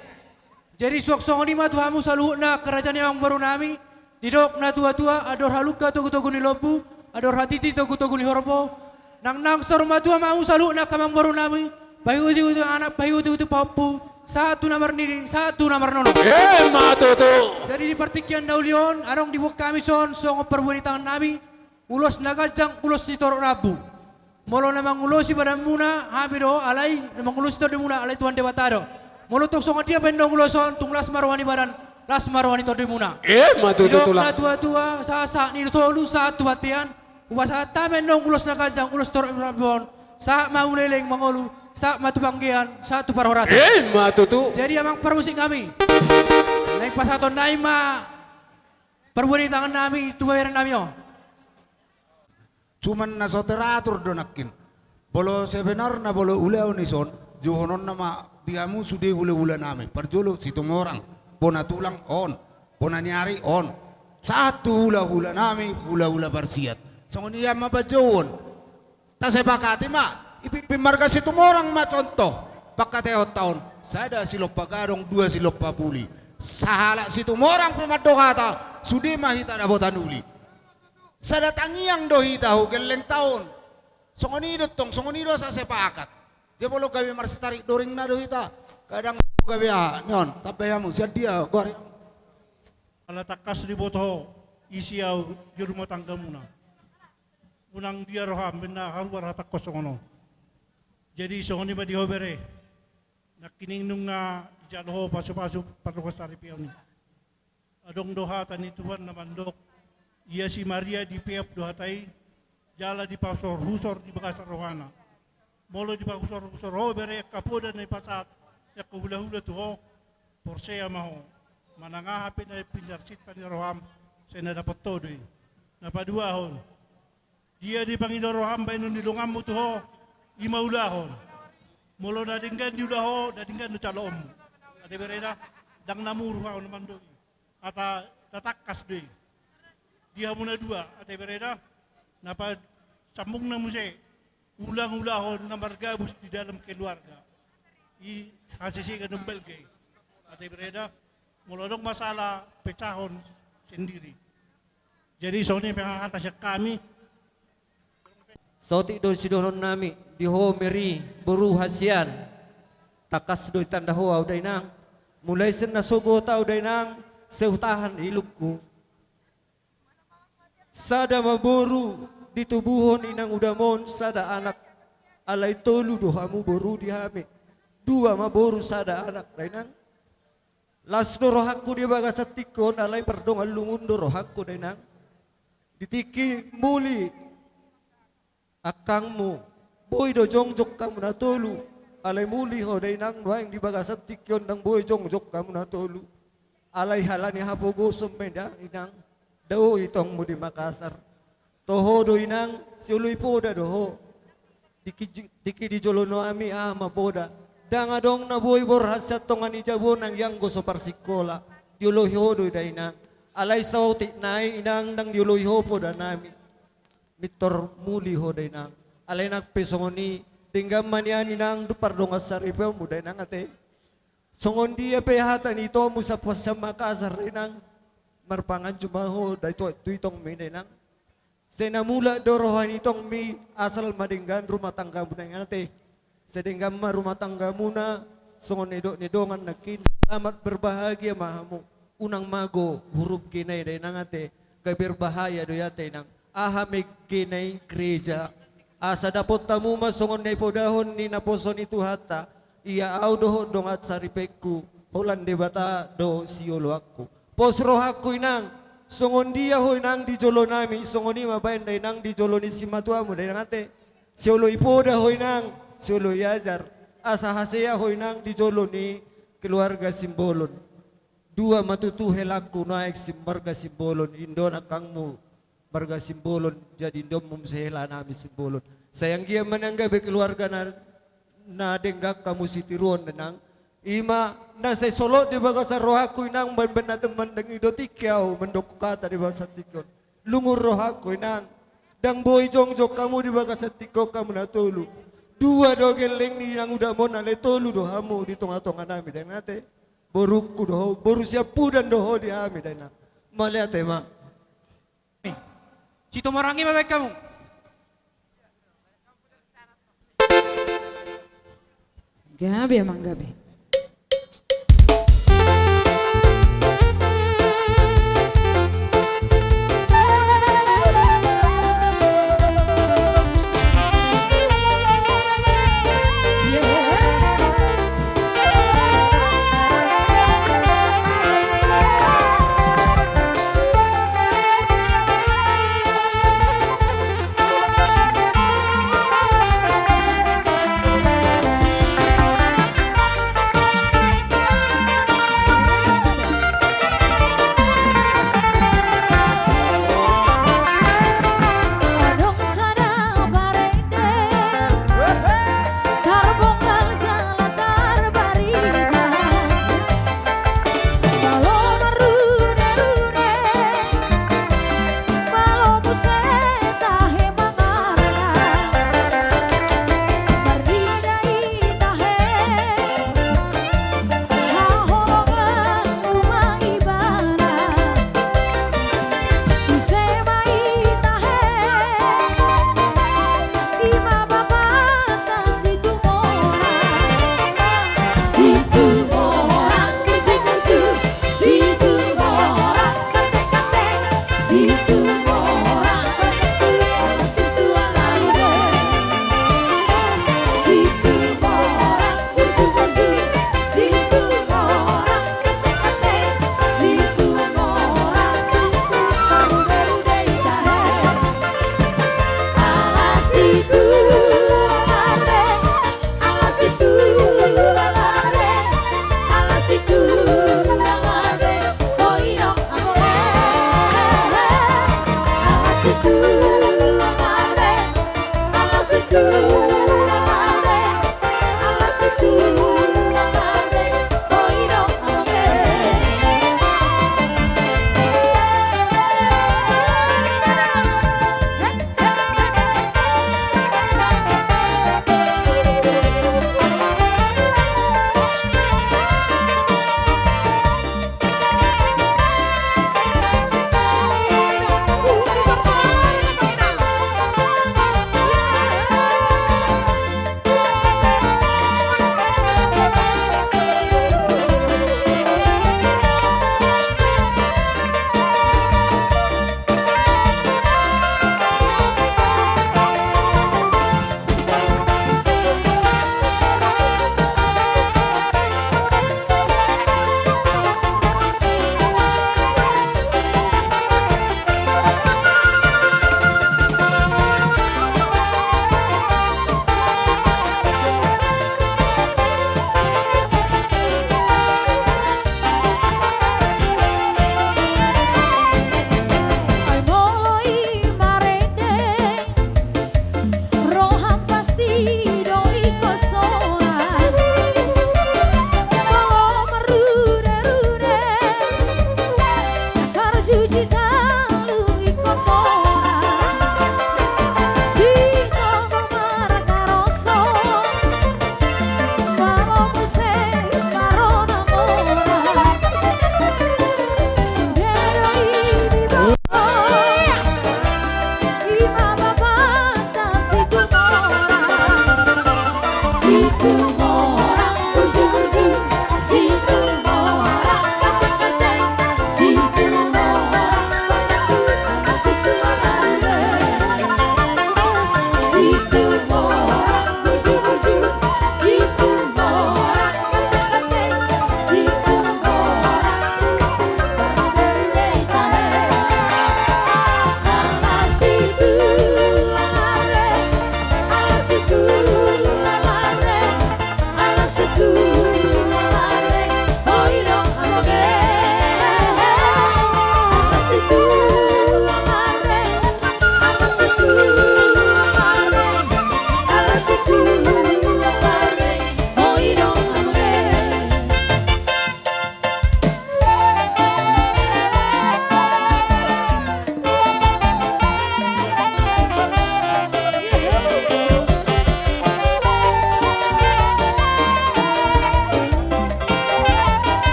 Jadi suang songon i ma tu hamu saluhutna angka raja ni amangboru nami, didok na tua-tua, andor halumpang togu-togu ni lombu, andor hatiti togu-togu ni horbo. Nang naung saur matua ma hamu saluhutna angka amangboru nami, paihut-ihut anak, paihut-ihut pahompu, sahat tu na marnini, sahat tu na marnono. Emma tutu. Jadi di partingkian na uli on, adong dibuat hami dison songon parbue ni tangan nami, ulos na ganjang, ulos sitorop rambu. Molo na mangulosi badanmuna hami do, alai na mangulosi tondimuna alai Tuhan Debata do. Molo tong songon dia pe annon ulos on, tung las ma roha ni badan, las ma roha ni tondimuna. Emma tutu tulang. Didok na tua-tua, sahat-sahat ni solu sahat tu bontean, hupasahat hami annon ulos na ganjang, ulos sitorop rambu on, sahat ma tu leleng mangolu, sahat ma tu panggean, sahat tu parhorasan. Emma tutu. Jadi amang parmusik nami, naeng pasahaton nami ma parbue ni tangan nami tu bere nami on. Cuman na so teratur do nangkin. Molo sebenarna molo ulaon i son, jouhononna ma di hamu sude hula-hula nami. Parjolo Situmorang, bona tulang on, bona ni ari on. Sahat tu hula-hula nami, hula-hula parsiat. Songon i ma panjouon. Tasepakati ma, i Pipin marga Situmorang ma contoh. Pangkataion taon, sada silompa gadong, dua silompa puli. Sahalak Situmorang pe mandok hata, sude ma hita dapotan uli. Sada tangiang do hita hu gelleng taon. Songon i do tong, songon i do asa sepakat. Dia molo gabe marsitarik doringna do hita, kadang gabe aha, ni on, tambai hamu, sian dia, goari hamu. Ala tangkas diboto ho, ise ahu di rumah tanggamuna. Unang dia roham, baen na haruar hatangkon songon on. Jadi songon i ma di ho bere. Nangkining nunga dijalo ho pasu-pasu pardongansaripeon i. Adong do hata ni Tuhan na mandok, ia si Maria dipeop do hata i, jala dipahusor-husor di bagasan rohana. Molo dipahusor-husor ho bere angka poda na dipasahat angka hula-hula tu ho, porsea ma ho, manang aha pe na pinarsinta ni roham, sai na dapot ho do i. Na paduahon, dia dipangido roham baenon ni donganmu tu ho, i ma ulahon. Molo na denggan diula ho, na denggan do jaloonmu. Ate bere da, ndang na muru ahu na mandok i. Hata na tangkas do i. Di hamu na dua, ate bere da, na pasambungna muse, ulang ulahon na margabus di dalam keluarga. I hasesegan umbalga i. Ate Breda, molo adong masalah, pecahon sendiri. Jadi songon i pe hata sian hami. Saotik do sidohononnami di ho Meri boru Hasian. Tangkas do ditanda ho ahu dainang. Mulai sian na sogot ahu dainang, sai hutahan ilungku. Sada ma boru ditubuhon inang udamon sada anak. Alai tolu do hamu boru di hami. Dua ma boru sada anak dainang. Las do rohangku di bagasan tingki on, alai mardongan lungun do rohangku dainang. Di tingki muli angkangmu, boi do jongjong hamu na tolu. Alai muli ho dainang, nuaeng di bagasan tingki on ndang boi jongjong hamu na tolu. Alai halani hapogoson ma inang, inang, dao itongmu di Makassar. Toho do inang, sioloi poda do ho. Tingki, tingki di jolo nami aha ma poda. Ndang adong na boi borhat sian tonga ni jabu nang ianggo so parsingkola. Dioloi ho do dainang. Alai saotik nai inang ndang dioloi ho poda nami. Mintor muli ho dainang. Alai nang pe songon i, denggan ma nian inang tu pardongan saripeonmu dainang ate. Songon dia pe hata ni itomu sian Makassar dainang. Marpanganju ma ho da tu, tu itongmi dainang. Sai na mulak do roha ni itongmi, asal ma denggan rumah tanggamuna dainang ate. Sai denggan ma rumah tanggamuna, songon na nidok ni dongan nangkin, selamat berbahagia ma hamu. Unang mago huruf G nai dainang ate, gabe berbahaya do i ate inang. Aha ma G nai? Gereja. Asa dapot hamu ma songon na nipodahon ni naposo ni Tuhanta, ia ahu dohot dongan saripeonku, holan Debata do sioloanku. Pos rohangku inang, songon dia ho inang di jolo nami, songon i ma baen dainang di jolo ni simatuamu dainang ate. Sioloi poda ho inang, sioloi ajar. Asa hasea ho inang di jolo ni keluarga Simbolon. Dua ma tutu helangku nuaeng si marga Simbolon, indaon angkangmu marga Simbolon, jadi indaonmu muse hela nami Simbolon. Sai anggiat ma nian gabe keluarga na, na denggan hamu sitiruon dainang. I ma na sai solot di bagasan rohangku inang, baen-baen na tumandang i do tingki ahu mandok hata di bagasan tingki on. Lungun rohangku inang. Ndang boi jongjong hamu di bagasan tingki on hamu na tolu. Dua do gelleng ni inang udamon, alai tolu do hamu di tonga-tonga nami dainang ate. Borungku do ho, boru siampudan do ho di hami dainang. Mauliate ma. Situmorang i ma baen hamu. Gabe amang gabe.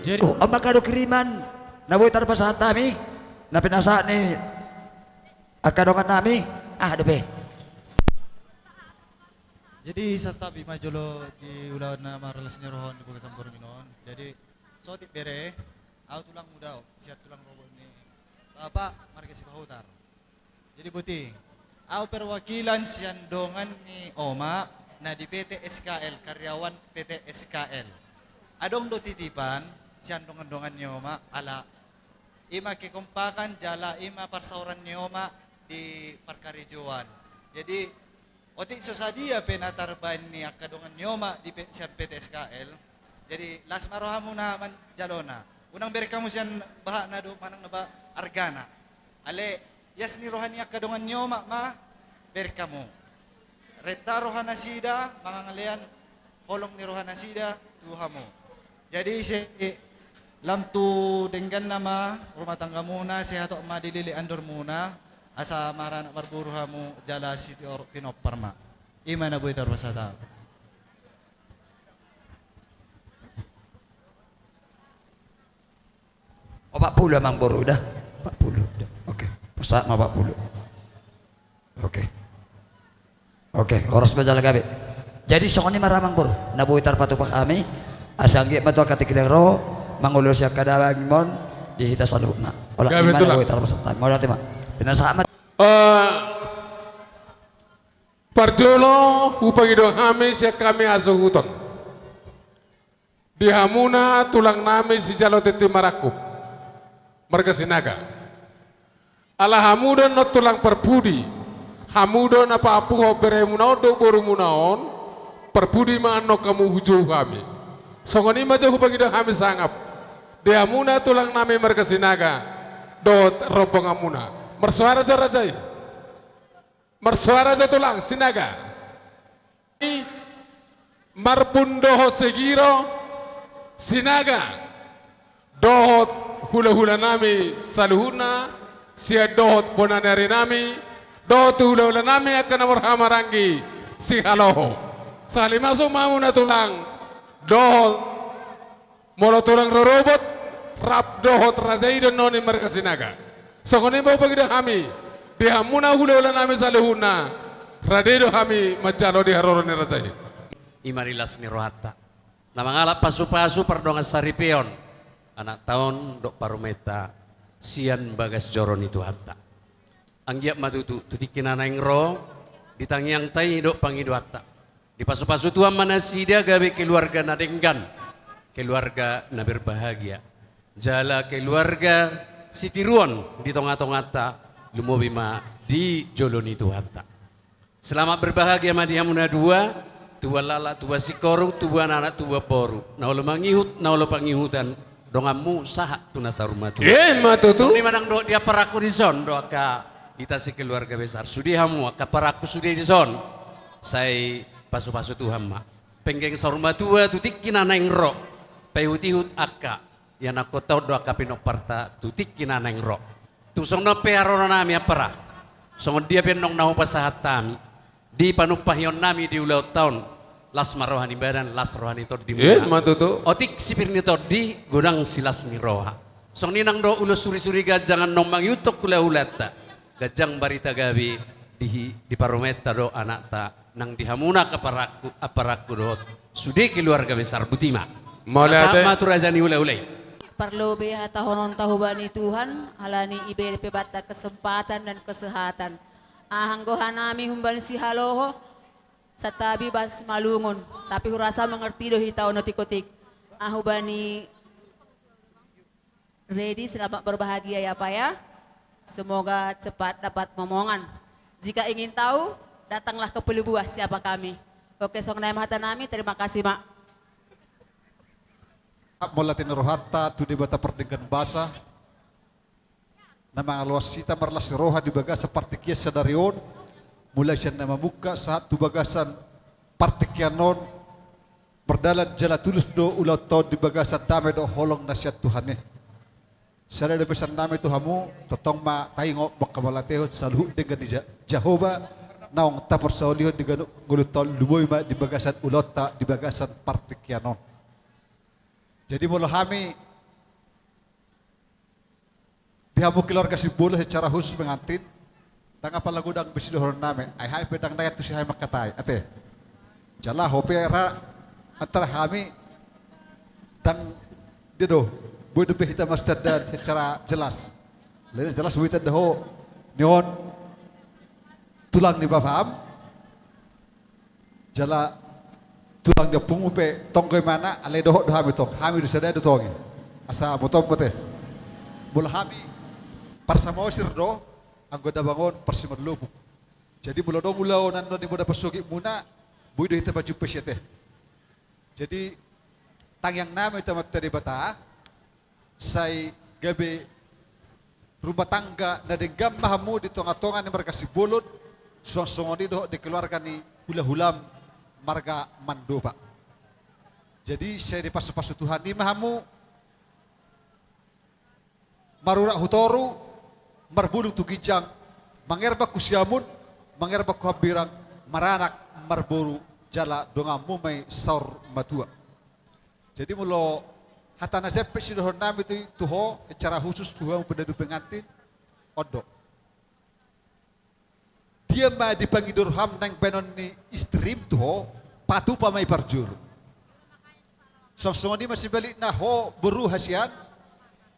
Jadi, oh, on ma angka do kiriman na boi tarpasahat hami, na pinasahat ni angka dongan nami, aha dope. Jadi, santabi ma jolo di ulaon na marlas ni roha on di bagasan borngin on. Jadi, saotik bere, ahu tulang muda on, sian tulang rorobot ni Bapak marga Sipahutar. Jadi, boti, ahu perwakilan sian dongan ni omak na di P T S K L, karyawan P T S K L. Adong do titipan sian dongan-dongan ni omak, ala i ma kekompakan jala i ma parsaoran ni omak di parkarejoan. Jadi, otik so sadia pe na tarbaen ni angka dongan ni omak di pe-, sian P T S K L, jadi las ma rohamuna manjalona. Unang bereng hamu sian bahatna do manang na ba argana. Ale, ias ni roha ni angka dongan ni omak ma bereng hamu. Renta rohanasida mangalean holong ni rohanasida tu hamu. Jadi, ise, lam tu dengganna ma rumah tanggamuna, sehat ma dilili andormuna, asa maranak marboru hamu jala sitiur pinompar ma. I ma na boi tarpasahat. Opat pulu, amang boru, da. Opat pulu, da. Oke. Pasahat ma opat pulu. Oke. Oke, horas ma jala gabe. Jadi, songon i ma, amang boru, na boi tarpatupa hami, asa anggiat ma tu angka tingki na ro mangulosi angka daging on di hita saluhutna. Olo, gabe, i ma na boi tarpasahat hami. Mauliate ma. Pinasahat ma. Eh, parjolo hupangido hami sian hami hasuhuton. Di hamuna tulang nami sijalo tintin marangkup, marga Sinaga. Ala hamu do annon tulang parpudi, hamu do na paampuhon beremuna on dohot borumuna on, parpudi ma annon hamu hujou hami. Songon i ma jo hupangido hami sangap. Di hamuna tulang nami marga Sinaga dohot rombonganmuna. Marsoara jo raja i. Marsoara jo tulang Sinaga. Marbun dohot Segiro, Sinaga, dohot hulahula nami saluhutna, sian dohot bona ni ari nami, dohot hulahula nami angka na marhahamaranggi Sihaloho. Sahali masuk ma hamuna tulang, dohot molo tulang rorobot, rap dohot raja i do annon i marga Sinaga. Songon i ma hupangido hami, di hamuna hulahula nami saluhutna, rade do hami manjalo di haroro ni raja i. I ma di las ni rohanta. Na mangalap pasupasu pardongan saripeon, anak taon dohot parumaenta sian bagas joro ni Tuhanta. Anggiat ma tutu, tu tingki na naeng ro, di tangiangta i dohot pangidoanta. Dipasupasu Tuhan ma nasida gabe keluarga na denggan, keluarga na berbahagia. Jala keluarga sitiruon di tongatonganta, lumobi ma di jolo ni Tuhanta. Selamat berbahagia ma di hamu na dua, tubuan laklak, tubuan singkoru, tubuan anak, tubuan boru. Na olo mangihut, na olo pangihutan, donganmu sahat tu na saur matua. I ma tutu. Songon i ma nang dohot di amparangku dison, dohot angka hita sekeluarga besar. Sude hamu, angka amparangku sude dison. Sai pasupasu Tuhan ma. Penggeng saur matua tu tingki na naeng ro. Paihutihut angka ianakhonta on dohot angka pinomparta tu tingki na naeng ro. Tung songon on pe haroro nami ampara. Songon dia pe annon na hupasahat hami. Di panumpahion nami di ulaonta on, las ma roha ni badan, las roha ni tondi. Ima tutu. Otik sipir ni tondi, godang silas ni roha. Songon i nang do ulos suri-suri ganjang annon mangihuthon hula-hulanta. Ganjang barita gabe di, di parumaenta dohot anakta, nang di hamuna angka parangku, angka parangku dohot sude keluarga besar. Botima. Mauliate. Sahat ma tu raja ni hula-hula i. Parlu be hatahononta hubani Tuhan, alani i be dibere hubanta kesempatan dan kesehatan. Anggo hami humbani Sihaloho, santabi ba Simalungun, tapi hurasa mengerti do hita on otik-otik. Hubani Redi, selamat berbahagia ya, Pak, ya. Semoga cepat dapat momongan. Jika ingin tahu, datanglah ke Pelebuah, siapa kami. Oke, songon i ma hata nami, terima kasih, Mak. Mauliate ni rohanta tu Debata pardenggan basa, na mangaloas hita marlas ni roha di bagasan partingkian sadari on, mulai sian na mamungka sahat tu bagasan partingkian on, mardalan jala tulus do ulaonta on di bagasan dame dohot holong na sian Tuhan i. Sada do pesan nami tu hamu, tongtong ma taingot mangkamauliatehon saluhut denggan ni Ja-, Jahowa, naung taparsaulihon di ganup ngolunta on, lumobi ma di bagasan ulaonta, di bagasan partingkian on. Jadi molo hami di hamu keluarga Simbolon secara khusus pengantin, ndang apala godang be sidohonon nami, ai hami pe ndang dao tu si hami mangkatai, ate. Jala ho pe ra antara hami ndang, dia do, boi dope hita marsitandaon secara jelas. Alai na jelas boi tanda ho, ni on tulang ni bapam, jala tulang ni ompungmu pe tonggo imana, alai dohot do hami tong, hami do sada do tong i. Asa botom bote. Molo hami parsamoosir do, anggo damang on parsimarlopuk. Jadi molo adong ulaon annon i molo dapot sogitmuna, boi do hita pajumpai sian i. Jadi tangiang nami tu Amanta Debata, sai gabe rumah tangga na denggan ma hamu di tonga-tonga ni marga Simbolon, suang songon i dohot di keluarga ni hula-hulam marga Mandopa. Jadi sai dipasu-pasu Tuhan i ma hamu, marurat hu toru, marbulung tu ginjang, mangerbang hu siamun, mangerbang hu hambirang, maranak marboru jala donganmu ma i saur matua. Jadi molo hata na jempek sidohonon nami tu, tu ho, secara khusus tu hamu pande pengantin, on do. Dia ma dipangido roham naeng baenon ni istrim tu ho, patupa ma i parjolo. Suang songon i ma sebalikna ho boru hasian,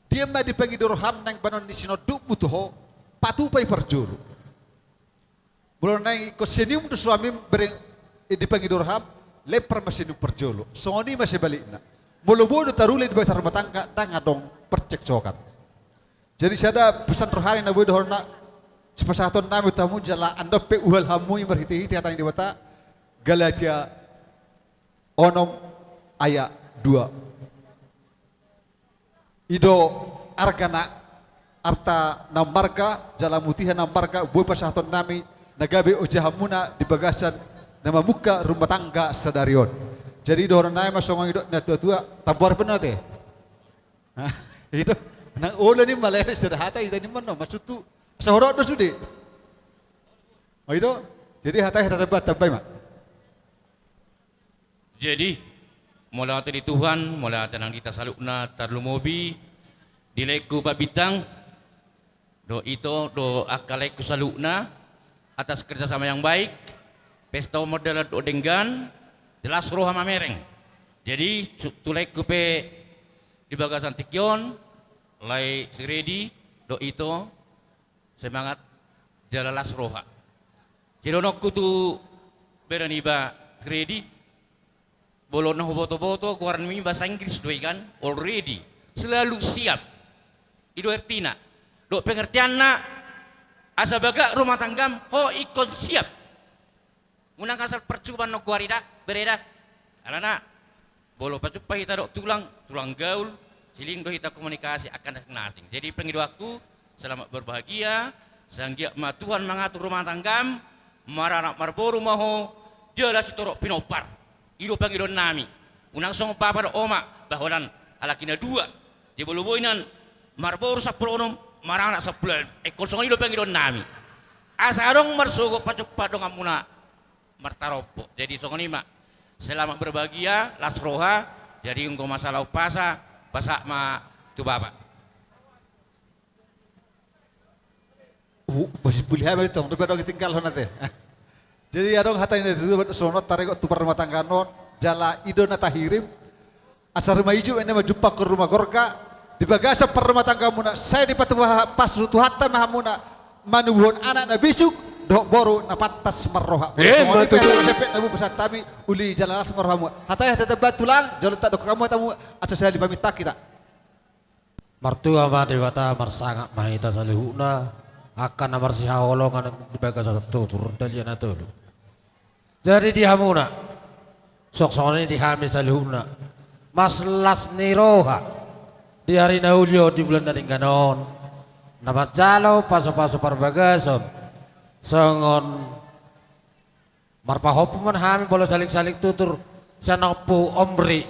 dia ma dipangido roham naeng baenon ni sinondukmu tu ho, patupa i parjolo. Molo naeng ingkon senyum do suamim bereng, eh, dipangido roham, lempar ma senyum parjolo. Songon i ma sebalikna. Molo boi do taruli di bagasan rumah tangga, ndang adong percekcokan. Jadi sada pesan rohani na boi dohononna, sipasahaton nami tu hamu jala andon pe uhal hamu i marhite-hite hata ni Debata, Galatia onom ayat dua. I do arga na, arta na marga, jala mutiha na marga, boi pasahaton nami, na gabe ojahanmuna di bagasan na mamungka rumah tangga sadari on. Jadi dohonon nami ma songon i do na tua-tua, tamboar pe na te. I do, nang olo ni malele sada hata i tadi mano, maksudhu, asa horot do sude. O i do, jadi hata i hata tamba, tambai ma. Jadi, mauliate di Tuhan, mauliate nang di hita saluhutna, tarlumobi di laengku Pak Bintang, dohot ito, dohot angka laengku saluhutna, atas kerjasama yang baik, pesta on mardalan dohot denggan, jelas roha mamereng. Jadi, tu, tu laengku pe di bagasan tingki on, lae si Redi, dohot ito, semangat jala las roha. Jadi dohononku tu bere niba Redi, molo na huboto-boto goarmi bahasa Inggris do i kan, already, selalu siap. I do artina. Dohot pengertianna, asa bagak rumah tanggam, ho ingkon siap. Unang asal parcuma annon goar i da, bere da. Alana, molo pajumpa hita dohot tulang, tulang gaul, siling do hita komunikasi, akan nothing. Jadi pangidoanku, selamat berbahagia, sai anggiat ma Tuhan mangatur rumah tanggam, maranak marboru ma ho, jala sitorop pinompar. I do pangidoan nami. Unang songon bapa dohot oma, bah holan halak i na dua. Jadi molo boi nian marboru sampulu onom, maranak sampulu ualu. Ingkon songon i do pangidoan nami. Asa adong marsogot pajumpa donganmuna. martarombo. Jadi songon i ma. Selamat berbahagia, las roha. Jadi anggo masalah umpasa, pasahat ma tu Bapak. Uh, masih boleh apa itu? Tapi adong tinggal hona te. Jadi adong hata ni tutu, songon taringot tu parrumatanggaon on, jala i do na tahirim. Asa ruma ijuk ende ma jumpang ruma gorga, di bagasan parrumatanggaonmuna, sai dipatupa pasu Tuhanta ma hamuna, manubuhon anak na bisuk, dohot boru na pantas marroha. Eh, songon i ma tutu. Pe hata na sepet na bung pasahat hami, uli jala las ma rohamu. Hata i hata tamba tulang, jolo tadok hamu hatamu, asa sahali paminta hita. Martua ma Debata, marsangap ma hita saluhutna, angka na marsihaholongan di bagasan tutur, Dalihan Na Tolu. Jadi di hamuna, songon i di hami saluhutna, marlas ni roha, di ari na uli on di bulan na denggan on, na manjalo pasupasu parbagason, songon marpahompu ma hami molo salingsaling tutur, sian Ompu Omri.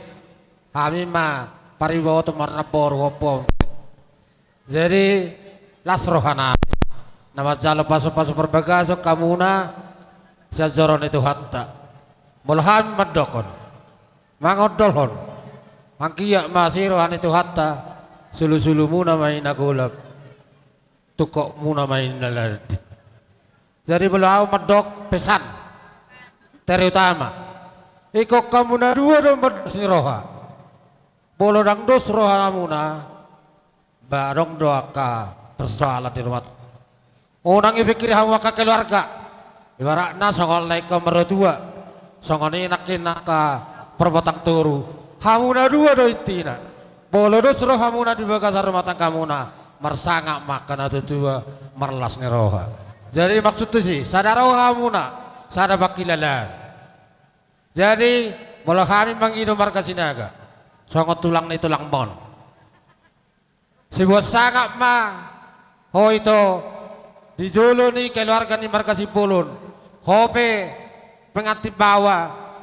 Hami ma pariboto marnamboru Ompu Omri. Jadi, las rohanami. Na manjalo pasupasu parbagason hamuna, sian joro ni Tuhanta. Molo hami mandokkon, mangondolhon, anggiat ma asi roha ni Tuhanta, sulusulumuna ma i na golap, tungkotmuna ma i na landit. Jadi molo ahu mandok pesan terutama, ingkon hamuna dua do marlas ni roha. Molo ndang dos rohamuna, ba adong do angka persoalan di rumah. Unang ipikiri hamu angka keluarga. Ibaratna songon lae ingkon martua, songon i nangkin angka parbotang toru. Hamuna dua do intina. Molo dos rohamuna di bagasan rumah tanggamuna, marsangap ma angka na tuatua, marlas ni roha. Jadi maksud tusi, sada rohamuna, sada pangkilalaan. Jadi molo hami mangido marga Sinaga, songon tulang ni tulangmon, sibuat sangap ma ho ito di jolo ni keluarga ni marga Simbolon. Ho pe pengantin baoa,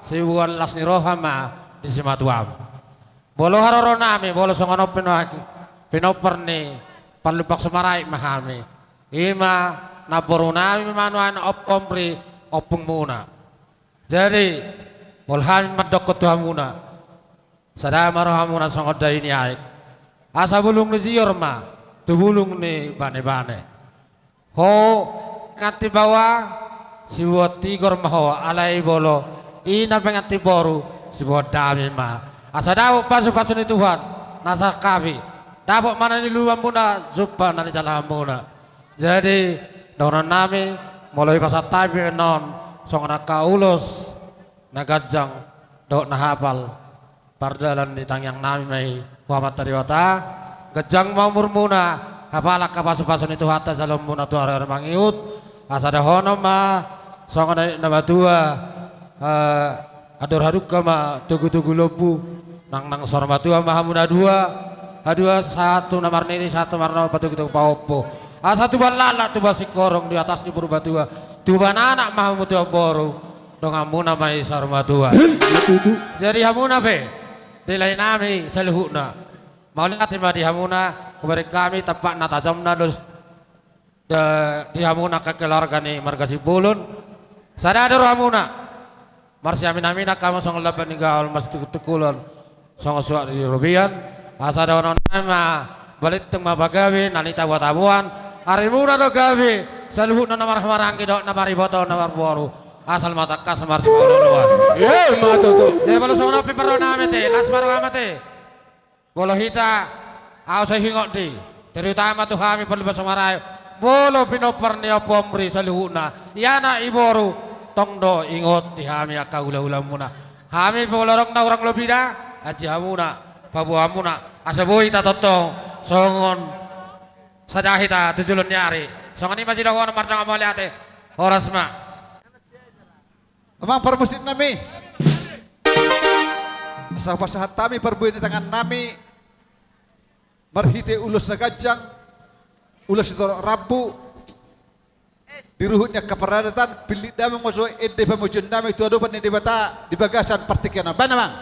sibuat las ni roha ma di simatuam. Molo haroronami, molo songon on pe nuaeng, pinompar ni Parlumpak Sumarait ma hami. I ma namborunami ma nuaeng Ompu Omri, ompungmuna. Jadi molo hami mandokkon tu hamuna, sada ma rohamuna songon dai ni aek, asa bulung ni sior ma tu bulung ni banebane. Ho pengantin baoa, sibuat tigor ma ho, alai molo i na pengantin boru, sibuat dame ma. Asa dapot pasupasu ni Tuhan na sangkapi, dapot ma na niluluanmuna, jumpa na nijalahanmuna. Jadi dohononnami, molo ipasahat hami pe annon songon angka ulos na ganjang dohot na hapal, pardalan ni tangiangnami ma i tu Amanta Debata. Ganjang ma umurmuna, hapal angka pasupasu ni Tuhanta jaloonmuna tu ari-ari mangihut. Asa dohonon ma songon na matua, eh, andor hadungka ma togu-togu lombu. Nang, nang saur matua ma hamu na dua, hadua sahat tu na marnini, sahat tu marnono, patogu-togu pahompu. Asa tubuan laklak, tubuan singkoru di atas ni Purbatua. Tubuan anak ma hamu, tubuan boru, donganmuna ma i saur matua. Iya, tutu. Jadi hamuna pe, di laenami saluhutna, mauliate ma di hamuna, hubereng hami tampak na tajomna dos, da-, di hamuna angka keluarga ni marga Simbolon. Sada do rohamuna, marsiamin-aminan hamu songon lambang ni gaol, marsitungkol-tungkolan songon suhat di robean. Asa dohononnami ma, balintang ma pagabe na nitabo-taboan. Arimuna do gabe, saluhutna na marhaha maranggi dohot na mariboto na marboru. Asal ma tangkas marsipaolo-oloan. Iya, ma tutu. Jadi molo songon on pe parrohanami ate, las ma roham ate. Molo hita, ahu sai huingot do i, terutama tu hami Parlumpak Sumarait, molo pinompar ni Ompu Omri saluhutna, i anak i boru, tong do ingot di hami angka hula-hulamuna. Hami pe molo adong na hurang lobina, aji hamuna, paboa hamuna, asa boi hita tongtong songon sada hita tu joloan ni ari. Songon i ma sidohonon, mardongan mauliate. Horas ma. Amang parmusiknami, asa hupasahat hami parbue ni tangannami marhite ulos na ganjang, ulos sitorop rambu, di ruhut ni angka paradaton, pillit damang ma jo ende pamujionnami tu adopan ni Debata di bagasan partingkian on. Baen, Amang.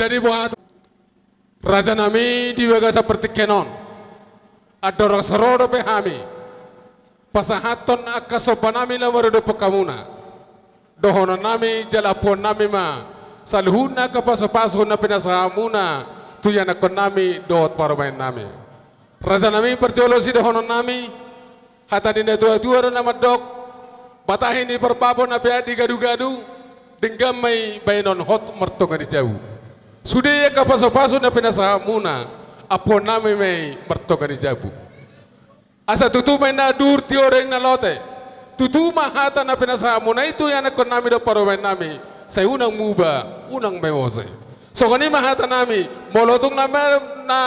Jadi buat Rajanami, di bagasan partingkian on, andorang so ro dope hami pasahathon angka sombanami na maruduphon hamuna, dohononnami jala ampuonnami ma saluhutna angka pasupasu na pinasahatmuna tu ianakkonnami dohot parumaennami. Rajanami, parjolo sidohononnami, hata ni natuatua do na mandok: Batahi ni Parbabo na peak di gadugadu, denggan ma i bahenon hot martonga ni jabu. Sude angka pasupasu na pinasahatmuna, ampuonnami ma i martonga ni jabu. Asa tutu ma inna duhur tioreng na lote, tutu ma hata na pinasahatmuna i tu ianakkonnami dohot parumaennami, sai unang muba, unang mewose. Songon i ma hatanami, molo tung na, na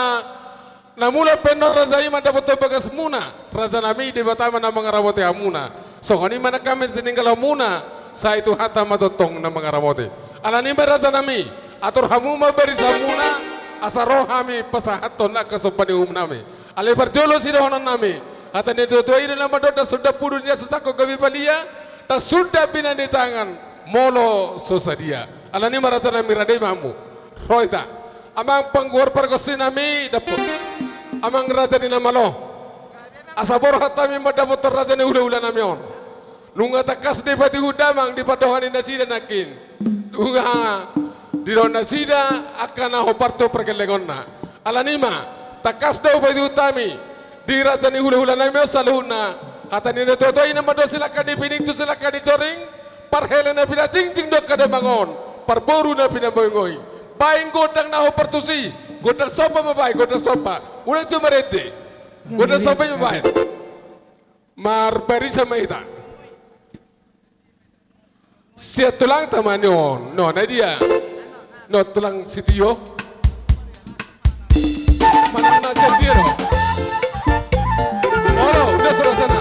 Na mulak pe annon raja i mandapothon bagasmuna, rajanami, Debata ma na mangaramoti hamuna. Songon i ma nang hami tininggalhonmuna, sai Tuhanta ma tongtong na mangaramoti. Alani i ma rajanami, atur hamu ma barisanmuna, asa ro hami pasahathon angka somba ni uhumnami. Alai parjolo sidohononnami, hata ni natuatua i do na mandok: Ndang sundat pudun ia so sangkot gabe palia, ndang sundat binan di tangan molo so sadia. Alani i ma rajanami, rade ma hamu. Ro hita. Amang panggual pargonsinami, dapot. Amang raja ni na malo. Asa borhat hami mandapothon raja ni hulahulanami on. Nunga tangkas dipatihut damang di pandohan ni nasida nangkin. Nunga didok nasida angka na hombar tu pargellengonna. Alani i ma, tangkas do hupatihut hami di raja ni hulahulanami on saluhutna. Hata ni natuatua i na mandok: Silangka ni pining tu silangka ni joring, parhela na pinajingjing do angka damang on, parboru na pinamoimoi. Baen gondang na hombar tusi, gondang somba ma baen, gondang somba. Unang jo marende. Gondang somba i ma baen. Marbarisan ma hita. Sian tulangta ma on, no, na dia? No, tulang sitio. Mana na sitio? Olo, udah sudah sana.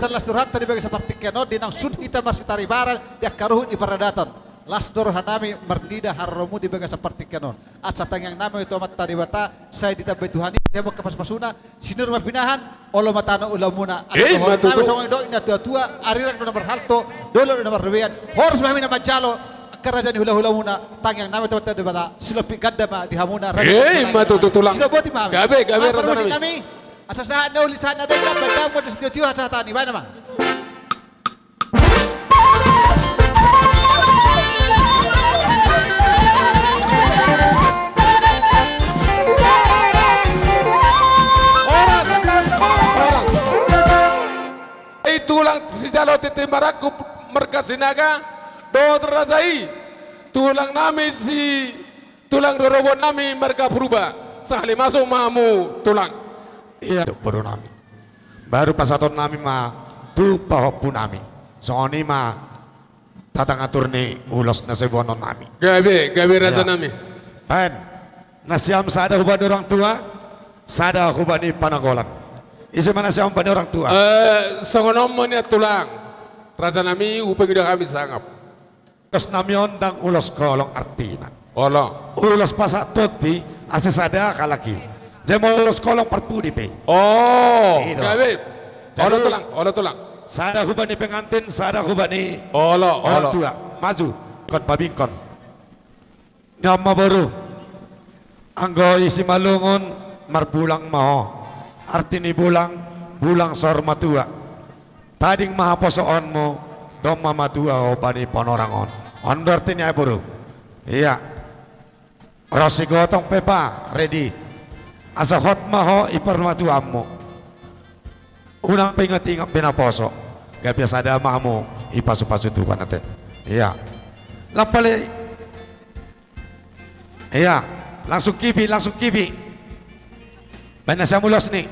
Las do rohanta di bagasan partingkian on, di naung sun hita marsitaribaran di angka ruhut ni paradaton. Las do rohanami marnida haroromu di bagasan partingkian on. Asa tangiangnami tu Amanta Debata, sai ditambai Tuhan i, dihamu angka pasupasuna, sinur ma pinahan, olo ma tano ulaonmuna. Asa dohononnami songon i do i na tuatua, arirang do na marhalto, dolok do na marrobean, horas ma hami na manjalo angka raja ni hulahulamuna. Tangiangnami tu Amanta Debata, silompit ganda ma di hamuna raja ni hulahulamuna. Ima tutu, Tulang. Sidoboti ma hami. Gabe, gabe, rajanami. Asa sahat na uli, sahat na denggan, baen damang ma di sitio-tio hasahataan i, baen ma. Horas, horas. I tulang sijalo tintin marangkup marga Sinaga, dohot raja i, tulangnami si tulang rorobotnami marga Purba, sahali masuk ma hamu, Tulang. Ia, boru nami. Baru pasahatonnami ma tu pahompunami. Songon i ma tata ngatur ni ulos na sai boanonnami. Gabe, gabe, ia, rajanami. Baen. Nasiam sada huba ni orang tua, sada huba ni panagolan. Ise ma nasiam huba ni orang tua? Eh, songon on ma nian, Tulang. Rajanami, hupaingot hami sangap. Ulosnami on ndang ulos holong artina. Olo. Ulos pasahat tondi, asa sada halak i. Jadi molo ulos holong parpudi pe. Oh, i do. Gabe. Jadi, olo, Tulang, olo, Tulang. Sada huba ni pengantin, sada huba ni, olo, orang, olo, tua. Maju, kon pabingkon. Ni on ma, boru. Anggo i Simalungun, marbulang ma ho. Arti ni bulang, bulang saur matua. Tading ma haposoonmu, domma matua ho bani panorang on. On do arti ni ai, boru. Ia. Ro Sigotong pe, Pa, ready. Asa hot ma ho i parmatuaonmu. Unang pe ingat-ingat be naposo. Gabe sada ma hamu i pasu-pasu Tuhan ate. Ia. Lampali. Ia, langsung kipi, langsung kipi. Baen nasiam ulos ni.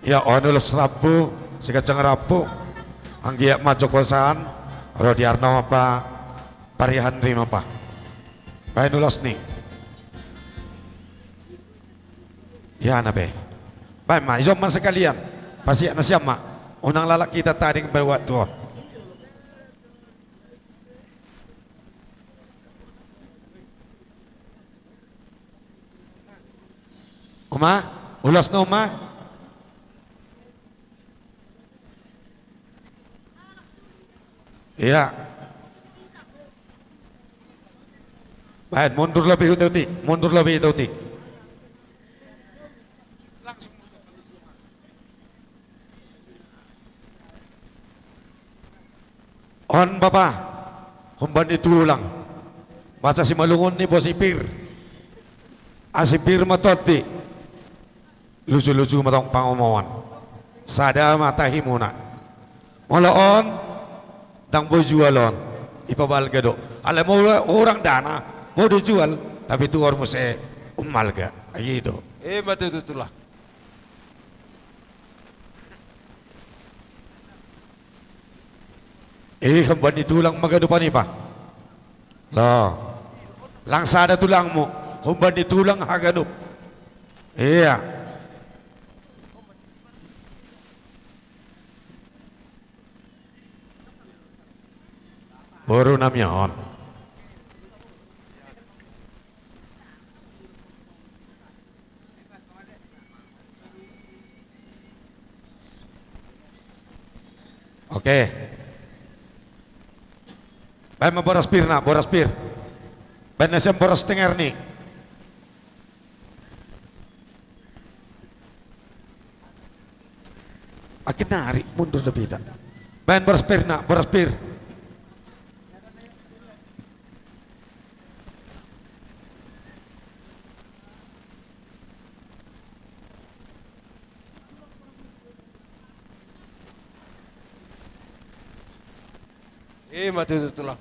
Ia, on ulos rambu, siganjang rambu. Anggiat ma jokosaan, ro di arna ma, Pa, pariahan rima, Pa. Baen ulos ni. Ia na be. Baen ma, ijon ma sekalian. Pasiat nasiam ma. Unang lalap hita tading pada waktu on. Uma, ulos na uma. Ia. Baen, mundur lobi hita uti, mundur lobi hita uti. On, Bapa, humbani tulang. Basa Simalungun ni bosi pir. Asi pir ma tondi. Luju-luju ma tong pangomoan. Sada ma tahimuna. Molo on, ndang boi jual on. Ipabalga do. Alai molo hurang dana, boi do jual, tapi tuhor muse umbalga. Ai i do. Ima tutu, Tulang. Eh, humbani tulang ma ganupan i, Pa. Lo. Lang sada tulangmu, humbani tulang haganup. Ia. Boru nami on. Oke. Baen ma boras pirna, boras pir. Baen nasiam boras tenger ni. Akhirna ari mundur da pita. Baen boras pirna, boras pir. Ima tutu, Tulang.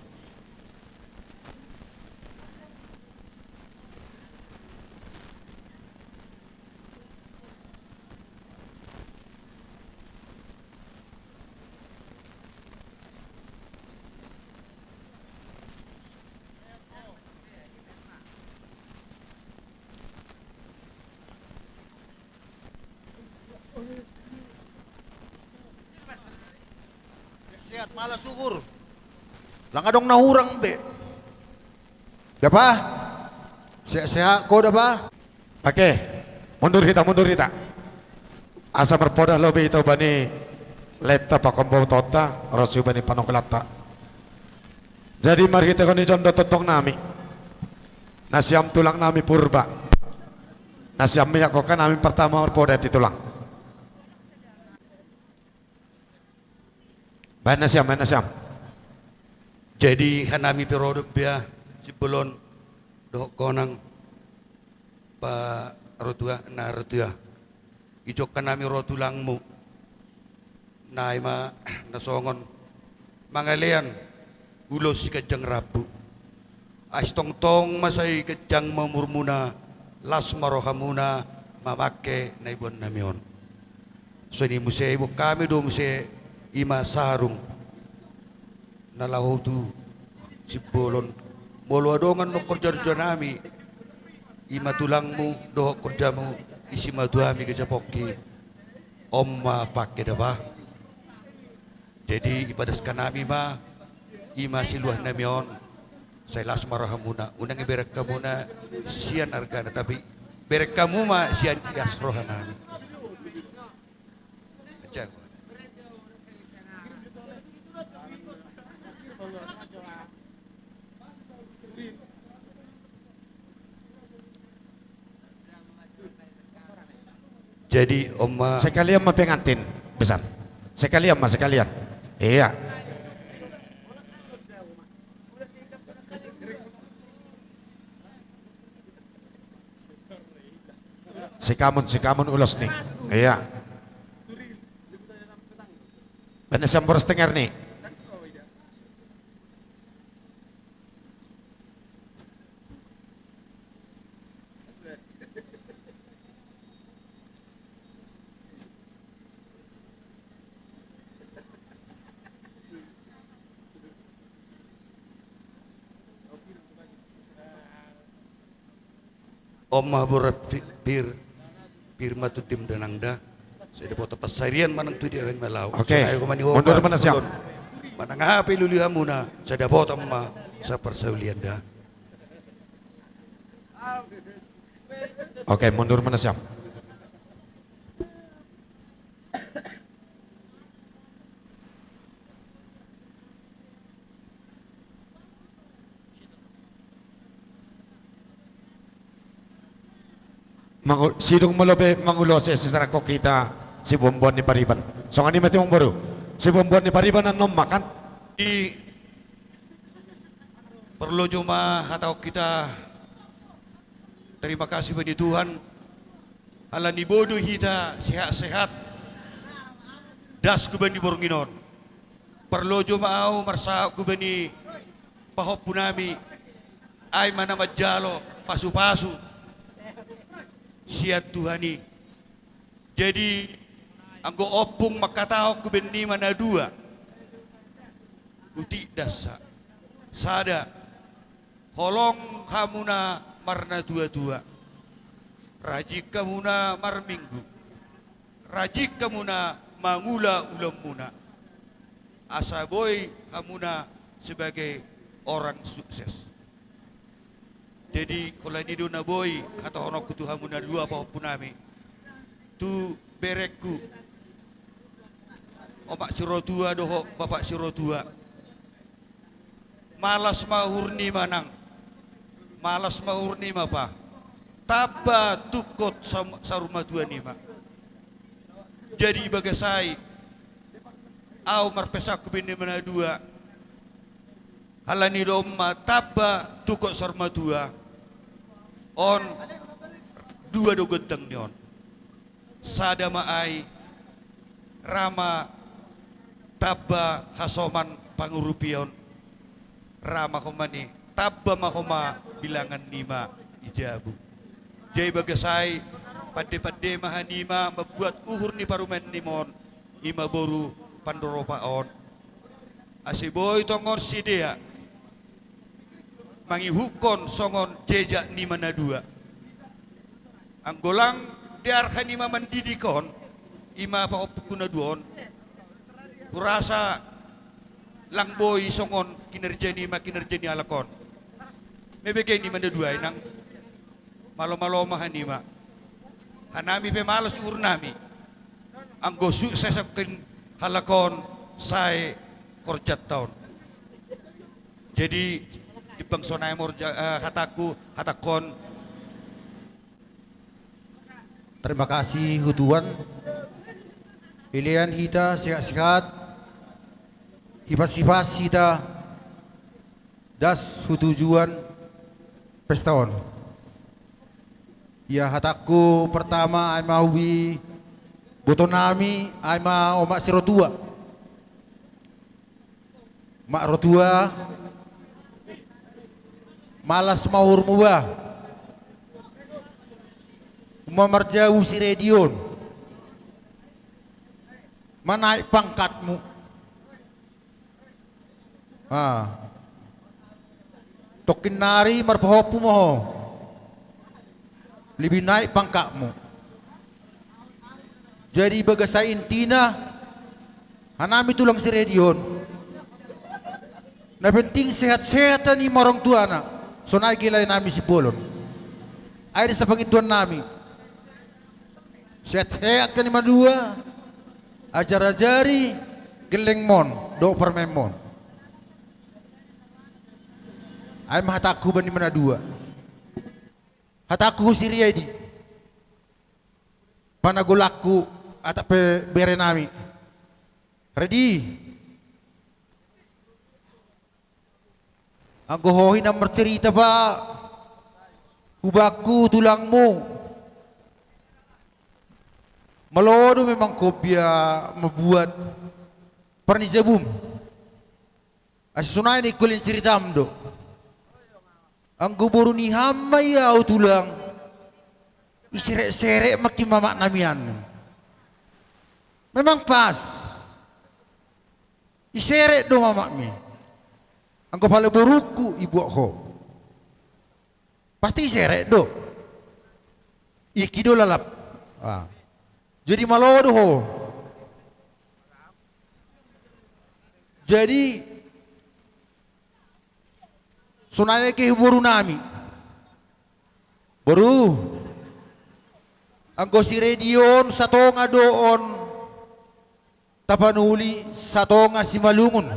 Sehat, malas uhur. Lang adong na hurang be. Dapa? Sehat-sehat, ho dapa? Oke, mundur hita, mundur hita. Asa marpoda lobi hita hubani laenta pakon botoonta, ro hubani panongkolatta. Jadi marhitehon i on do tongtong nami. Nasiam tulang nami Purba. Nasiam miak ho kan nami pertama marpoda i tulang. Baen nasiam, baen nasiam. Jadi hanami pe ro do bia, Simbolon, dohot Gonang, pa rotua, na rotua. Dijou hanami ro tulangmu. Na i ma na songon mangalean ulos siganjang rambu. Asa tongtong ma sai ganjang ma umurmuna, las ma rohamuna mamangke na iboan nami on. Songon i muse iboan hami do muse i ma sarung na laho tu Simbolon. Molo adong annon horja-horja nami, i ma tulangmu dohot horjamu, i simatuami geja pongki. On ma pangke dapa. Jadi ipadaskan nami ma, i ma siluah nami on, sai las ma rohamuna, unang ibereng hamuna sian argana, tapi bereng hamu ma sian ias roha nami. Jadi on ma. Sekalian ma pengantin, besan. Sekalian ma, sekalian. Iya. Sikamun, sikamun ulos ni. Iya. Baen nasiam boras tenger ni. On ma boras pi-, pir, pir ma tu tim danang da. Sai dapotan pansarian manang tu dia baen ma laho. Oke. Sai na i ho ma ni ho. Mundur ma nasiam. Manang aha pe lului hamuna, sai dapotan ma saparsaulian da. Oke, mundur ma nasiam. Mangu-, sidung molo pe mangulosi, sisarangkon hita siboanboan ni pariban. Songon i ma, Amangboru. Siboanboan ni pariban annon ma kan. Di parlojo ma hatahon hita terima kasih hubani Tuhan, ala ni boi do hita sehat-sehat, das hubani borngin on. Parlojo ma ahu marsahat hubani pahompu nami, ai ma na manjalo pasu-pasu sian Tuhan i. Jadi, anggo ompung mangkatahon hubenima na dua, utik dasa. Sada, holong hamuna marnatua-tua, rajin hamuna marminggu, rajin hamuna mangula ulaonmuna, asa boi hamuna sebagai orang sukses. Jadi, holan i do na boi hatahononku tu hamu na dua pahompu nami, tu berengku, omak sirotua dohot bapak sirotua. Malas ma uhurnima nang, malas ma uhurnima pa, tamba tungkot sam-, saurmatua nima. Jadi ibagas ai, ahu marpesan hubenima na dua, ala ni do on ma tamba tungkot saurmatua, on dua do gondang ni on. Sada ma ai, ra ma tamba hasoman pangurupion, ra ma homa ni tamba ma homa bilangan nima i jabu. Jadi ibagas ai, pande-pande ma hanima mambuat uhur ni parumaen nima on, i ma boru Pandoropa on. Asa boi tongon sidea mangihuthon songon jejak nima na dua. Anggo lang dear hanima mandidik on, i ma pahompungku na dua on, hurasa Lang boi songon kinerja ni ma kinerja ni halak on. Mebege ni ma na dua i nang. Malo-malo ma hanima. Hanami pe malo suhur nami. Anggo sukses angkin halak on sae horjanta on. Jadi, di bangso nai morja, eh, hatangku, hatangkon. Terima kasih, Hutuan. Ilean hita sehat-sehat. Hipas-hipas hita. Das hutujuan pesta on. Ya, hatangku pertama, ai ma hubi boto nami, ai ma omak si rotua. Mak rotua, malas ma uhurmu ba. Uma marjabu si Redi on. Manaik pangkatmu. Ah. Tongkin nari marpahompu ma ho. Lebih naik pangkatmu. Jadi bagasan intina, hanami tulang si Redi on. Na penting sehat-sehat hami ma orang tuana. Sonai gelleng nami Simbolon. Ai di sapangintuan nami. Sehat-sehat hami ma dua. Ajar-ajari gellengmon dohot parumaenmon. Ai ma hatangku ba ni ma na dua. Hatangku si Redi. Panagolangku, atap pe bere nami. Redi. Anggo ho hian marcerita pa hubakku tulangmu. Malo do memang ho bia mambuat parnijabum. Asa sonai na ingkon leleng ceritam do. Anggo boru ni ham ma i au tulang. Iseret-seret ma angkin mamak nami an. Memang pas. Iseret do mamakmi. Anggo pala borungku ibuat ho. Pasti iseret do. Iki do lalap. Ah. Jadi malo do ho. Jadi sonai ege boru nami. Boru. Anggo si Redi on satonga do on. Tapanuli satonga Simalungun.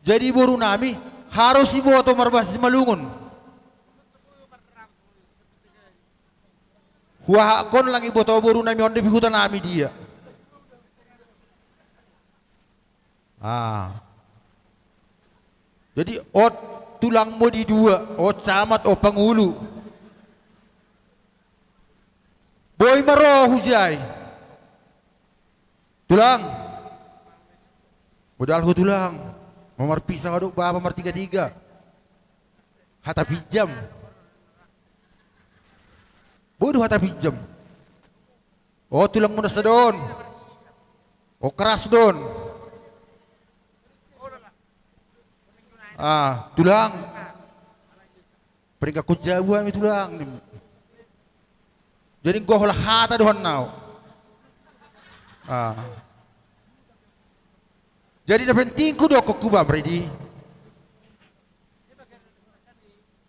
Jadi boru nami harus iboto marbahasa Simalungun. Huahakkon lang iboto boru nami on dope huta nami dia. Ah. Jadi ot tulangmu di dua, ot camat, ot pangulu. Boi ma ro hujai. Tulang. Modal ho tulang. Mau marpisah aduk bapa martiga-tiga. Hata pinjam. Boi do hata pinjam. O tulang muna sadon. O keras don. Ah, tulang. Peringkat kunjabu ami tulang. Jadi gohol hata dohon nau. Ah. Jadi na penting ku dohon ku bam Redi.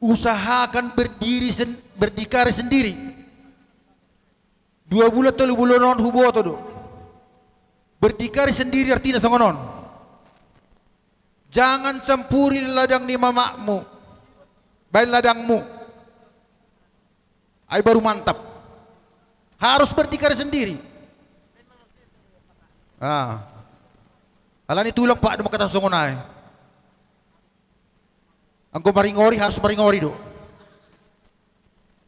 Usahakan berdiri sen, berdikari sendiri. Dua bulan tolu bulan on huboto do. Berdikari sendiri artina songon on. Jangan campuri ladang ni mamakmu. Baen ladangmu. Ai baru mantap. Harus berdikari sendiri. Ah. Alani tulang pak do mangkatahon songon ai. Anggo maringori harus maringori do.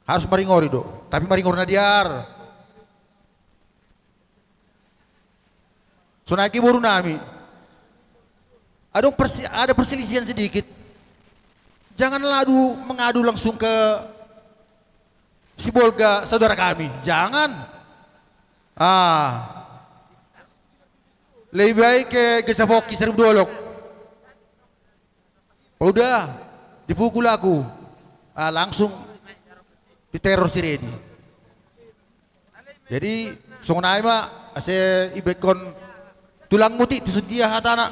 Harus maringori do. Tapi maringori na diar. Sonai ege boru nami. Adong persi, ada perselisihan sedikit. Jangan ladu mengadu langsung ke Sibolga saudara kami. Jangan. Ah. Lebih baik ke Gesa Poki Saribu Dolok. Udah, dipukul aku. Ah, langsung diteror si Redi. Jadi songon ai ma ase ibekkon Tulang Muti, tu sudia hatana.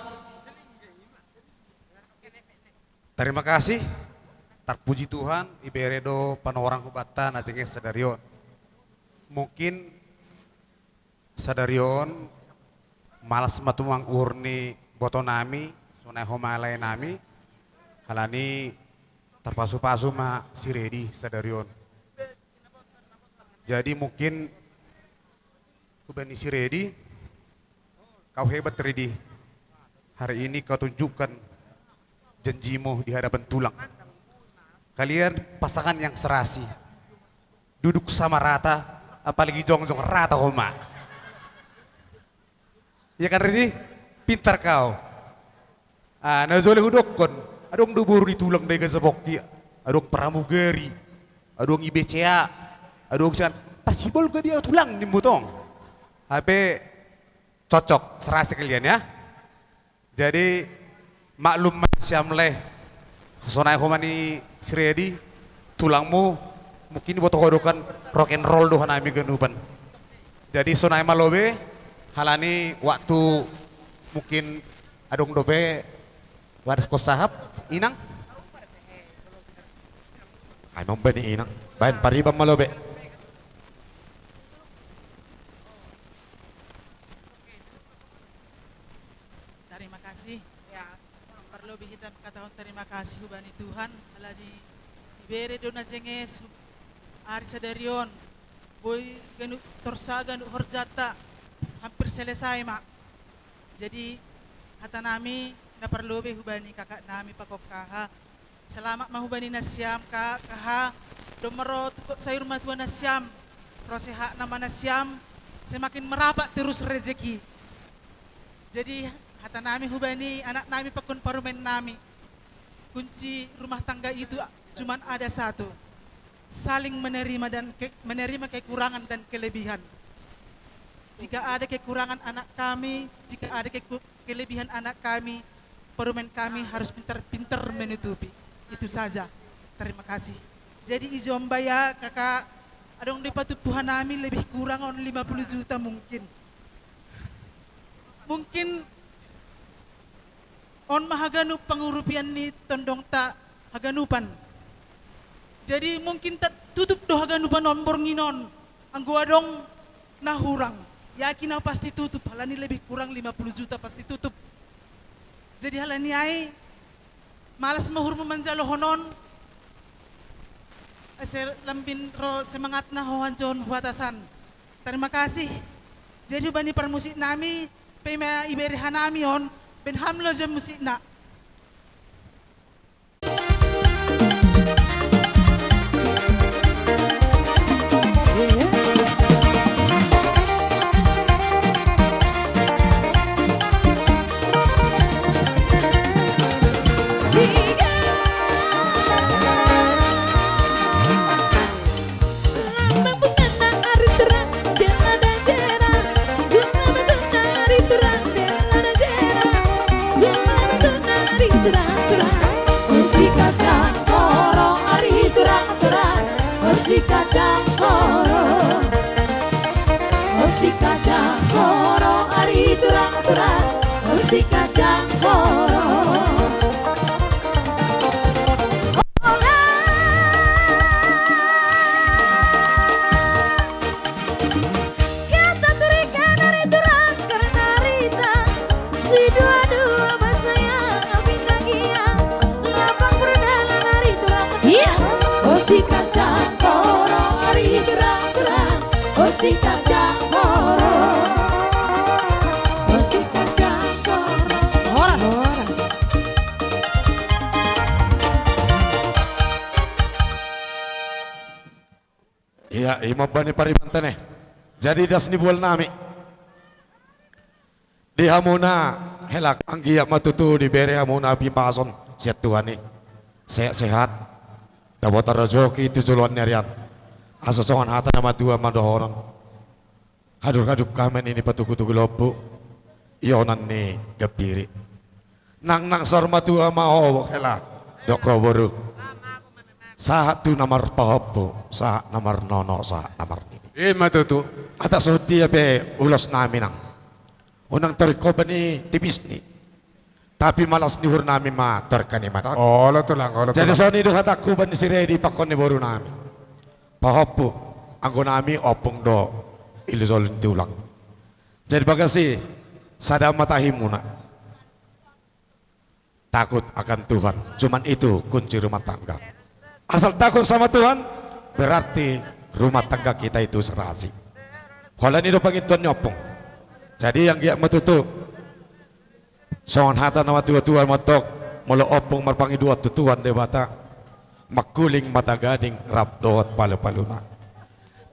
Terima kasih. Tarpuji Tuhan, ibere do panorang hubanta na jenges sadari on. Mungkin sadari on malas ma tumang uhur ni boto nami, sonai homa lae nami, halani tarpasu-pasu ma si Redi sadari on. Jadi mungkin hubani si Redi, kau hebat Redi. Hari ini kau tunjukkan janjimu di hadapan tulang. Kalian pasangan yang serasi. Duduk sama rata, apalagi jongjong rata homa. Iya kan Redi? Pintar kau. Ah, na jolo hudokkon, adong do boru ni tulang Daging Sapongki, adong pramugari, adong I B C A, adong sian, pasti bolga dia tulang nimmu tong. Hape cocok, serasi kalian ya. Jadi maklum ma nasiam lae, sonai homa ni si Redi, tulangmu, mungkin diboto ho do kan rock and roll do hanami ganupan. Jadi sonai ma lobe, halani waktu mungkin adong dope, baen ho sahap, Inang. Ai mambaen ni Inang, baen pariban ma lobe. Terima kasih. Ya. Parlobi hita mangkatahon terima kasih hubani Tuhan, alani ibere do na jenges ari sadari on. Boi ganup torsa ganup horjata hampir selesai ma. Jadi hata nami na parlobi hubani kakak nami Pakongkaha. Selamat ma hubani nasiam, Kak, Kaha, dong ma ro tu sayur matua nasiam, ro sehat nama nasiam, semakin merapat terus rezeki. Jadi hata nami hubani anak nami pakun parumaen nami, kunci rumah tangga itu cuman ada satu, saling menerima dan ke-, menerima kekurangan dan kelebihan. Jika ada kekurangan anak kami, jika ada keku-, kelebihan anak kami, parumaen kami harus pintar-pintar menutupi. Itu saja. Terima kasih. Jadi i jomba ya, Kakak, adong do i patumpu hanami lebih kurang on lima puluh juta mungkin. Mungkin on ma haganup pangurupian ni tondongta haganupan. Jadi mungkin ta-, tutup do haganupan on borngin on. Anggo adong na hurang, yakin au pasti tutup, halani lebih kurang lima puluh juta pasti tutup. Jadi halani ai, malas ma uhurmu manjalohon on, asa lambin ro semangatna ho hanjohon hu atasan. Terima kasih. Jadi hubani parmusik nami, pe ma ibere hanami on, baen hamu loja musikna. Ia, i ma umbahen ni paribanta ne. Jadi das ni bual nami. Di hamuna hela, anggiat ma tutu dibere hamuna hahipason sian Tuhan i. Sehat-sehat. Dapotan rajoki tu joloan ni ari an. Asa songon hata ni na matua ma dohonon. Hadur-hadur hami nini patugu-tugu lombu. Ionan ni gambiri. Nang, nang saur matua ma ho hela, dok ho boru. Sahat tu na marpahompu, sahat na marnono, sahat na marnini. I ma tutu. Atas songon dia pe ulos nami nang. Unang torikkohon i tipisni. Tapi malas ni uhurnami ma torikkan i ma da. Olo tulang, olo tulang. Jadi songon i do hatangku bani si Redi, pangkon ni borunami. Pahompu, anggo nami ompung do i, jolo ni tulang. Jadi bagas i, sada ma tahimuna. Takut akan Tuhan. Cuman itu kunci rumah tangga. Asal takut sama Tuhan, berarti rumah tangga kita itu serasi. Holan i do pangintuan ni ompung. Jadi anggiat ma tutu songon hata na matua-tua mandok, molo ompung marpangidoan tu Tuhan Debata, mangkuling mata gading rap dohot palu-paluna.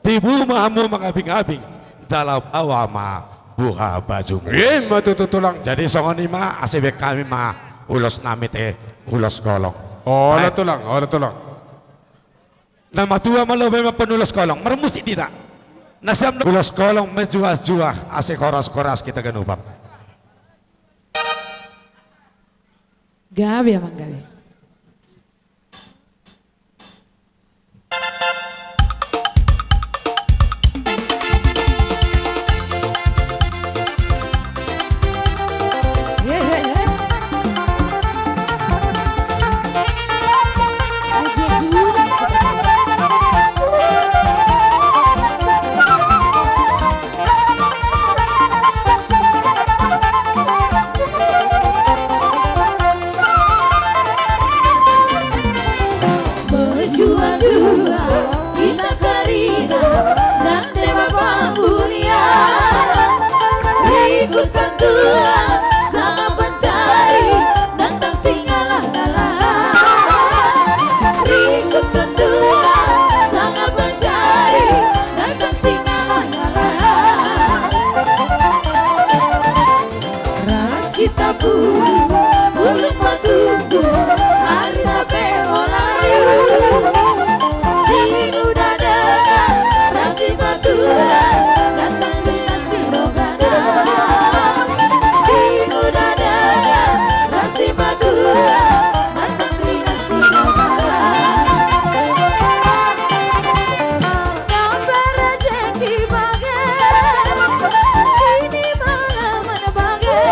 Tibu ma hamu mangabing-abing, jala baoa ma buha bajumu. I ma tutu tulang. Jadi songon i ma, asa baen hami ma ulosnami te, ulos golong. Olo tulang, olo tulang. Na matua ma lobi ma panulos golong, marmusik hita. Na siam ulos golong, majuah-juah, asa horas-horas hita ganupan. Gabe amang, gabe. Berjuang-juang kita karina dan tema pambulian. Rikutkan Tuhan sama pencari dan tak singalah-ngalah. Rikutkan Tuhan sama pencari dan tak singalah-ngalah. Ras hita pulung, pulung patubu, ari tape molayu. Sing uda dengar, ras i patua, datang di nasi rogana. Sing uda dengar, ras i patua, datang di nasi rogana. Nang barajeki bage, ini malam bage.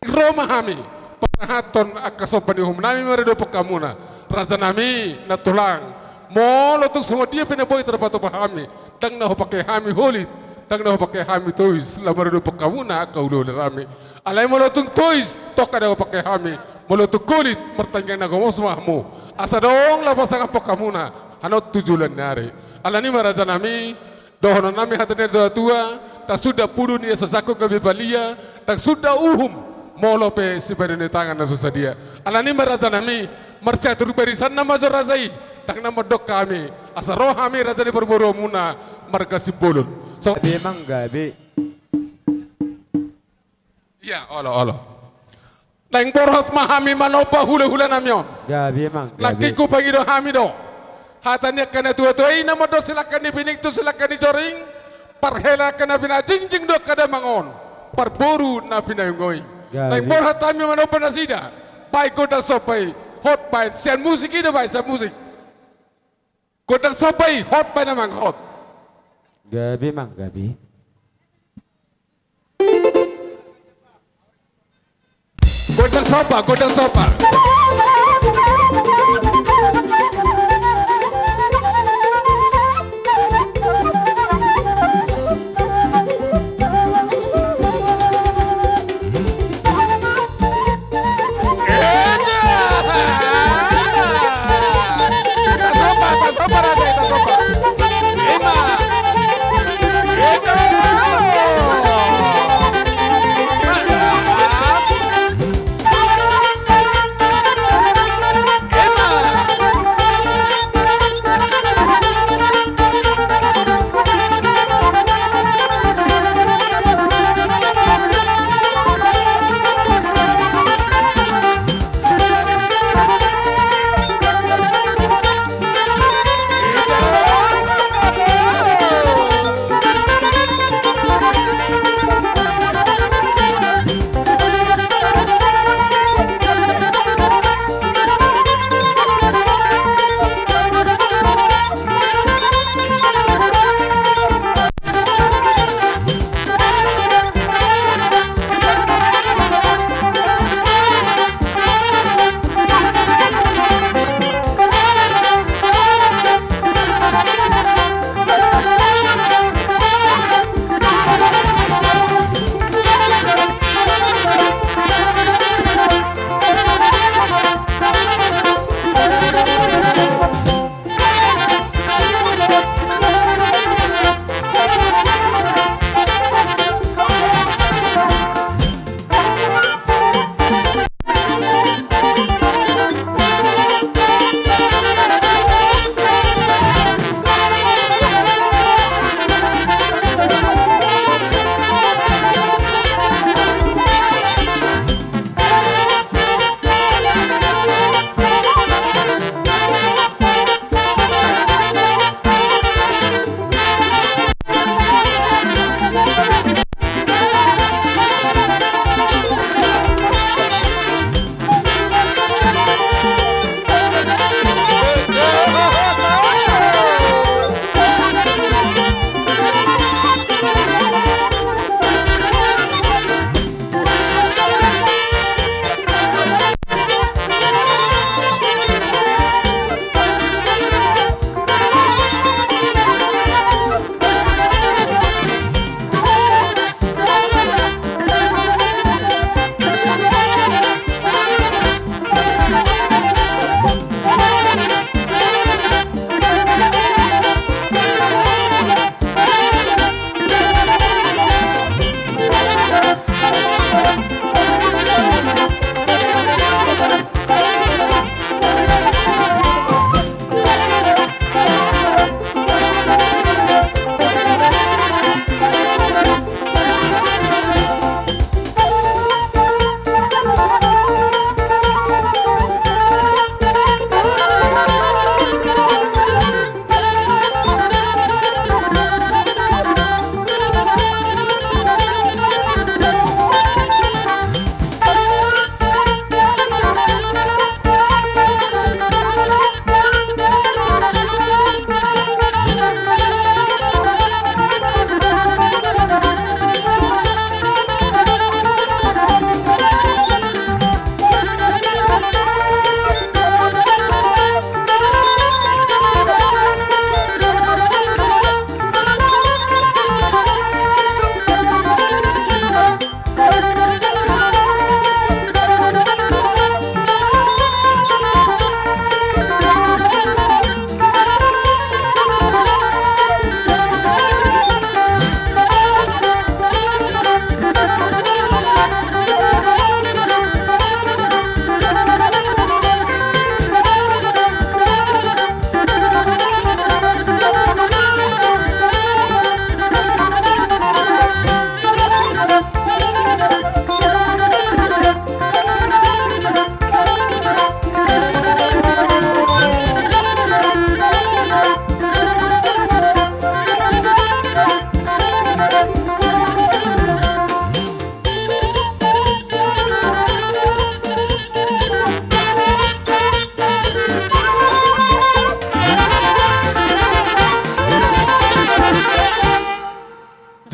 Ro ma hami pasahathon angka somba ni uhum nami maradophon hamuna. Raja nami na tulang, molo tung songon dia pe na boi tarpatupa hami, ndang na hupangke hami holit, ndang na hupangke hami tois laho maradophon hamuna angka ulaula nami. Alai molo tung tois, tongka na hupangke hami, molo tung holit, martangiang na gomos ma hamu, asa adong laho pasangaphon hamuna hanok tu joloan ni ari. Alani ma raja nami, dohonon nami hata ni natuatua, ndang suda pudu ni na so jangkon gabe palia, ndang suda uhum molo pe sibahenon ni tangan na so sadia. Alani ma raja nami, marsiatur barisan nama jo raja i, ndang na mandok hami, asa ro hami raja ni parboruonmuna marga Simbolon. So- Gabe, Amang, gabe. Ia, olo, olo. Naeng borhat ma hami manomba hulahula nami on. Gabe, Amang, gabe. Nangkin hupangido hami do hata ni angka natuatua i na mandok silangka ni pining tu silangka ni joring, parhela angka na pinajingjing do angka damang on, parboru na pinaingoing. Gabe. Naeng borhat hami manomba nasida, baen gondang somba i, hot baen sian musik i do, baen sian musik. Gondang somba i, hot baen, Amang, hot. Gabe, Amang, gabe. Gondang somba, gondang somba.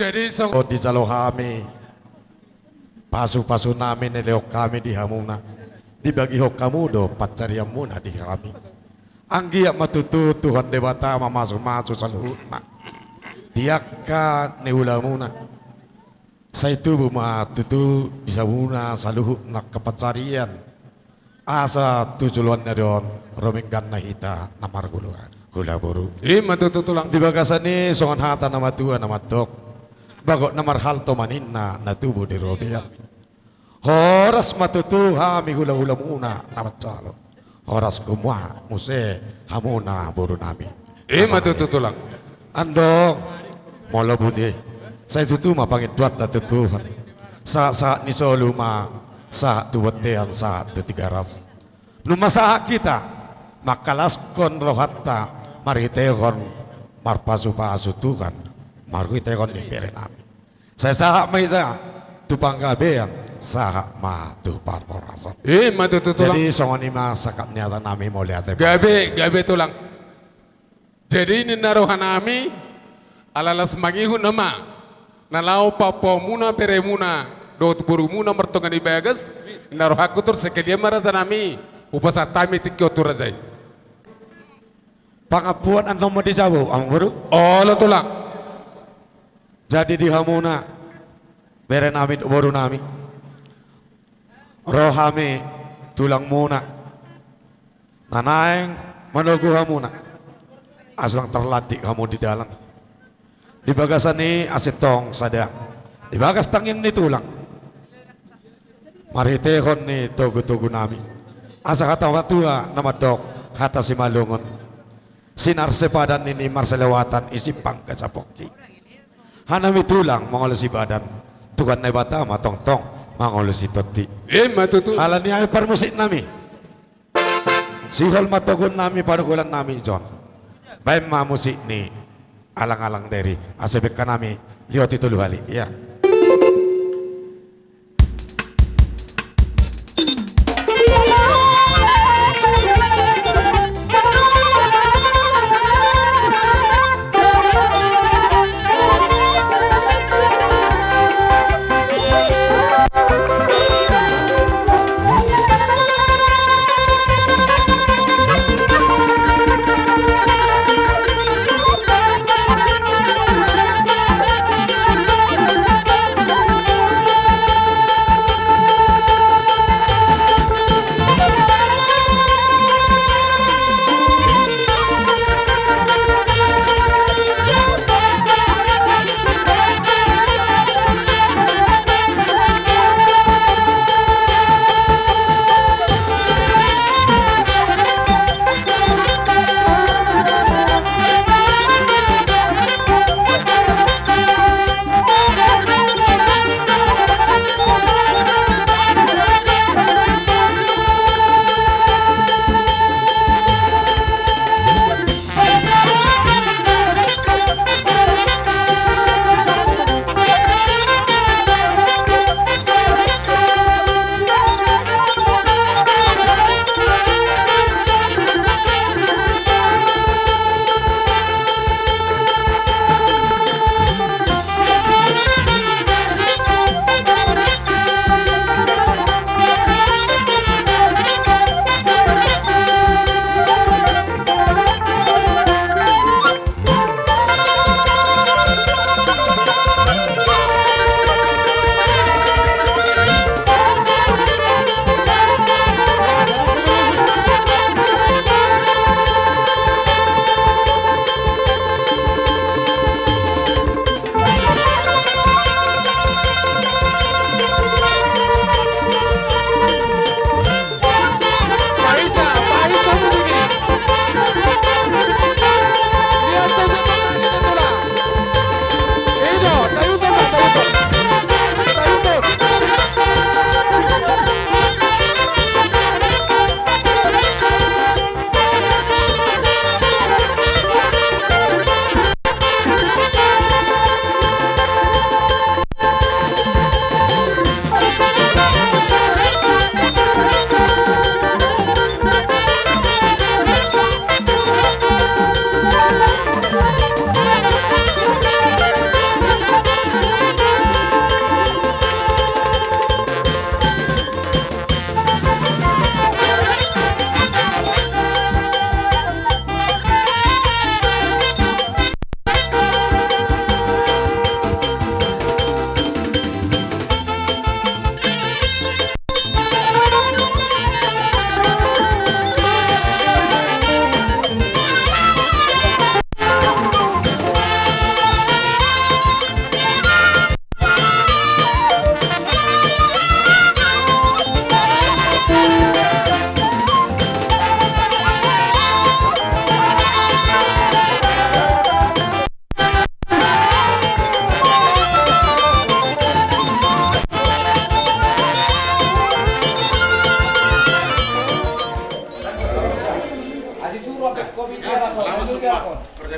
Jadi song- O, dijalo hami pasu-pasu nami na nilehon hami di hamuna, dibagihon hamu do pansarianmuna di hami. Anggiat ma tutu Tuhan Debata mamasu-masu saluhutna di angka ni ulamuna. Sai tubu ma tutu di hamuna saluhut angka pansarian. Asa tu joloan ni ari on ro mingganna hita na marhulahula boru. I ma tutu tulang. Di bagasan i songon hata na matua na mandok: Bagot na marhalto ma ninna na tubu di robean. Horas ma tutu hami hulahulamuna na manjalo. Horas hamu ma muse hamuna boru nami. I ma tutu tulang. Andong, molo boti, sai tutu ma pangindoanta tu Tuhan. Sahat-sahat ni solu ma sahat tu bontean, sahat tu Tigaras. Nunga sahat hita mangkalashon rohanta marhitehon marpasu-pasu Tuhan, marhitehon ni bere nami. Sai sahat ma hita tu panggabean, sahat ma tu parhorasan. I ma tutu tulang. Jadi songon i ma sangkap ni hata nami, mauliate ma. Gabe, gabe tulang. Jadi ninna roha nami, ala las mangihut nama na laho papaomuna beremuna dohot borumuna martonga ni bagas, ninna rohangku, tor sekalian ma raja nami hupasahat hami tingki on tu raja i. Pangampuon annon ma dijawab, amang boru. Olo tulang. Jadi di hamuna bere nami, boru nami, ro hami tulangmuna na naeng manogu hamuna, asa unang tarlantik hamu di dalan. Di bagasan i asa tong sada di bagas tangiang ni tulang, marhitehon ni togutogu nami, asa hata matua na mandok, hata Simalungun: Sinar sipadan nini marsalawatan, i simpang gaja pongki. Hanami tulang mangolu sibadan, Tuhan Debata ma tongtong mangolu sitonti. I ma tutu. Alani i, parmusik nami, sihol ma togu nami, parunggulan nami, jon baen ma musik ni alang-alang deri, asa bengka nami lioti tolu hali, ya.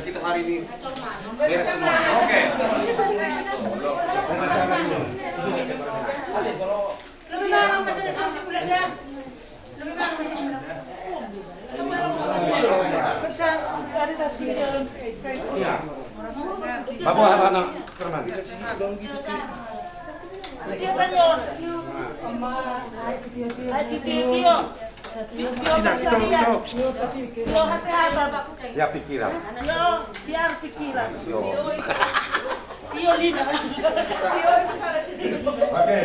Kita hari ini beres semua. Oke. Iya. Bapak anak-anak. Dia tanya. Ayo, dia, dia. Dia, dia, dia. Dia, dia, dia. Dia, pikiran. Dia, dia, pikiran. Yo. Dia, Lina. Oke.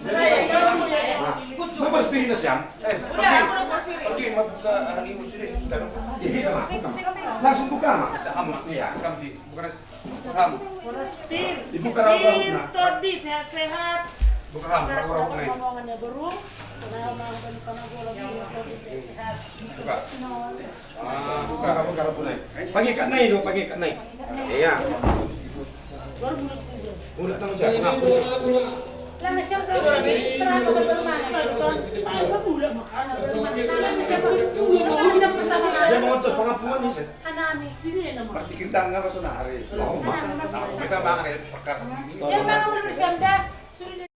Saya, ya. Mau beres piring, Siang? Eh, udah, aku udah beres piring. Pergi, mau buka hari ini sudah. Iya, iya, buka, buka. Langsung buka, Mak. Sama. Iya. Buka, Mak. Buka nasi. Buka ham. Dibuka rau-rau, nah. Tondi sehat-sehat. Buka ham, rau-rau, nah. Omongannya baru. Kenal mau beli panagolo, Tondi sehat-sehat. Buka. Ah, buka, buka, buka, buka. Pangikat nai do, pangikat nai. Iya. Baru bulat saja. Bulat nang jago, nah, bulat. Lah, nasi yang terus istirahat, makan baru makan. Bulat, makan baru makan. Nasi yang pertama kali. Dia mau ngontos pengapuan, nih. Anami, sini ya, nama. Pasti kita nggak masuk nari. Oh, Mak. Nah, kita makan ya, bekas ini. Dia makan menurut Sanda. Suruh dia.